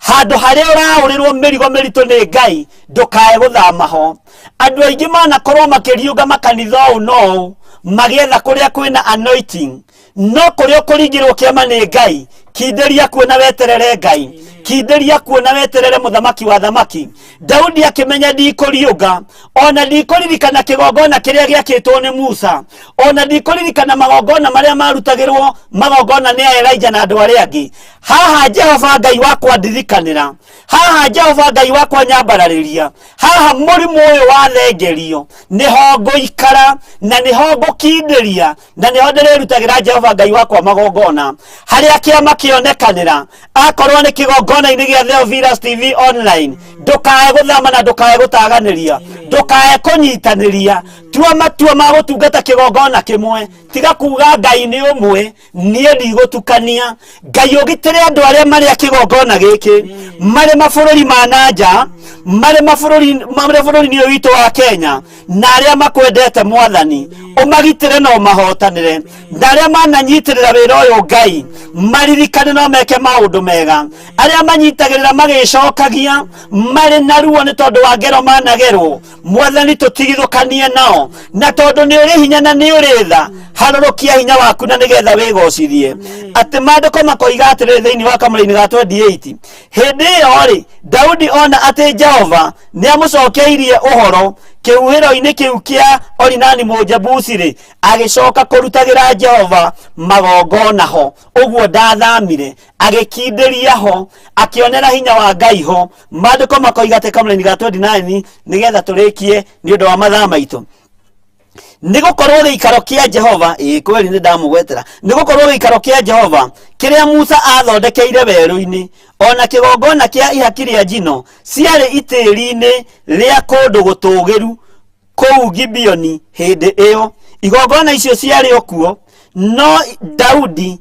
handũ harĩa ũraũrĩrwo mĩrigo mĩritũ nĩ Ngai ndũkae gũthama ho. Andũ aingĩ manakorwo makĩriũnga makanitha ũũ na ũũ magĩetha kũrĩa kwĩna anointing, no kũrĩa ũkũringĩrwo kĩama nĩ Ngai, kindĩria kuo na weterere Ngai, kindĩria kuo na weterere mũthamaki wa thamaki. Daudi akĩmenya ndikũriũnga, ona ndikũririkana kĩgongona kĩrĩa gĩakĩtwo nĩ Musa, ona ndikũririkana magongona marĩa marutagĩrwo magongona nĩ Elijah na andũ arĩa angĩ. Haha Jehova Ngai wakwa ndirikanĩra, haha Jehova Ngai wakwa nyambararĩria, haha mũrimũ ũyũ wathengerio nĩho ngũikara na nĩho ngũkindĩria na nĩho ndĩrĩrutagĩra Jehova Ngai wakwa magongona. Harĩa kĩama kĩonekanĩra, akorwo nĩ kĩgongona-inĩ gĩa Theophilus TV online, ndũkae gũthama na ndũkae gũtaganĩria, ndũkae kũnyitanĩria. Tua matua ma gũtungata kĩgongona kĩmwe. Tiga kuga Ngai nĩ ũmwe, niĩ ndigũtukania. Ngai ũgitĩre andũ arĩa marĩ a kĩgongona gĩkĩ, marĩ mabũrũri ma na nja, marĩ bũrũri-inĩ ũyũ witũ wa Kenya, na arĩa makwendete Mwathani ũmagitĩre na ũmahotanĩre, na arĩa mananyitĩrĩra wĩra ũyũ Ngai maririkane no meke maũndũ mega, arĩa manyitagĩrĩra magĩcokagia marĩ na ruo nĩ tondũ wa ngero managerwo, Mwathani tũtigithũkanie nao, na tondũ nĩ ũrĩ hinya na nĩ ũrĩ tha, harũrũkia hinya waku na nĩgetha wĩgocithie. Atĩ maandĩko makoiga atĩrĩrĩ thĩinĩ wa kamũraini ga 28, hĩndĩ ĩyo rĩ, Daudi ona atĩ Jehova nĩ amũcokeirie ũhoro kĩhuhĩro-inĩ kĩu kĩa Orinani Mũjebusi rĩ, agĩcoka kũrutagĩra Jehova magongona ho. Ũguo ndathamire, agĩkindĩria ho, akĩonera hinya wa Ngai ho. Maandĩko makoiga atĩ kamũraini ga 29, nĩgetha tũrĩkie nĩ ũndũ wa mathaa maitũ, nĩ gũkorwo gĩikaro kĩa Jehova, ĩĩ kweli nĩ ndamũgwetera, nĩ gũkorwo gĩikaro kĩa Jehova kĩrĩa Musa athondekeire werũ-inĩ, ona kĩgongona kĩa ihaki rĩa njino, ciarĩ itĩri-inĩ rĩa kũndũ gũtũũgĩru kũu Gibeoni. Hĩndĩ ĩyo igongona icio ciarĩ o kuo, no Daudi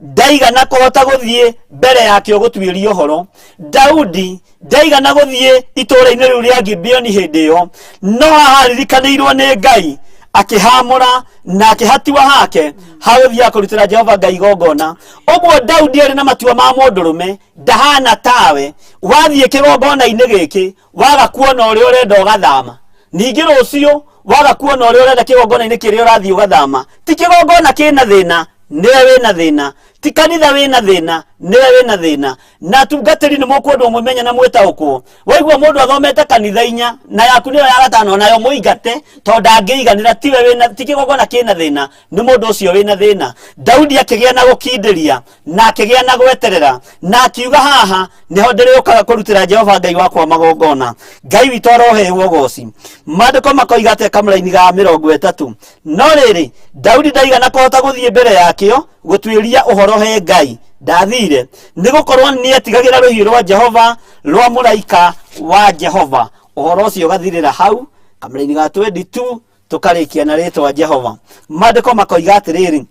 ndaigana kũhota gũthiĩ mbere yakĩo gũtuĩria ũhoro. Daudi ndaigana gũthiĩ itũũra-inĩ rĩu rĩa Gibeoni hĩndĩ ĩyo, no haha aririkanĩirwo nĩ Ngai, akĩhamũra na akĩhatua hake ha gũthiaga kũrutĩra Jehova Ngai igongona. Ũguo Daudi arĩ na matua ma mũndũrũme, ndahana tawe wathiĩ kĩgongona-inĩ gĩkĩ waga kuona ũrĩa ũrenda ũgathama, ningĩ rũciũ waga kuona ũrĩa ũrenda kĩgongona-inĩ kĩrĩa ũrathiĩ ũgathama. Ti kĩgongona kĩna thĩna, nĩwe wĩna thĩna. Ti kanitha wĩna thĩna, nĩwe wĩna thĩna. Na atungatĩri nĩ mũkwendwo mũmenye na mwĩtaũkwo. Waigua mũndũ athomete kanitha inya na yaku nĩyo ya gatano, nayo mũingate tondũ ndangĩiganĩra. Tiwe wĩna, ti kĩgongona kĩna thĩna, nĩ mũndũ ũcio wĩna thĩna. Daudi akĩgĩa na gũkindĩria na akĩgĩa na gweterera na akiuga, haha nĩho ndĩrĩũkaga kũrutĩra Jehova Ngai wakwa magongona. Ngai witũ arohewo ũgoci. Maandĩko makoiga atĩa kamũraini ga 30? No rĩrĩ, Daudi ndaigana kũhota gũthiĩ mbere yakĩo gũtuĩria ũhoro he Ngai, ndathire, nĩ gũkorwo nĩetigagĩra rũhiũ rwa Jehova, rwa mũraika wa Jehova. Ũhoro ũcio ũgathirĩra hau kamũraini ga 22. Tũkarĩkia na rĩtwa Jehova. Maandĩko makoiga atĩrĩrĩ,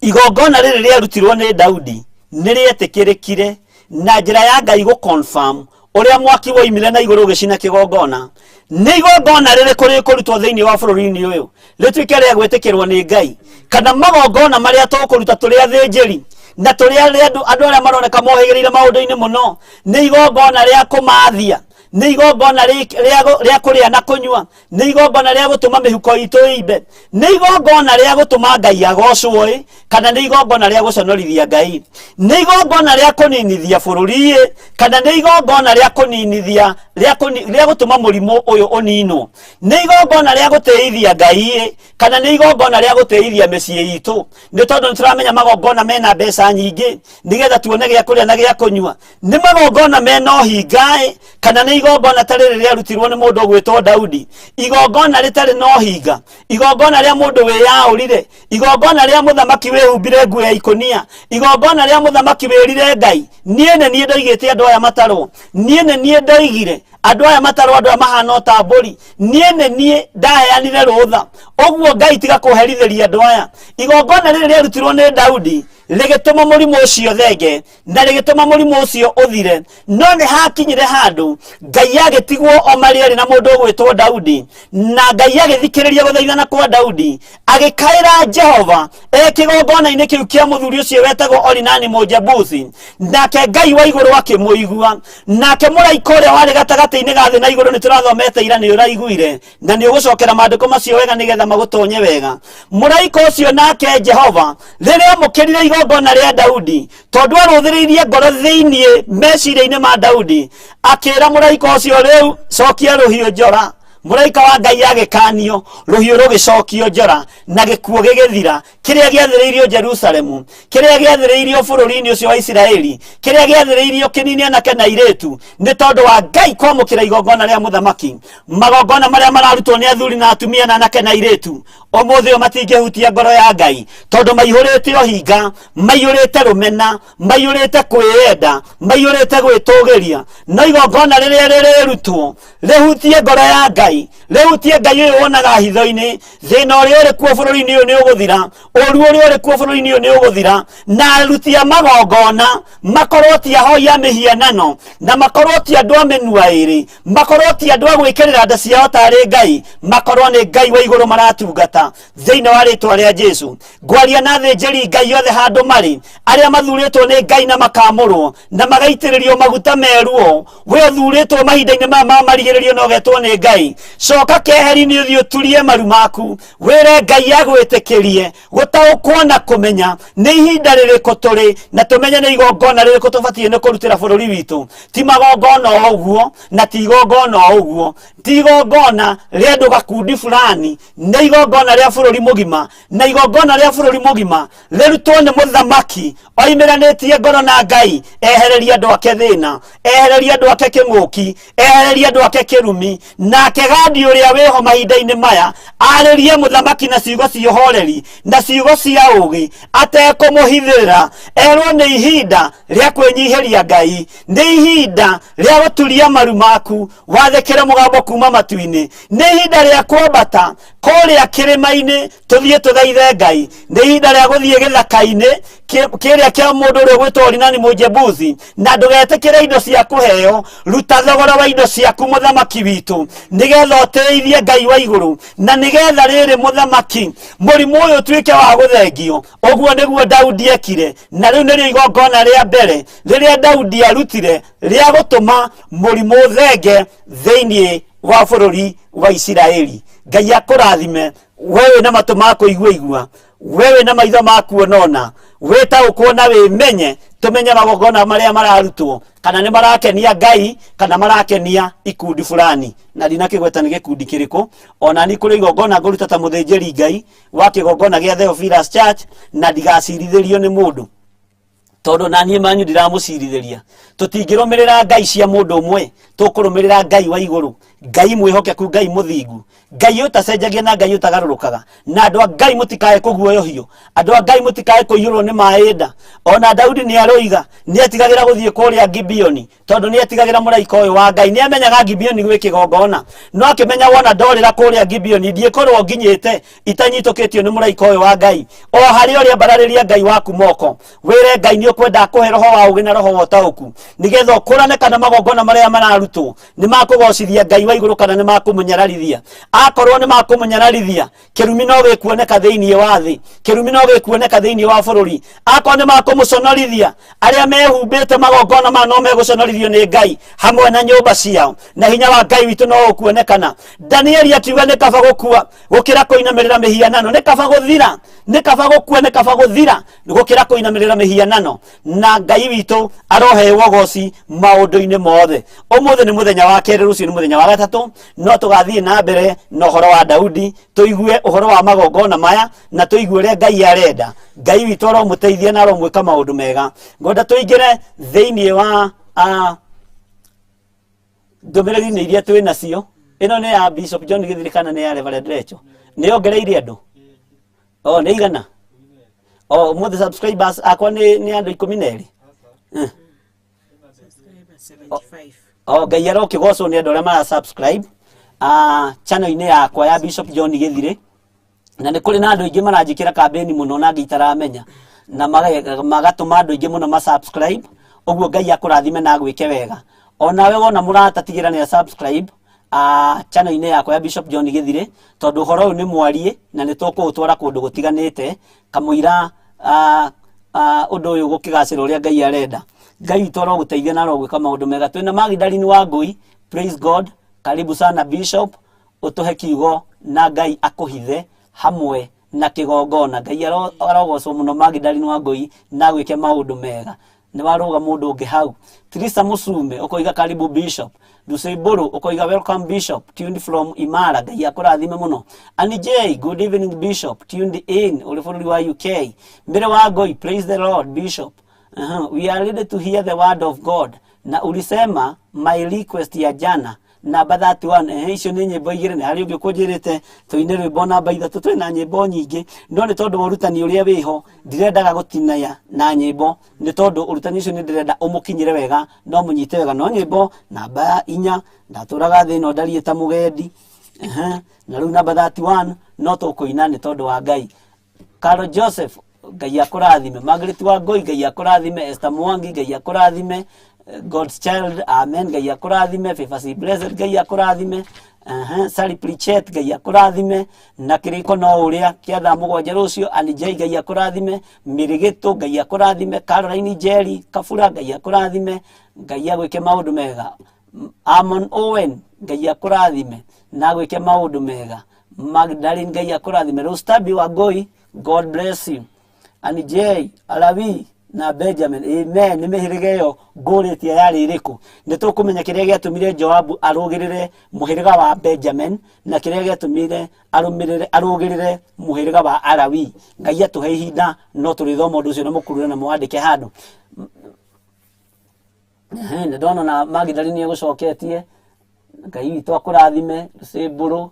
igongona rĩrĩ rĩarutirwo nĩ Daudi nĩ rĩetĩkĩrĩkire na njĩra ya Ngai gũ confirm ũrĩa mwaki woimire na igũrũ ũgĩcina kĩgongona. Nĩ igongona rĩrĩkũ rĩkũrutwo thĩinĩ wa bũrũri-inĩ ũyũ rĩtuĩke rĩa gwĩtĩkĩrwo nĩ Ngai? Kana magongona marĩa tũkũruta tũrĩ athĩnjĩri na tũrĩ arĩa andũ arĩa maroneka mohĩgĩrĩire maũndũ-inĩ mũno, nĩ igongona rĩa kũmathia, nĩ igongona rĩa kũrĩa na kũnyua, nĩ igongona rĩa gũtũma mĩhuko itũ ĩimbe, nĩ igongona rĩa gũtũma Ngai agocwo ĩ, kana nĩ igongona rĩa gũconorithia Ngai, nĩ igongona rĩa kũninithia bũrũri ĩ, kana nĩ igongona rĩa kũninithia rĩa gũtũma mũrimũ ũyũ ũninwo, nĩ igongona rĩa gũtĩithia Ngai ĩ, kana nĩ igongona rĩa gũtĩithia mĩciĩ itũ, nĩ tondũ nĩ tũramenya magongona mena mbeca nyingĩ nĩgetha tuone gĩa kũrĩa na gĩa kũnyua, nĩ magongona mena ũhinga ĩ, kana nĩ igongona ta rĩrĩ rĩarutirwo nĩ mũndũ ũgwĩtwo Daudi, igongona rĩtarĩ na ũhinga, igongona rĩa mũndũ wĩyaũrire, igongona rĩa mũthamaki wĩhumbire nguo ya ikũnia, igongona rĩa mũthamaki wĩrire Ngai, niĩ nĩ niĩ ndoigĩte andũ aya matarwo, niĩ nĩ niĩ ndoigire andũ aya matarwo, andũ aya mahana o ta mbũri, niĩ nĩ niĩ ndaheanire rũtha, ũguo Ngai tiga kũherithĩria andũ aya. Igongona rĩrĩ rĩarutirwo nĩ Daudi rĩgĩtũma mũrimũ ũcio thenge na rĩgĩtũma mũrimũ ũcio ũthire. No nĩ hakinyire handũ Ngai agĩtigwo o marĩ erĩ na mũndũ ũgwĩtwo Daudi, na Ngai agĩthikĩrĩria gũthaithana kwa Daudi, agĩkaĩra Jehova e kĩgongona-inĩ kĩu kĩa mũthuri ũcio wetagwo Orinani Mũjebusi, nake Ngai wa igũrũ akĩmũigua. Nake mũraika ũrĩa warĩ gatagatĩ-inĩ ga thĩ na igũrũ, nĩ tũrathomete ira, nĩ ũraiguire na nĩ ũgũcokera maandĩko macio wega nĩgetha magũtonye wega. Mũraika ũcio nake Jehova rĩrĩa amũkĩrire igongona rĩa Daudi, tondũ arũthĩrĩirie ngoro thĩinĩ meciria-inĩ ma Daudi, akĩra mũraika ũcio, rĩu cokia rũhiũ njora. Mũraika wa Ngai agĩkanio, rũhiũ rũgĩcokio njora na gĩkuũ gĩgĩthira kĩrĩa gĩathĩrĩirio Jerusalemu, kĩrĩa gĩathĩrĩirio bũrũri-inĩ ũcio wa Isiraeli, kĩrĩa gĩathĩrĩirio kĩnini anake na airĩtu, nĩ tondũ wa Ngai kwamũkĩra igongona rĩa mũthamaki. Magongona marĩa mararutwo nĩ athuri na atumia na anake na airĩtu ũmũthĩ ũyũ matingĩhutia ngoro ya Ngai, tondũ maihũrĩte ũhinga, maiyũrĩte rũmena, maiyũrĩte kwĩyenda, maiyũrĩte gwĩtũgĩria. No igongona rĩrĩa rĩrĩrutwo rĩhutie ngoro ya Ngai, rĩhutie Ngai ũyũ wonaga hitho-inĩ, thĩna ũrĩa ũrĩ kuo bũrũri-inĩ ũyũ nĩ ũgũthira, ũru ũrĩa ũrĩ kuo bũrũri-inĩ ũyũ nĩ ũgũthira. Na aruti a magongona makorwo ti ahoi a mĩhianano, na makorwo ti andũ a mĩnua ĩrĩ, makorwo ti andũ a gwĩkĩrĩra nda ciao tarĩ Ngai, makorwo nĩ Ngai wa igũrũ maratungata. Thĩinĩ wa rĩtwa rĩa Jesu, ngwaria na athĩnjĩri Ngai othe handũ marĩ, arĩa mathurĩtwo nĩ Ngai na makamũrwo na magaitĩrĩrio maguta meruo. We ũthurĩtwo mahinda-inĩ maya ma marigĩrĩrio na ũgetwo nĩ Ngai, coka keheri-inĩ, ũthiĩ ũturie maru maku, wĩre Ngai agwĩtĩkĩrie gũtaũkwo na kũmenya nĩ ihinda rĩrĩkũ tũrĩ, na tũmenye nĩ igongona rĩrĩkũ tũbatiĩ nĩ kũrutĩra bũrũri witũ. Ti magongona o ũguo, na ti igongona o ũguo, ti igongona rĩa andũ gakundi fulani, nĩ igongona rĩa bũrũri mũgima. Na igongona rĩa bũrũri mũgima rĩrutwo nĩ mũthamaki oimĩranĩtie ngoro na Ngai, ehererie andũ ake thĩna, ehererie andũ ake kĩng'ũki, ehererie andũ ake kĩrumi. Nake Gadi ũrĩa wĩho mahinda-inĩ maya arĩrie mũthamaki na ciugo cia ũhoreri na ciugo cia ũũgĩ, atekũmũhithĩrĩra, erwo nĩ ihinda rĩa kwĩnyihĩria Ngai, nĩ ihinda rĩa gũturia maru maku wathĩkĩre mũgambo kuma matu-inĩ, nĩ ihinda rĩa kwambata kũrĩa kĩrĩma-inĩ tũthiĩ tũthaithe Ngai, nĩ ihinda rĩa gũthiĩ gĩthaka-inĩ kĩrĩa kĩa mũndũ ũrĩa ũgwĩtwo Orinani Mũjebusi, na ndũgetĩkĩre indo cia kũheo. Ruta thogora wa indo ciaku, mũthamaki witũ, nĩgetha ũtĩithie Ngai wa igũrũ, na nĩgetha rĩrĩ mũthamaki mũrimũ ũyũ ũtuĩke wa gũthengio. Ũguo nĩguo Daudi ekire, na rĩu nĩrĩo igongona rĩa mbere rĩrĩa Daudi arutire rĩa gũtũma mũrimũ ũthenge thĩinĩ wa bũrũri wa Isiraeli. Ngai akũrathime we wĩna matũ ma kũigua igua. We wĩna maitho ma kuonona, wĩtaũkwo na wĩmenye, tũmenye magongona marĩa mararutwo kana nĩ marakenia Ngai kana marakenia ikundi fulani. Na ndinakĩgweta nĩ gĩkundi kĩrĩkũ. Ona ni kũrĩ igongona ngũruta ta mũthĩnjĩri Ngai wa kĩgongona gĩa Theophilus Church, na ndigacirithĩrio nĩ mũndũ, tondũ na niĩ manyu ndiramũcirithĩria. Tũtingĩrũmĩrĩra ngai cia mũndũ ũmwe, tũkũrũmĩrĩra Ngai wa igũrũ, Ngai mwĩhokeku, Ngai mũthingu, Ngai ũtacenjagia na Ngai ũtagarũrũkaga. Na andũ a Ngai, mũtikae kũguoyohio. Andũ a Ngai, mũtikae kũiyũrwo nĩ maĩ nda. Ona Daudi nĩ aroiga nĩ etigagĩra gũthiĩ kũrĩa Gibeoni, tondũ nĩ etigagĩra mũraika ũyũ wa Ngai. Nĩ amenyaga Gibeoni gwĩ kĩgongona, no akĩmenya wona ndorĩra kũrĩa Gibeoni ndiĩkorwo nginyĩte itanyitũkĩtio nĩ mũraika ũyũ wa Ngai. O harĩa ũrĩa, ambararĩria Ngai waku moko, wĩre Ngai nĩ ũkwenda akũhe roho wa ũgĩ na roho wa ũtaũku, nĩgetha ũkũrane kana magongona marĩa mararutwo nĩ makũgocithia Ngai wa igũrũ kana nĩ makũmũnyararithia. Akorwo nĩ makũmũnyararithia, kĩrumi no gĩkuoneka thĩinĩ wa thĩ, kĩrumi no gĩkuoneka thĩinĩ wa bũrũri. Akorwo nĩ makũmũconorithia, arĩa mehumbĩte magongona ma no megũconorithio nĩ Ngai hamwe na nyũmba ciao, na hinya wa Ngai witũ no ũkuonekana. Danieli akiuga nĩ kaba gũkua gũkĩra kũinamĩrĩra mĩhianano, nĩ kaba gũthira, nĩ kaba gũkua, nĩ kaba gũthira gũkĩra kũinamĩrĩra mĩhianano. Na Ngai witũ aroheo ũgoci maũndũ-inĩ mothe. Ũmũthĩ nĩ mũthenya wa kerĩ, rũciũ nĩ mũthenya wa gatatũ, no tũgathiĩ na mbere na ũhoro wa Daudi, tũigue ũhoro wa magongona maya na tũigue ũrĩa Ngai arenda. Ngai witũ aromũteithia na aromwĩka maũndũ mega. Ngwenda tũingĩre thĩinĩ wa ndũmĩrĩri-inĩ iria twĩ nacio. Ĩno nĩ ya Bishop John Githiri kana nĩ ya Reverend Recho? Nĩ yongereire andũ o nĩ igana o ũmũthĩ. Subscribers akwa nĩ andũ 12. O Ngai arokĩgocwo nĩ andũ arĩa mara subscribe channel-inĩ yakwa ya Bishop John Githiri. Na nĩ kũrĩ na andũ aingĩ maranjĩkĩra kambĩni mũno na angĩ itaramenya, na magatũma andũ aingĩ mũno ma subscribe. Ũguo Ngai akũrathime na agwĩke wega. Onawe wona mũrata, tigĩra nĩ subscribe channel-inĩ yakwa ya Bishop John Githiri, tondũ ũhoro ũyũ nĩ mwarie na nĩ tũkũũtwara kũndũ gũtiganĩte kamũira ũndũ ũyũ gũkĩgacĩra ũrĩa Ngai arenda. Ngai witũ arogũteithia na arogwĩka maũndũ mega. Twĩna Magdalene Wangũi, praise God, karibu sana Bishop, ũtũhe kiugo na Ngai akũhithe hamwe na kĩgongona. Ngai arogocwo mũno, Magdalene Wangũi, na gwĩke maũndũ mega. Nĩ warũga mũndũ ũngĩ hau, Trisa Musume, ũkoiga karibu Bishop. Lucy Mbũrũ ũkoiga welcome Bishop, tuned from Imara. Ngai akũrathime mũno. Annie J, good evening Bishop, tuned in ũrĩ bũrũri wa UK. Mbere wa Ngoi, praise the Lord Bishop. We are ready to hear the word of God. Na ulisema my request ya jana namba 31. Icio nĩ nyĩmbo igĩrĩ. Nĩ harĩ ũngĩ ũkũnjĩrĩte tũine rwĩmbo namba 3. Twĩna nyĩmbo nyingĩ, no nĩ tondũ wa ũrutani ũrĩa wĩho ndirendaga gũtinaya na nyĩmbo, nĩ tondũ ũrutani ũcio nĩ ndĩrenda ũmũkinyĩre wega no mũnyite wega. No nyĩmbo namba 4, ndatũraga thĩ ĩno ndariĩ ta mũgendi. Na rĩu namba 31 no tũkũina nĩ tondũ wa Ngai. Carol Joseph, Ngai akũrathime. Margaret Wangui, Ngai akũrathime. Esther Mwangi, Ngai akũrathime. God's Child, amen, Ngai akũrathime. Favor C Blessed, Ngai akũrathime. Sally Pritchett, Ngai akũrathime. Na kĩrĩko no ũrĩa kĩa thaa 7 rũciũ. Annie J, Ngai akũrathime. Mĩrĩgĩtũ, Ngai akũrathime. Caroline Jerry Kabura, Ngai akũrathime. Ngai agwĩke maũndũ mega. Amon Owen, Ngai akũrathime na agwĩke maũndũ mega. Magdalene, Ngai akũrathime. Rostabi Wangui, God bless you. Annie J, Alawi na Benjamin, amen. Nĩ mĩhĩrĩga ĩyo ngũrĩtie yarĩ ĩrĩkũ? Nĩ tũkũmenya kĩrĩa gĩatũmire Joabu arũgĩrĩre mũhĩrĩga wa Benjamin na kĩrĩa gĩatũmire arũmĩrĩre arũgĩrĩre mũhĩrĩga wa Alawi. Ngai atũhe ihinda no tũrĩthoma ũndũ ũcio na mũkurure na mwandĩke handũ. Nĩ ndona na Magdalene nĩ egũcoketie. Ngai witũ akũrathime. Mbũrũ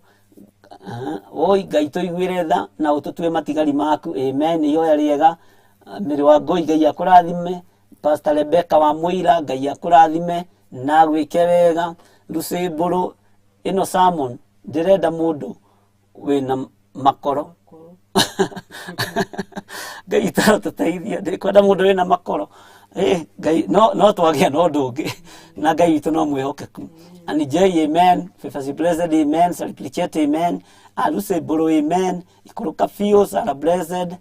oi, Ngai tũiguĩre tha na ũtũtue matigari maku, amen. Ihoya rĩega. Mĩrĩ wa Ngoi, Ngai akũrathime. Pastor Rebecca wa Mũira, Ngai akũrathime na agwĩke wega. Lucy Mbũrũ, ĩno sermon ndĩrenda mũndũ wĩna makoro. Ngai tũteithia, ndĩkwenda mũndũ wĩna makoro. Ngai no twagĩa na ũndũ ũngĩ na Ngai witũ no mwĩhokeku. Annie J, amen. Favor Blessed, amen. Salichet, amen. Lucy Mbũrũ, amen. Ikũrũka biũ. Sarah Blessed.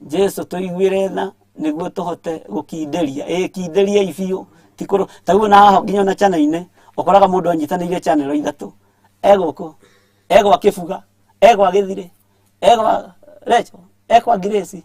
Jesu tũiguĩre tha nĩguo tũhote gũkindĩria. Ĩ kindĩriai biũ, ti kũrũ taguo. Na haha nginya ona channel-inĩ ũkoraga mũndũ anyitanĩire channel ithatũ, e gũkũ, e gwa Kĩbuga, e gwa Gĩthirĩ. Ekwa Recho, ekwa Grace.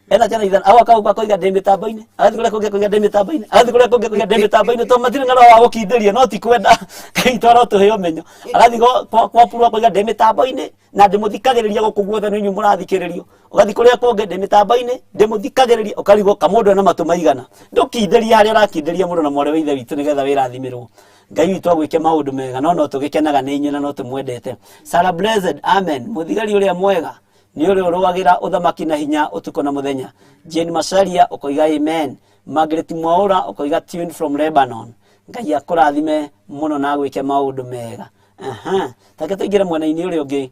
Ena ciana ithano, agoka gũkũ akoiga ndĩ mĩtambo-inĩ, agathiĩ kũrĩa kũngĩ akoiga ndĩ mĩtambo-inĩ, agathiĩ kũrĩa kũngĩ akoiga ndĩ mĩtambo-inĩ, tondũ matirĩ na roho wa gũkindĩria, no ti kwenda Ngai witũ arotũhe ũmenyo. Agathiĩ kwa Puru akoiga ndĩ mĩtambo-inĩ, na ndĩmũthikagĩrĩria gũkũ guothe nĩ inyuĩ mũrathikĩrĩrio. Ũgathiĩ kũrĩa kũngĩ ndĩ mĩtambo-inĩ, ndĩmũthikagĩrĩria, ũkarigwo kamũndũ ena matũ maigana. Ndũkindĩrie harĩa ũrakindĩria mũndũ na mwarĩ wa ithe witũ nĩgetha wĩrathimĩrwo. Ngai witũ agwĩke maũndũ mega, no no tũgĩkenaga nĩ inyuĩ na no tũmwendete. Sarah Blessed, amen. Mũthigari ũrĩa mwega nĩ ũrĩa ũrũagĩra ũthamaki na hinya ũtukũ na mũthenya. Jane Macharia ũkoiga amen. Margaret Mwaũra ũkoiga tune from Lebanon. Ngai akũrathime mũno na agwĩke maũndũ mega. Aha. Take tũingĩre mwena-inĩ ũrĩa ũngĩ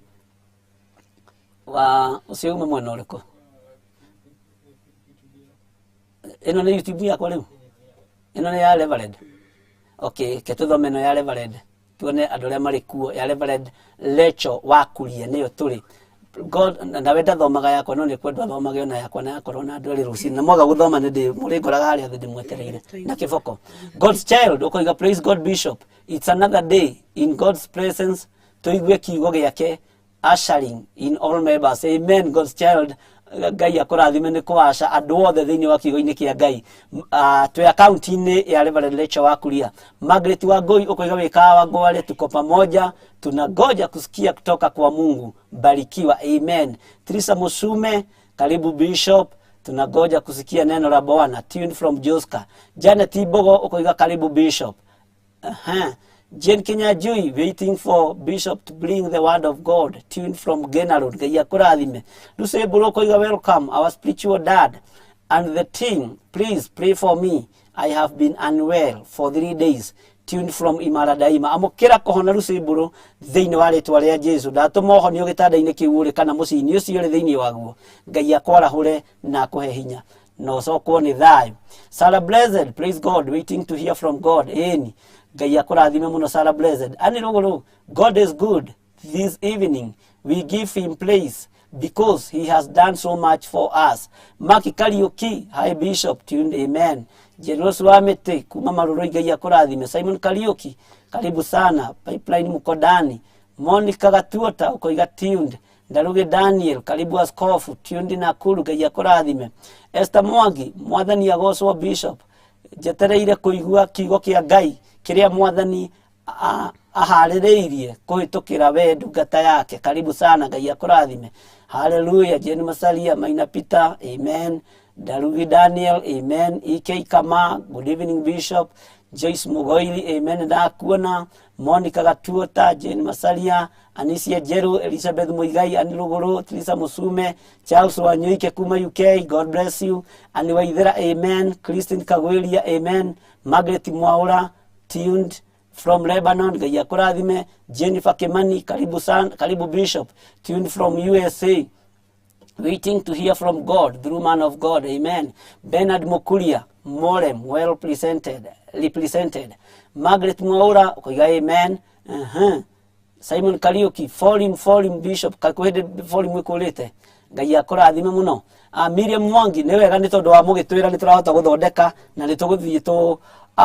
wa ũcio ume mwena ũrĩkũ? Ĩno nĩ YouTube yakwa rĩu? Ĩno nĩ ya Reverend? Okay, ke tũthome ĩno ya Reverend tuone andũ arĩa marĩ kuo ya Reverend Lecho wa Kuria nĩyo tũrĩ. God nawe ndathomaga yakwa no nĩ kwendwo athomage ona yakwa na yakorwo na andũ erĩ rũcinĩ na mwaga gũthoma nĩ ndĩ mũrĩngoraga harĩa thĩ ndĩmwetereire na kĩboko. God's child ũkoiga praise God Bishop, it's another day in God's presence, tũigue kiugo gĩake ushering in all members. Amen. God's child, Ngai akũrathime nĩ kũaca andũ othe thĩinĩ wa kiugo-inĩ kĩa Ngai. Twĩ akaunti-inĩ ya Reverend Lecho wa Kuria. Margaret Wangui ũkoiga wĩ kawa Ngwale, tuko pamoja, tunangoja kusikia kutoka kwa Mungu, barikiwa. Amen. Trisa Musume, karibu Bishop, tunangoja kusikia neno la Bwana. Tune from Joska. Janet Ibogo ũkoiga karibu Bishop. Aha. Jane Kinyanjui waiting for Bishop to bring the word of God. Tune from Gena Road. Ngai akũrathime. Lucy Mburu ũkoiga welcome our spiritual dad and the team. Please pray for me. I have been unwell for 3 days. Tune from Imara Daima. Amũkĩra kũhona Lucy Mburu thĩinĩ wa rĩtwa rĩa Jesu. Ndatũma ũhonio gĩtanda-inĩ kĩu ũrĩ kana mũciĩ-inĩ ũcio ũrĩ thĩinĩ waguo. Ngai akwarahũre na akũhe hinya na ũcokwo nĩ thayũ. Sarah Blessed, praise God, waiting to hear from God. Ĩni, Ngai akũrathime mũno Sarah Blessed. Ani Rũgũrũ, God is good this evening. We give him praise because he has done so much for us. Maki Kariuki, hi Bishop, tuned, amen. Jerosu wa Mĩtĩ, kuma Marũrũ, Ngai akũrathime. Simon Kariuki, karibu sana. Pipeline Mkodani. Monica Gatuota, ũkoiga tuned. Ndaruge Daniel, karibu askofu, tuned Nakuru, Ngai akũrathime. Esther Mwangi, mwathani agocwo Bishop. Njetereire kũigua kiugo kĩa Ngai kĩrĩa mwathani aharĩrĩirie kũhĩtũkĩra we ndungata yake. Karibu sana, Ngai akũrathime. Hallelujah. Jane Masalia, Maina Peter, amen. Darugi Daniel, amen. EK Kama, good evening Bishop. Joyce Mugoili, amen. Ndakuona. Monica Gatuota, Jane Masalia, Anisia Jeru, Elizabeth Muigai, Ani Ruguru, Teresa Musume, Charles Wanyoike kuma UK, God bless you. Ani Waithera, amen. Christine Kagweria, amen. Margaret Mwaura, tuned from Lebanon, Ngai akũrathime. Jennifer Kimani, karibu sana, karibu Bishop, tuned from USA. Waiting to hear from God through man of God. Amen. Bernard Mukuria, Morem, well presented, represented. Margaret Mwaura, ukoiga amen. Simon Kariuki, volume, volume Bishop, kakwende volume ikurite. Ngai akũrathime mũno. Miriam Mwangi, nĩ wega nĩ tondũ wa mũgĩtwĩra nĩ tũrahota gũthondeka na nĩ tũgũthiĩ tũ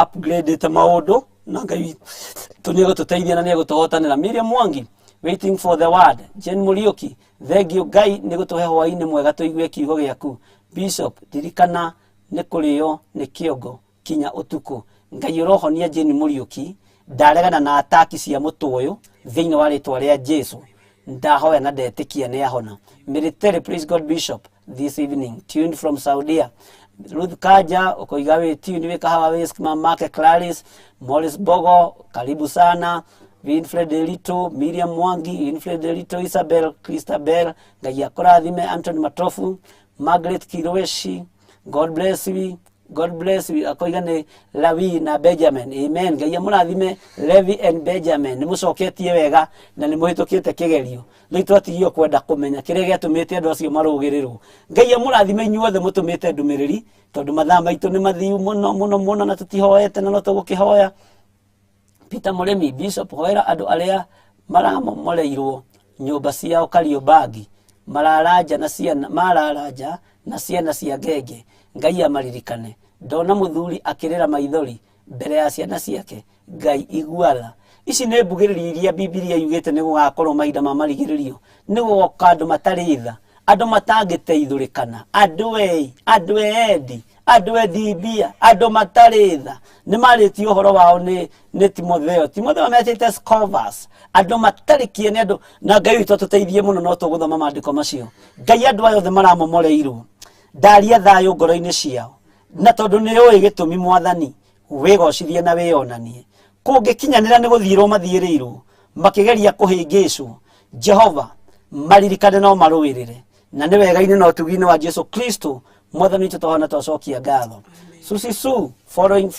upgrade maũndũ na Ngai witũ nĩ egũtũteithia na nĩ egũtũhotanĩra. Miriam Mwangi, waiting for the word. Jane Muriuki, thengio Ngai nĩ gũtũhe hwaĩ-inĩ mwega tũigue kiugo gĩaku. Bishop, ririkana nĩ kũrĩo nĩ kĩongo kinya ũtukũ. Ngai ũrohonia Jane Muriuki, ndaregana na ataki cia mũtũ ũyũ thĩinĩ wa rĩtwa rĩa Jesu. Ndahoya na ndetĩkia nĩ ahona. Military, praise God Bishop this evening, tuned from Saudia. Ruth Kaja ukoiga wĩ tuned wĩ kahawa wĩ mamake Clarice Morris Bogo, karibu sana. Winfred Elito, Miriam Mwangi, Winfred Elito, Isabel Christabel, Ngai akũrathime. Anthony Matofu, Margaret Kiroeshi, God bless you. God bless you. Akoiga nĩ Lawi na Benjamin. Amen. Ngai amũrathime Levi and Benjamin. Nĩ mũcoketie wega na nĩ mũhĩtũkĩte kĩgerio. Rĩu twatigio kwenda kũmenya kĩrĩa gĩatũmĩte andũ acio marũgĩrĩrwo. Ngai amũrathime inyuothe mũtũmĩte ndũmĩrĩri tondũ mathaa maitũ nĩ mathiu mũno mũno mũno na tũtihoete na no tũgũkĩhoya. Peter Mũrĩmi, Bishop, hoera andũ arĩa maramomoreirwo nyũmba ciao Kariobangi, mararanja na ciana, mararanja na ciana cia ngenge. Ngai amaririkane. Ndona mũthuri akĩrĩra maithori mbere ya ciana ciake. Ngai iguala. Ici nĩ mbugĩrĩrio iria Bibilia yugĩte nĩ gũgakorwo mahinda ma marigĩrĩrio. Nĩ gũgoka andũ matarĩ tha, andũ matangĩteithũrĩkana, andũ ei, andũ endi, andũ endi mbia, andũ matarĩ tha. Nĩ marĩtie ũhoro wao nĩ Timotheo. Timotheo metĩte scoffers, andũ matarĩ kĩene, andũ na Ngai witũ atũteithie mũno, no tũgũthoma maandĩko macio. Ngai andũ aya othe maramomoreirwo, ndaria thayũ ngoro-inĩ ciao, na tondũ nĩ ũĩ gĩtũmi Mwathani, wĩgocithie na wĩonanie. Kũngĩkinyanĩra nĩ gũthiĩrwo mathiĩrĩirwo, makĩgeria kũhĩngĩcwo, Jehova maririkane no marũĩrĩre. Na nĩ wega-inĩ na ũtugi-inĩ wa Jesu Kristo Mwathani witũ twahona twacokia ngatho. Susi Su following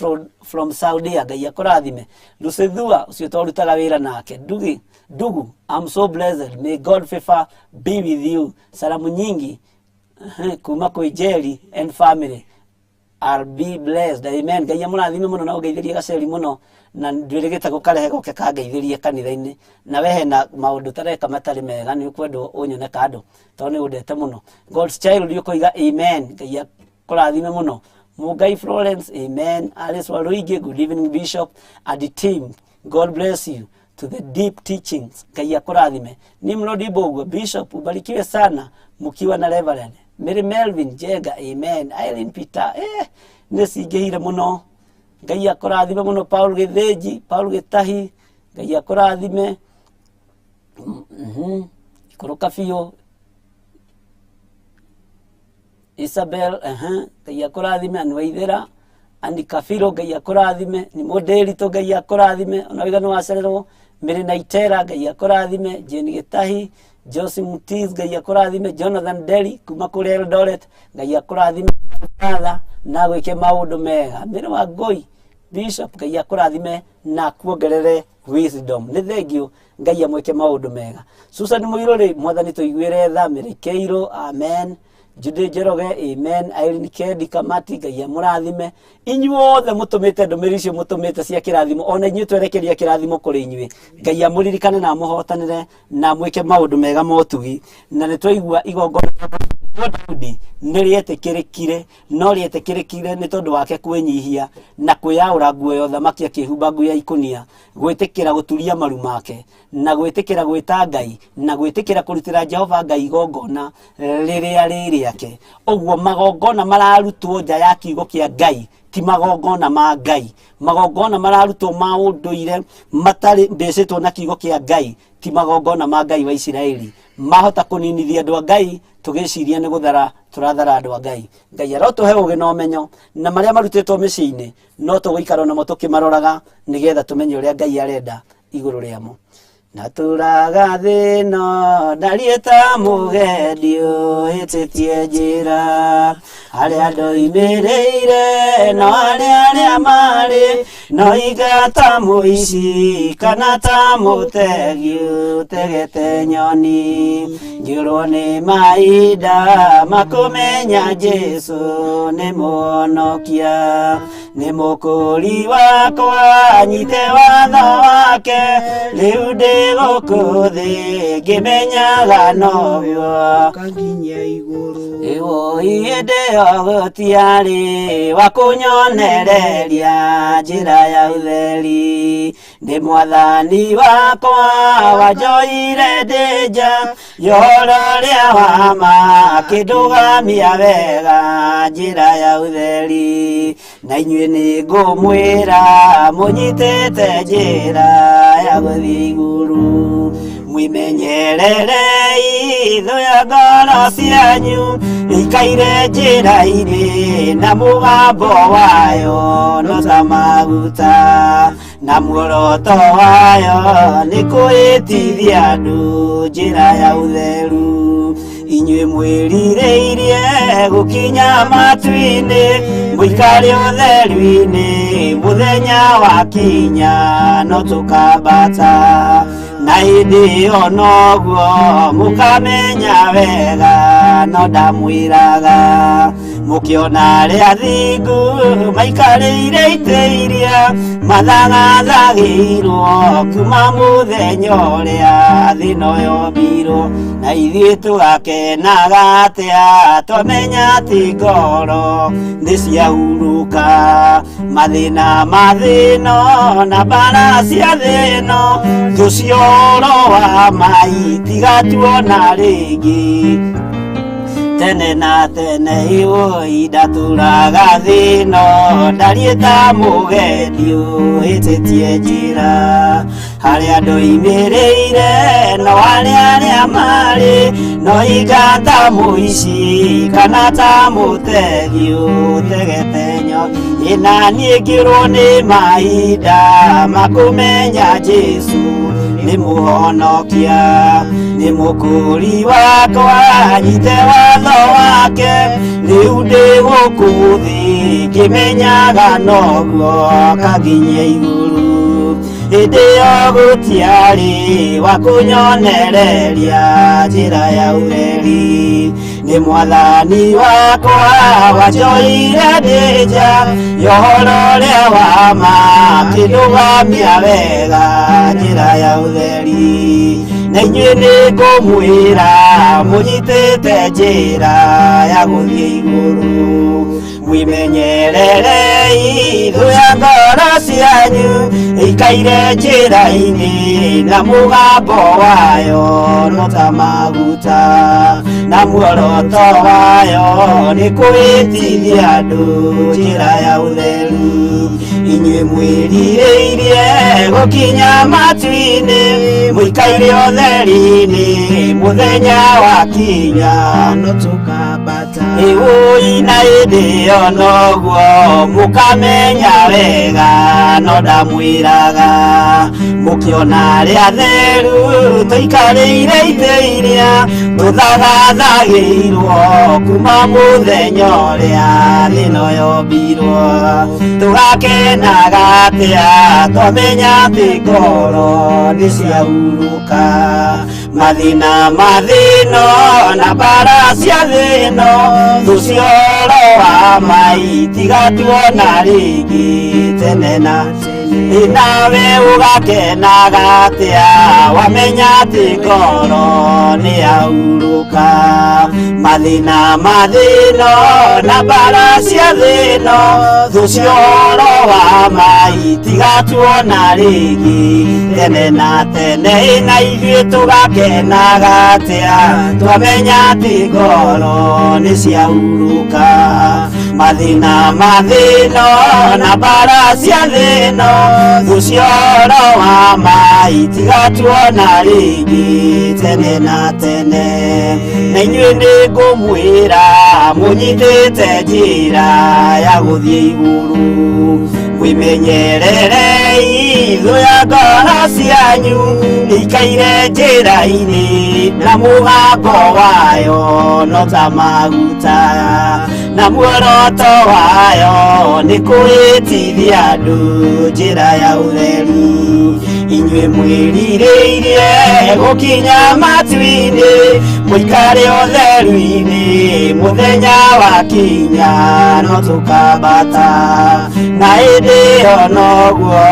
from Saudia, Ngai akũrathime. Lucethua ũcio twarutaga wĩra nake. Ndugi Ndugu, I'm so blessed. May God favor be with you. Salamu nyingi kuma kwĩ Jerry and family. I'll be blessed. Amen. Ngai amũrathime mũno na ũngeithĩrie gaceri mũno na ndwĩrĩgĩte gũkarehe goke kangeithĩrie kanitha-inĩ. Na we hena maũndũ tareka matarĩ mega nĩ ũkwendwo ũnyone kando tondũ nĩ ũndete mũno. God's child ũkoiga amen. Ngai akũrathime mũno. Mũngai Florence, amen. Alice Waruingi, good evening Bishop and the team. God bless you to the deep teachings. Ngai akũrathime. Nimrod Mbugua, Bishop, ubarikiwe sana mkiwa na Reverend. Mary Melvin Jenga, amen. Irene Peter, nĩ cingĩhire mũno. Ngai akũrathime mũno. Paul Gĩthĩnji, Paul Gĩtahi, Ngai akũrathime. Ikũrũka biũ. Isabel, Ngai akũrathime. Anwaithĩra, Ani Kabiro, Ngai akũrathime. Ni Mũndĩritũ, Ngai akũrathime. Ona wĩga nĩ wacererwo. Mary Naitera, Ngai akũrathime. Jane Gĩtahi, Josie Mutiz, Ngai akũrathime. Jonathan Derry kuma kũrĩ Eldoret, Ngai akũrathime. Father, na gwĩke maũndũ mega. Mary Wangũi, Bishop, Ngai akũrathime na akuongerere wisdom. Nĩ thengio, Ngai amwĩke maũndũ mega. Susan Mũirũrĩ, Mwathani tũiguĩre tha. Mary Keiro, amen. Jude Njoroge, amen. Irene Kendi Kamati, Ngai amũrathime. Inyuothe mũtũmĩte ndũmĩrĩri icio mũtũmĩte cia kĩrathimo, ona inyuĩ twerekeria kĩrathimo kũrĩ inyuĩ. Ngai amũririkane na amũhotanĩre na amwĩke maũndũ mega ma ũtugi. Na nĩ twaigua igongona rĩa Daudi nĩ rĩetĩkĩrĩkire, no rĩetĩkĩrĩkire nĩ tondũ wake kwĩnyihia na kwĩyaũra nguo ya ũthamaki akĩhumba nguo ya ikũnia, gwĩtĩkĩra gũturia maru make, na gwĩtĩkĩra gwĩta Ngai, na gwĩtĩkĩra kũrutĩra Jehova Ngai igongona rĩrĩa rĩ rĩake. Ũguo magongona mararutwo nja ya kiugo kĩa Ngai ti magongona ma Ngai. Magongona mararutwo ma ũndũire matarĩ mbĩcĩtwo na kiugo kĩa Ngai ti magongona ma Ngai wa Isiraeli. Mahota kũninithia andũ a Ngai tũgĩciria nĩ gũthara tũrathara andũ a Ngai. Ngai arotũhe ũgĩ na ũmenyo, na marĩa marutĩtwo mĩciĩ-inĩ no tũgũikara namo tũkĩmaroraga nĩgetha tũmenye ũrĩa Ngai arenda igũrũ rĩamo. Natũraga thĩna ndariĩ ta mũgendi ũhĩtĩtie njĩra, arĩa ndoimĩrĩire no arĩa arĩa marĩ no iga ta mũici kana ta mũtegi ũtegete nyoni. Njũrwo nĩ mahinda makũmenya Jesũ nĩ mũhonokia, nĩ mũkũri wakwa, nyite watho wake, rĩu ndĩ gũkũ thĩ ngĩmenyaga noguo Kanginya igũrũ. Ĩwoi hĩndĩ ĩyo gũtiarĩ wa kũnyonereria njĩra ya ũtheri, nĩ mwathani wakwa wanjoire ndĩ nja ya ũhoro ũrĩa wa ma, akĩndũgamia wega njĩra ya ũtheri. Na inyuĩ nĩ ngũmwĩra mũnyitĩte njĩra ya gũthiĩ igũrũ, mwĩmenyererei thũ ya ngoro cianyu ĩikaire njĩra-inĩ na mũgambo wayo no ta maguta, na muoroto wayo nĩ kwĩtithia andũ njĩra ya ũtheru. Inyuĩ mwĩrirĩirie gũkinya matu-inĩ, mũikare ũtheru-inĩ mũthenya wakinya no tũkambata, na hĩndĩ ĩyo noguo mũkamenya wega no ndamwĩraga. Mũkĩona arĩa athingu maikarĩire itĩ iria mathagathagĩirwo kuma mũthenya ũrĩa thĩ ĩno yombirwo, na ithuĩ tũgakenaga atĩa twamenya atĩ ngoro nĩ ciahurũka. Mathĩna ma thĩ ĩno na mbara cia thĩ ĩno, thũ cia ũhoro wa ma itigatuona rĩngĩ tene na tene. Iwoi ndatũraga thĩ ĩno ndariĩ ta mũgendi ũhĩtĩtie njĩra, harĩa ndoimĩrĩire no harĩa arĩa marĩ no inga ta mũici kana ta mũtegi ũtegete nyo. Ĩna niĩ ngĩrwo nĩ mahinda makũmenya Jesu nĩ mũhonokia, nĩ mũkũri wakwa, nyite watho wake. Rĩu ndĩ gũkũ thĩ ngĩmenyaga noguo kaginyia igũrũ, hĩndĩ ĩyo gũtiarĩ wa kũnyonereria njĩra ya ũtheri. Nĩ mwathani wakwa wanjoire ndĩ nja ya ũhoro ũrĩa wa ma, akĩndũgamia wega njĩra ya ũtheri. Na inyuĩ nĩ ngũmwĩra mũnyitĩte njĩra ya gũthiĩ igũrũ, mwimenyererei thũ ya ngoro cianyu ĩikaire njĩra-inĩ, na mũgambo wayo no ta maguta, na muoroto wayo nĩ kwĩtithia andũ njĩra ya ũtheru. Inyuĩ mwĩrirĩirie gũkinya matu-inĩ, mũikaire ũtheri-inĩ, mũthenya wakinya no tũkambata. Ĩũi na hĩndĩ ĩyo noguo mũkamenya wega, no ndamwĩraga mũkĩona arĩa atheru tũikarĩire itĩ iria tũthagathagĩirwo kuma mũthenya ũrĩa thĩ ĩno yombirwo, tũgakenaga atĩa twamenya atĩ ngoro nĩ ciahurũka. Mathĩna ma thĩ ĩno na mbara cia thĩ ĩno, thũ cia ũhoro wa ma itigatuona rĩngĩ tene na tene. Nawe ũgakenaga atĩa wamenya atĩ ngoro nĩ yahurũka. Mathĩna ma thĩ ĩno na mbara cia thĩ ĩno, thũ cia ũhoro wa ma itigatuona rĩngĩ tene na tene. Na ithuĩ tũgakenaga atĩa twamenya atĩ ngoro nĩ ciahurũka. Mathĩna ma thĩ ĩno na mbara cia thĩ ĩno, thũ cia ũhoro wa ma itigatuona rĩngĩ tene na tene. Na inyuĩ nĩ ngũmwĩra mũnyitĩte njĩra ya gũthiĩ igũrũ, mwimenyererei thũ ya ngoro cianyu ĩikaire njĩra-inĩ, na mũgambo wayo no ta maguta, na muoroto wayo nĩ kwĩtithia andũ njĩra ya ũtheru. Inyuĩ mwĩrirĩirie gũkinya matu-inĩ, mũikare ũtheru-inĩ, mũthenya wakinya no tũkambata, na hĩndĩ ĩyo noguo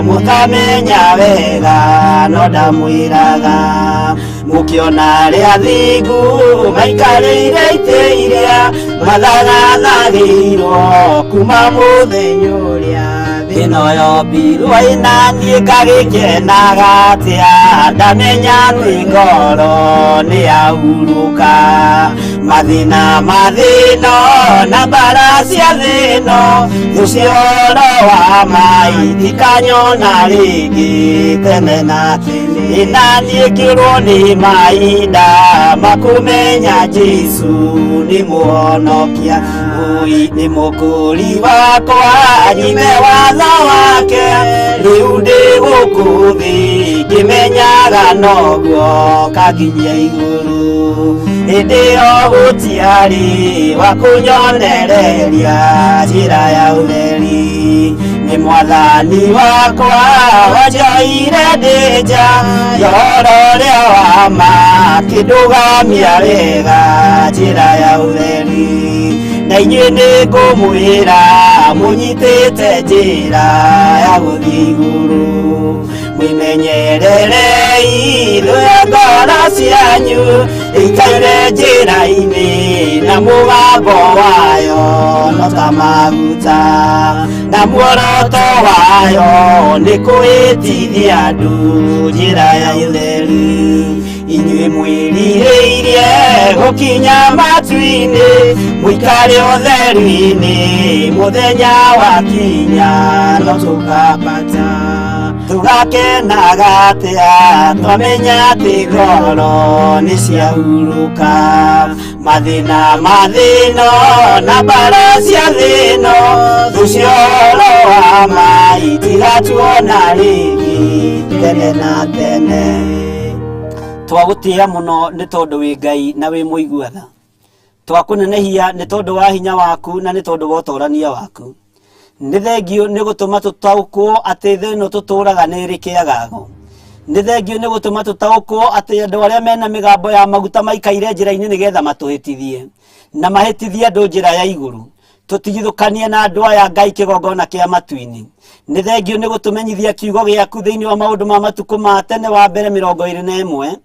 mũkamenya wega, no ndamwĩraga mũkĩona arĩa athingu maikarĩire itĩ iria mathagathagĩirwo kuma mũthenya ũrĩa thĩ ĩno yombirwo. Ĩna niĩ ngagĩkenaga atĩa ndamenya atĩ ngoro nĩ yahurũka. Mathĩna ma thĩ ĩno na mbara cia thĩ ĩno, thũ cia ũhoro wa ma itikanyona rĩngĩ tene na tene. Na niĩ ngĩrwo nĩ mahinda makũmenya Jesu nĩ mũhonokia, ũi nĩ mũkũri wakwa, nyime watho wake. Rĩu ndĩ gũkũ thĩ ngĩmenyaga noguo kaginyia igũrũ, hĩndĩ ĩyo gũtiarĩ wa kũnyonereria njĩra ya ũtheri. Nĩ Nĩ mwathani wakwa wanjoire ndĩ nja ya ũhoro ũrĩa wa ma, akĩndũgamia wega njĩra ya ũtheri. Na inyuĩ nĩ ngũmwĩra mũnyitĩte njĩra ya gũthiĩ igũrũ, mwĩmenyererei thũ ya ngoro cianyu ĩikaire njĩra-inĩ na mũgambo wayo no ta maguta, na muoroto wayo nĩ kwĩtithia andũ njĩra ya ũtheri. Inyuĩ mwĩrirĩirie gũkinya matu-inĩ, mũikare ũtheri-inĩ mũthenya wakinya no tũkambata. Tũgakenaga atĩa twamenya atĩ ngoro nĩ ciahurũka, mathĩna ma thĩno na mbara cia thĩno, thũ cia ũhoro wa ma itigatuona rĩngĩ tene na tene. Twagũtĩĩa mũno nĩ tondũ wĩ Ngai na wĩ mũigua tha. Twakũnenehia nĩ tondũ wa hinya waku na nĩ tondũ wa ũtorania waku. Nĩ thengiũ nĩ gũtũma tũtaũkwo atĩ thĩ ĩno tũtũũraga nĩ ĩrĩ kĩagago. Nĩ thengiũ nĩ gũtũma tũtaũkwo atĩ andũ arĩa mena mĩgambo ya maguta maikaire njĩra-inĩ nĩgetha matũhĩtithie na mahĩtithie andũ njĩra ya igũrũ. Tũtigithũkanie na andũ aya Ngai kĩgongona kĩa matu-inĩ. Nĩ thengiũ nĩ gũtũmenyithia kiugo gĩaku thĩinĩ wa maũndũ ma matukũ ma tene wa mbere 21.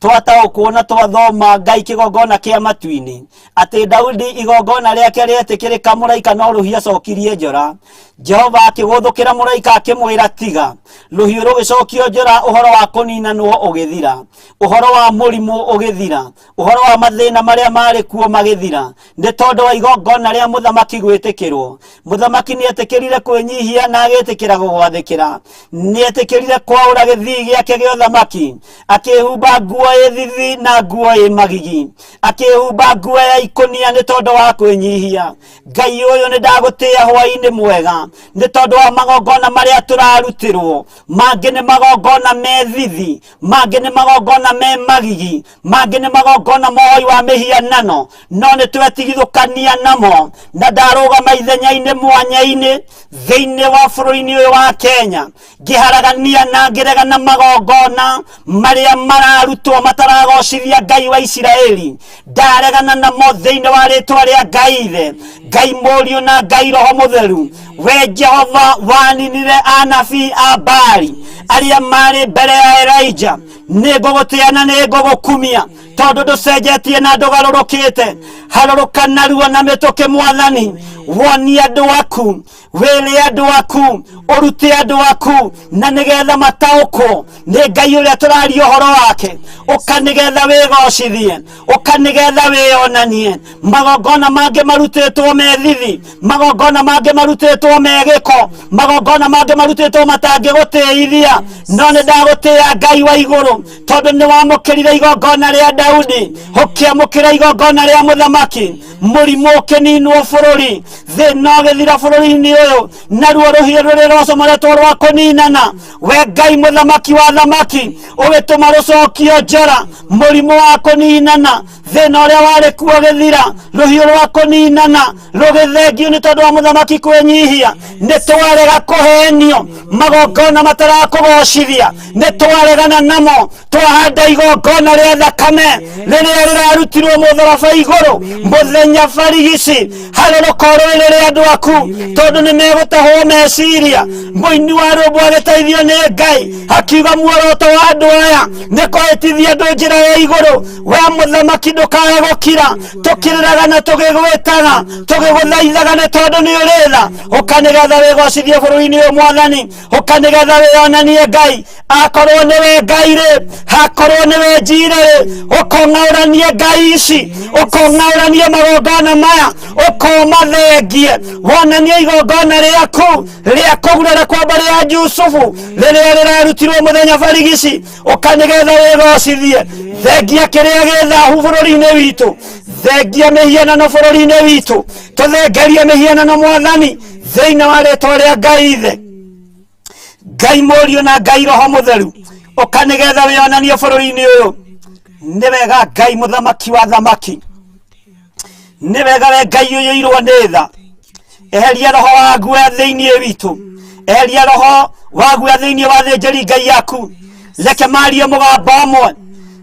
Twataũkwo na twathoma Ngai kĩgongona kĩa matu-inĩ atĩ Daudi igongona rĩake rĩetĩkĩrĩka, mũraika no rũhiũ acokirie njora. Jehova akĩgũthũkĩra mũraika akĩmwĩra tiga. Rũhiũ rũgĩcokio njora, ũhoro wa kũninanwo ũgĩthira, ũhoro wa mũrimũ ũgĩthira, ũhoro wa mathĩna marĩa marĩ kuo magĩthira, nĩ tondũ wa igongona rĩa mũthamaki gwĩtĩkĩrwo. Mũthamaki nĩ etĩkĩrire kwĩnyihia na agĩtĩkĩra gũgwathĩkĩra. Nĩ etĩkĩrire kwaũra gĩthii gĩake gĩa ũthamaki, akĩhumba nguo ĩ thithi na nguo ĩ magigi, akĩhumba nguo ya ikũnia nĩ tondũ wa kwĩnyihia. Ngai ũyũ nĩ ndagũtĩĩa hwaĩ-inĩ mwega nĩ tondũ wa magongona marĩa tũrarutĩrwo. Mangĩ nĩ magongona me thithi, mangĩ nĩ magongona me magigi, mangĩ nĩ magongona mohoi wa mĩhianano, no nĩ twetigithũkania namo. Na ndarũgama ithenya-inĩ mwanya-inĩ thĩinĩ wa bũrũri-inĩ ũyũ wa Kenya, ngĩharagania na ngĩregana magongona marĩa mararutwo mataragocithia Ngai wa Isiraeli. Ndaregana namo thĩinĩ wa rĩtwa rĩa Ngai Ithe, Ngai Mũriũ na Ngai Roho Mũtheru. We Jehova waninire anabii a Baali arĩa marĩ mbere ya Elijah, nĩ ngũgũtĩa na nĩ ngũgũkumia tondũ ndũcenjetie na ndũgarũrũkĩte. Harũrũka narua na mĩtũkĩ Mwathani, wonie andũ aku, wĩre andũ aku, ũrute andũ aku, na nĩgetha mataũkwo nĩ Ngai ũrĩa tũraria ũhoro wake. Ũka nĩgetha wĩgocithie, ũka nĩgetha wĩyonanie. Magongona mangĩ marutĩtwo me thithi, magongona mangĩ marutĩtwo me gĩko, magongona mangĩ marutĩtwo matangĩgũtĩithia, no nĩ ndagũtĩĩa Ngai wa igũrũ tondũ nĩ wamũkĩrire igongona rĩa Daudi, ũkĩamũkĩra igongona rĩa mũthamaki. Mũrimũ ũkĩninwo bũrũri, thĩna ũgĩthira bũrũri-inĩ ũyũ, naruo rũhiũ rũrĩa rwacomoretwo rwa kũninana, we Ngai mũthamaki wa thamaki ũgĩtũma rũcokio njora. Mũrimũ wa kũninana, thĩna ũrĩa warĩ kuo ũgĩthira, rũhiũ rwa kũninana rũgĩthengio nĩ tondũ wa mũthamaki kwĩnyihia. Nĩ twarega kũhenio magongona matarakũgocithia, nĩ twaregana namo, twahanda igongona rĩa thakame rĩrĩa rĩrarutirwo mũtharaba igũrũ mũthenya barigici. Harũrũka ũrũĩrĩre andũ aku tondũ nĩ megũtahwo meciria. Mũini wa rwĩmbo agĩteithio nĩ Ngai akiuga muoroto wa andũ aya nĩ kũhĩtithia andũ njĩra ya igũrũ. We mũthamaki ndũkae gũkira, tũkĩrĩraga na tũgĩgwĩtaga tũgĩgũthaithaga nĩ tondũ nĩ ũrĩ tha. Ũka nĩgetha wĩgocithie bũrũri-inĩ ũyũ Mwathani, ũka nĩgetha wĩyonanie Ngai. Akorwo nĩwe Ngai rĩ, akorwo nĩwe Njire rĩ, ũkong'aũranie ngai ici, ũkong'aũranie magongona maya, ũkomathengie, wonanie igongona rĩaku rĩa kũgurara kwa mbarĩ ya Jusufu rĩrĩa rĩrarutirwo mũthenya barigici. Ũka nĩgetha wĩgocithie. Thengia kĩrĩa gĩ thahu bũrũri-inĩ witũ, thengia mĩhianano bũrũri-inĩ witũ, tũthengerie mĩhianano Mwathani thĩinĩ wa rĩtwa rĩa Ngai Ithe, Ngai Mũriũ na Ngai Roho Mũtheru. Ũka nĩgetha wĩyonanie bũrũri-inĩ ũyũ. Nĩ wega Ngai mũthamaki wa thamaki, nĩ wega we Ngai ũyũirwo nĩ tha. Eheria roho wa guoya thĩinĩ witũ, Eheria roho wa guoya thĩinĩ wa thĩnjĩri Ngai yaku. Reke marie mũgambo ũmwe,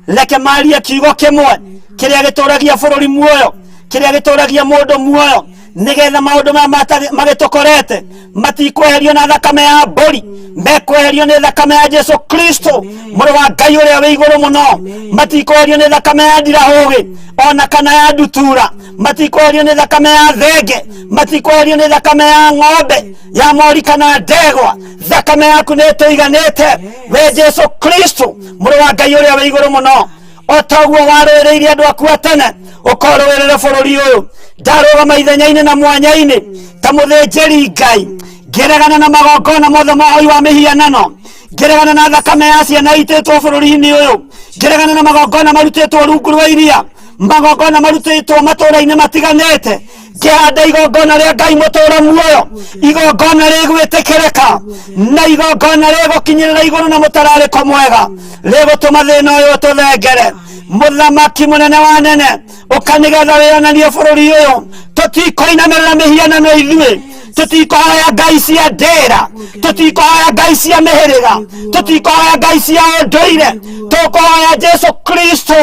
reke marie kiugo kĩmwe kĩrĩa gĩtũragia bũrũri muoyo, kĩrĩa gĩtũragia mũndũ muoyo, nĩgetha maũndũ maya magĩtũkorete matikweherio na thakame ya mbũri, mekweherio nĩ thakame ya Jesu Kristo mũrũ wa Ngai ũrĩa wĩ igũrũ mũno. Matikweherio nĩ thakame ya ndirahũgĩ ona kana ya ndutura, matikweherio nĩ thakame ya thenge, matikweherio nĩ thakame ya ng'ombe, ya mori kana ndegwa. Thakame yaku nĩ ĩtũiganĩte, we Jesu Kristo mũrũ wa Ngai ũrĩa wĩ igũrũ mũno. O ta ũguo warũĩrĩire andũ aku a tene, ũkorũĩrĩre bũrũri ũyũ. Ndarũgama ithenya-inĩ na mwanya-inĩ ta mũthĩnjĩri Ngai, ngĩregana na magongona mothe ma ũhoi wa mĩhianano, ngĩregana na thakame ya ciana itĩtwo bũrũri-inĩ ũyũ, ngĩregana na magongona marutĩtwo rungu rwa iria, magongona marutĩtwo matũũra-inĩ matiganĩte, ngĩhanda igongona rĩa Ngai mũtũũra muoyo, igongona rĩgwĩtĩkĩrĩka na igongona rĩgũkinyĩrĩra igũrũ na mũtararĩko mwega, rĩgũtũma thĩna ũyũ ũtũthengere. Mũthamaki mũnene wa nene, ũka nĩgetha wĩyonanie bũrũri ũyũ. Tũtikoinamĩrĩra mĩhianano ithuĩ, tũtikohoya ngai cia ndĩra, tũtikohoya ngai cia mĩhĩrĩga, tũtikohoya ngai cia ũndũire, tũkũhoya Jesu Kristo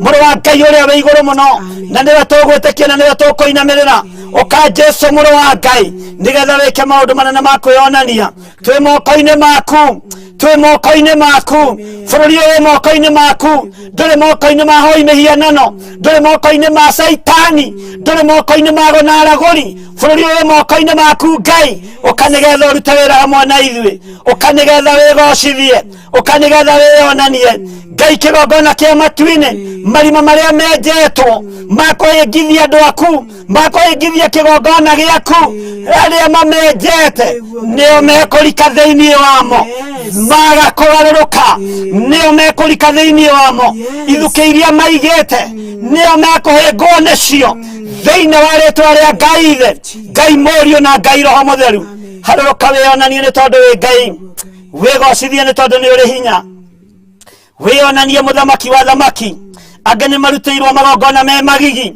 mũrũ wa Ngai ũrĩa wĩ igũrũ mũno, na nĩwe tũgwĩtĩkia na nĩwe tũkũinamĩrĩra. Ũka Jesu mũrũ wa Ngai nĩgetha wĩke maũndũ manene ma kwĩyonania. Twĩ moko-inĩ maku, twĩ moko-inĩ maku, bũrũri ũyũ wĩ moko-inĩ maku, ndũrĩ moko-inĩ ma hoi mĩhianano, ndũrĩ moko-inĩ ma Caitani, ndũrĩ moko-inĩ ma ago na aragũri. Bũrũri ũyũ wĩ moko-inĩ maku Ngai. Ũka nĩgetha ũrute wĩra hamwe na ithuĩ, ũka nĩgetha wĩgocithie, ũka nĩgetha wĩyonanie. Ngai kĩgongona kĩa matu-inĩ, marima marĩa menjetwo ma kũhĩngithia andũ aku, ma kũhĩngithia kĩgongona gĩaku, arĩa mamenjete nĩo mekũrika thĩinĩ wamo, maga kũgarũrũka nĩo mekũrika thĩinĩ wamo. Ithukĩ iria maigĩte nĩo mekũhĩngwo nĩcio, thĩinĩ wa rĩtwa rĩa Ngai Ithe, Ngai Mũriũ na Ngai Roho Mũtheru. Harũrũka wĩyonanie nĩ tondũ wĩ Ngai, wĩgocithie nĩ tondũ nĩ ũrĩ hinya, wĩyonanie mũthamaki wa thamaki. Angĩ nĩ marutĩirwo magongona me magigi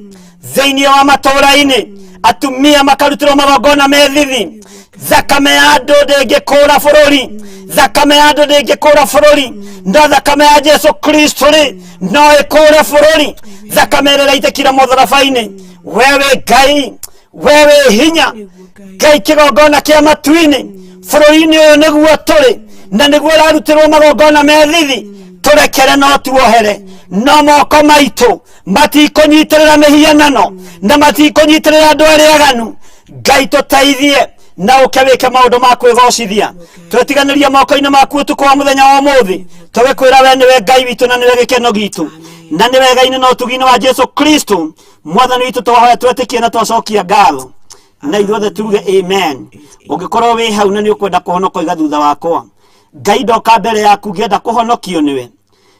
thĩinĩ wa matũũra-inĩ, atumia makarutĩrwo magongona me thithi. Thakame ya andũ ndĩngĩkũũra bũrũri, thakame ya andũ ndĩngĩkũũra bũrũri, no thakame ya Jesu Kristo rĩ no ĩkũũre bũrũri. Thakame ĩrĩa ĩraitĩkire mũtharaba-inĩ. We wĩ Ngai, we wĩ hinya Ngai kĩgongona kĩa matu-inĩ. Bũrũri-inĩ ũyũ nĩguo tũrĩ na nĩguo ũrarutĩrwo magongona me thithi. Tũrekere no tuohere, no moko maitũ matikũnyitĩrĩra mĩhianano na matikũnyitĩrĩra andũ arĩa aganu. Ngai tũteithie na ũke wĩke maũndũ ma kwĩgocithia. Twetiganĩria moko-inĩ maku ũtukũ wa mũthenya wa ũmũthĩ, tũgĩkwĩra we nĩwe Ngai witũ na nĩwe gĩkeno gitũ, na nĩ wega-inĩ na ũtugi-inĩ wa Jesu Kristo mwathani witũ twahoya twetĩkie na twacokia ngatho, na ithuothe tuge amen. Ũngĩkorwo wĩ hau na nĩ ũkwenda kũhonoka, iga thutha wakwa: Ngai, ndoka mbere yaku ngĩenda kũhonokio nĩwe,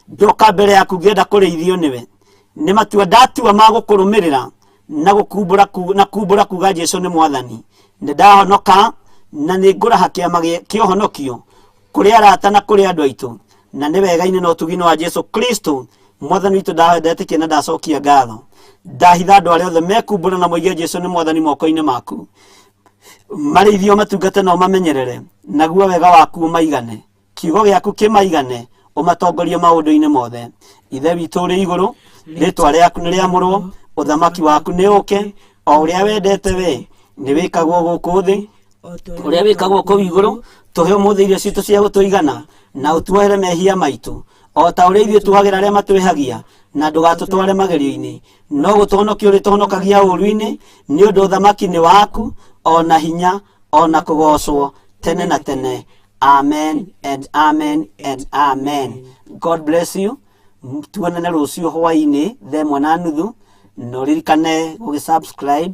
ndoka mbere yaku ngĩenda kũrĩithio nĩwe. Nĩ matua ndatua ma gũkũrũmĩrĩra na gũkumbũra na kumbũra kuga Jesu nĩ mwathani. Nĩ ndahonoka na nĩ ngũraha kĩama kĩa ũhonokio kũrĩ arata na kũrĩ andũ aitũ, na nĩ wega-inĩ na ũtugi-inĩ wa Jesu Kristo mwathani witũ ndetĩkia na ndacokia ngatho. Ndahitha andũ arĩa othe mekumbũra na moige Jesu nĩ mwathani moko-inĩ maku, marĩithio matungate na ũmamenyerere, naguo wega waku ũmaigane, kiugo gĩaku kĩmaigane, ũmatongorie maũndũ-inĩ mothe. Ithe witũ ũrĩ igũrũ, rĩtwa rĩaku nĩ rĩamũrwo, ũthamaki waku nĩ ũke, o ũrĩa wendete we nĩ wĩkagwo gũkũ thĩ ũrĩa wĩkagwo kũu igũrũ. Tũhe ũmũthĩ irio citũ cia gũtũigana, na ũtuohere mehia maitũ o ta ũrĩa ithuĩ tuohagĩra arĩa matwĩhagia, na ndũgatũtware magerio-inĩ, no gũtũhonokia ũrĩtũhonokagia ũũru-inĩ, nĩ ũndũ ũthamaki nĩ waku, o na hinya, o na kũgoocwo tene na tene. Amen and amen and amen. God bless you. Tuonane rũciũ hwaĩ-inĩ 1:30, na ũririkane gũgĩ-subscribe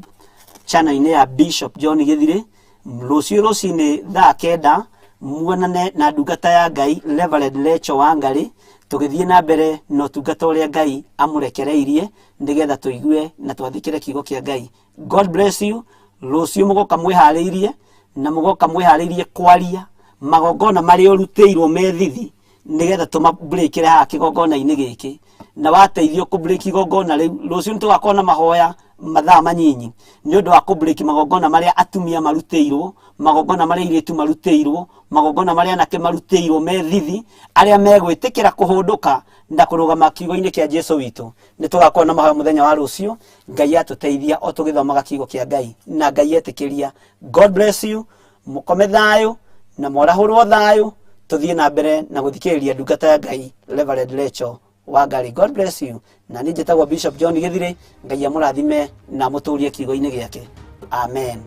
channel-inĩ ya Bishop John Gĩthirĩ. Rũciũ rũcinĩ 9:00 muonane na ndungata ya Ngai Reverend Rachel Wangari, tũgĩthiĩ na mbere na ũtungata ũrĩa Ngai amũrekereirie nĩgetha tũigue na twathĩkĩre kiugo kĩa Ngai. God bless you. Rũciũ mũgoka mwĩharĩirie, na mũgoka mwĩharĩirie kwaria magongona marĩa ũrutĩirwo me thithi. Nĩgetha tũmabreakĩre haha kĩgongona-inĩ gĩkĩ, na wateithio kũbreak igongona rĩu, rũciũ nĩtũgakorwo na mahoya mathaa manyinyi nĩ ũndũ wa kũbreak magongona marĩa atumia marutĩirwo, magongona marĩa airĩtu marutĩirwo, magongona marĩa anake marutĩirwo me thithi, arĩa megwĩtĩkĩra kũhũndũka na kũrũgama kiugo-inĩ kĩa Jesu witũ. Nĩ tũgakorwo na mahoya mũthenya wa rũciũ, Ngai atũteithia o tũgĩthomaga kiugo kĩa Ngai na Ngai etĩkĩria. God bless you. Mũkome thayũ na mwarahũrwo thayũ, tũthiĩ na mbere na gũthikĩrĩria ndungata ya Ngai Reverend Rachel Wangari. God bless you. Na niĩ njĩtagwo Bishop John Gĩthirĩ. Ngai amũrathime na amũtũrie kiugo-inĩ gĩake. Amen.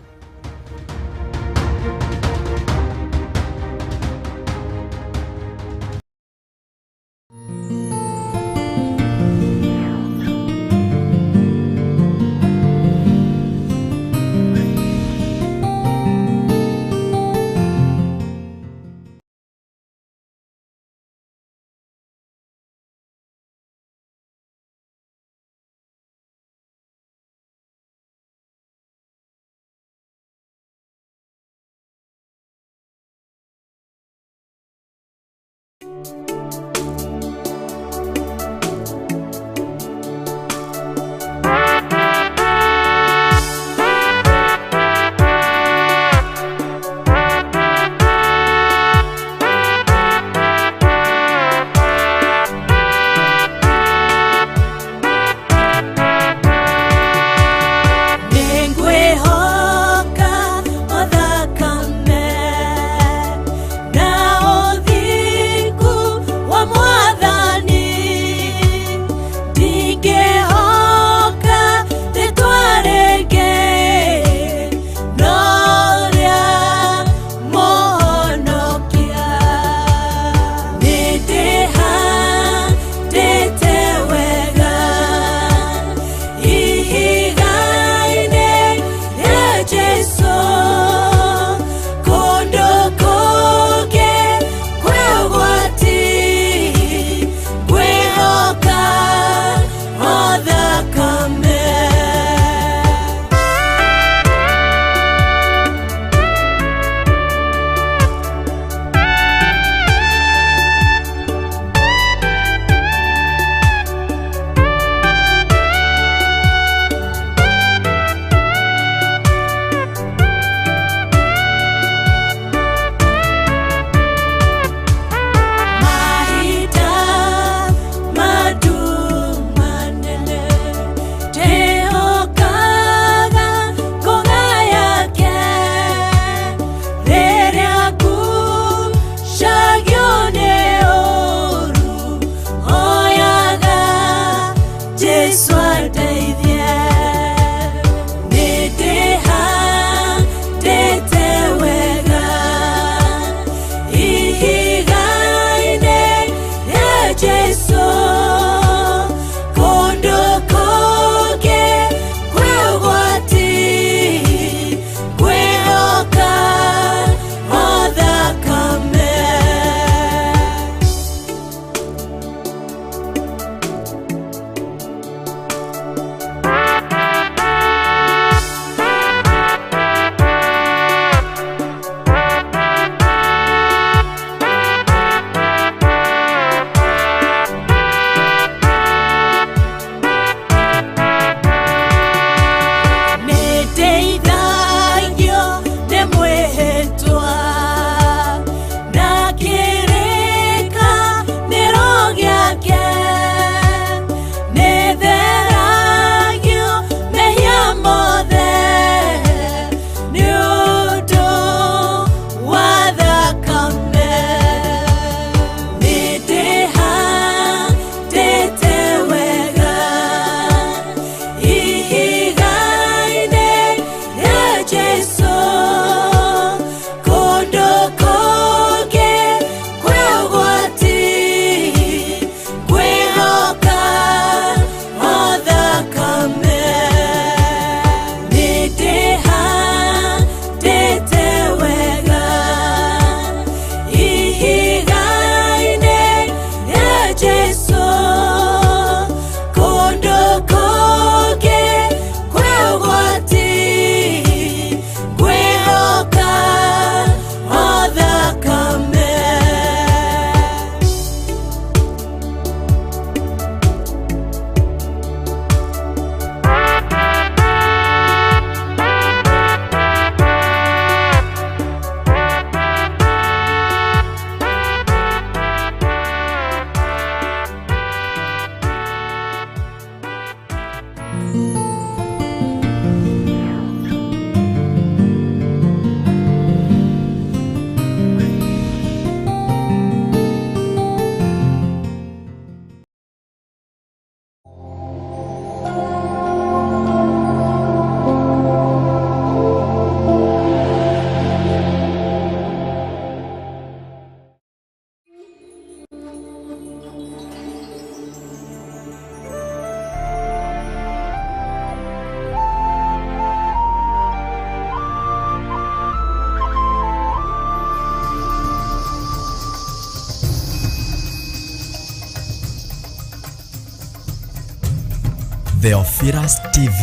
Theophilus TV,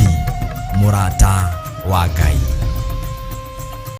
mũrata wa Ngai.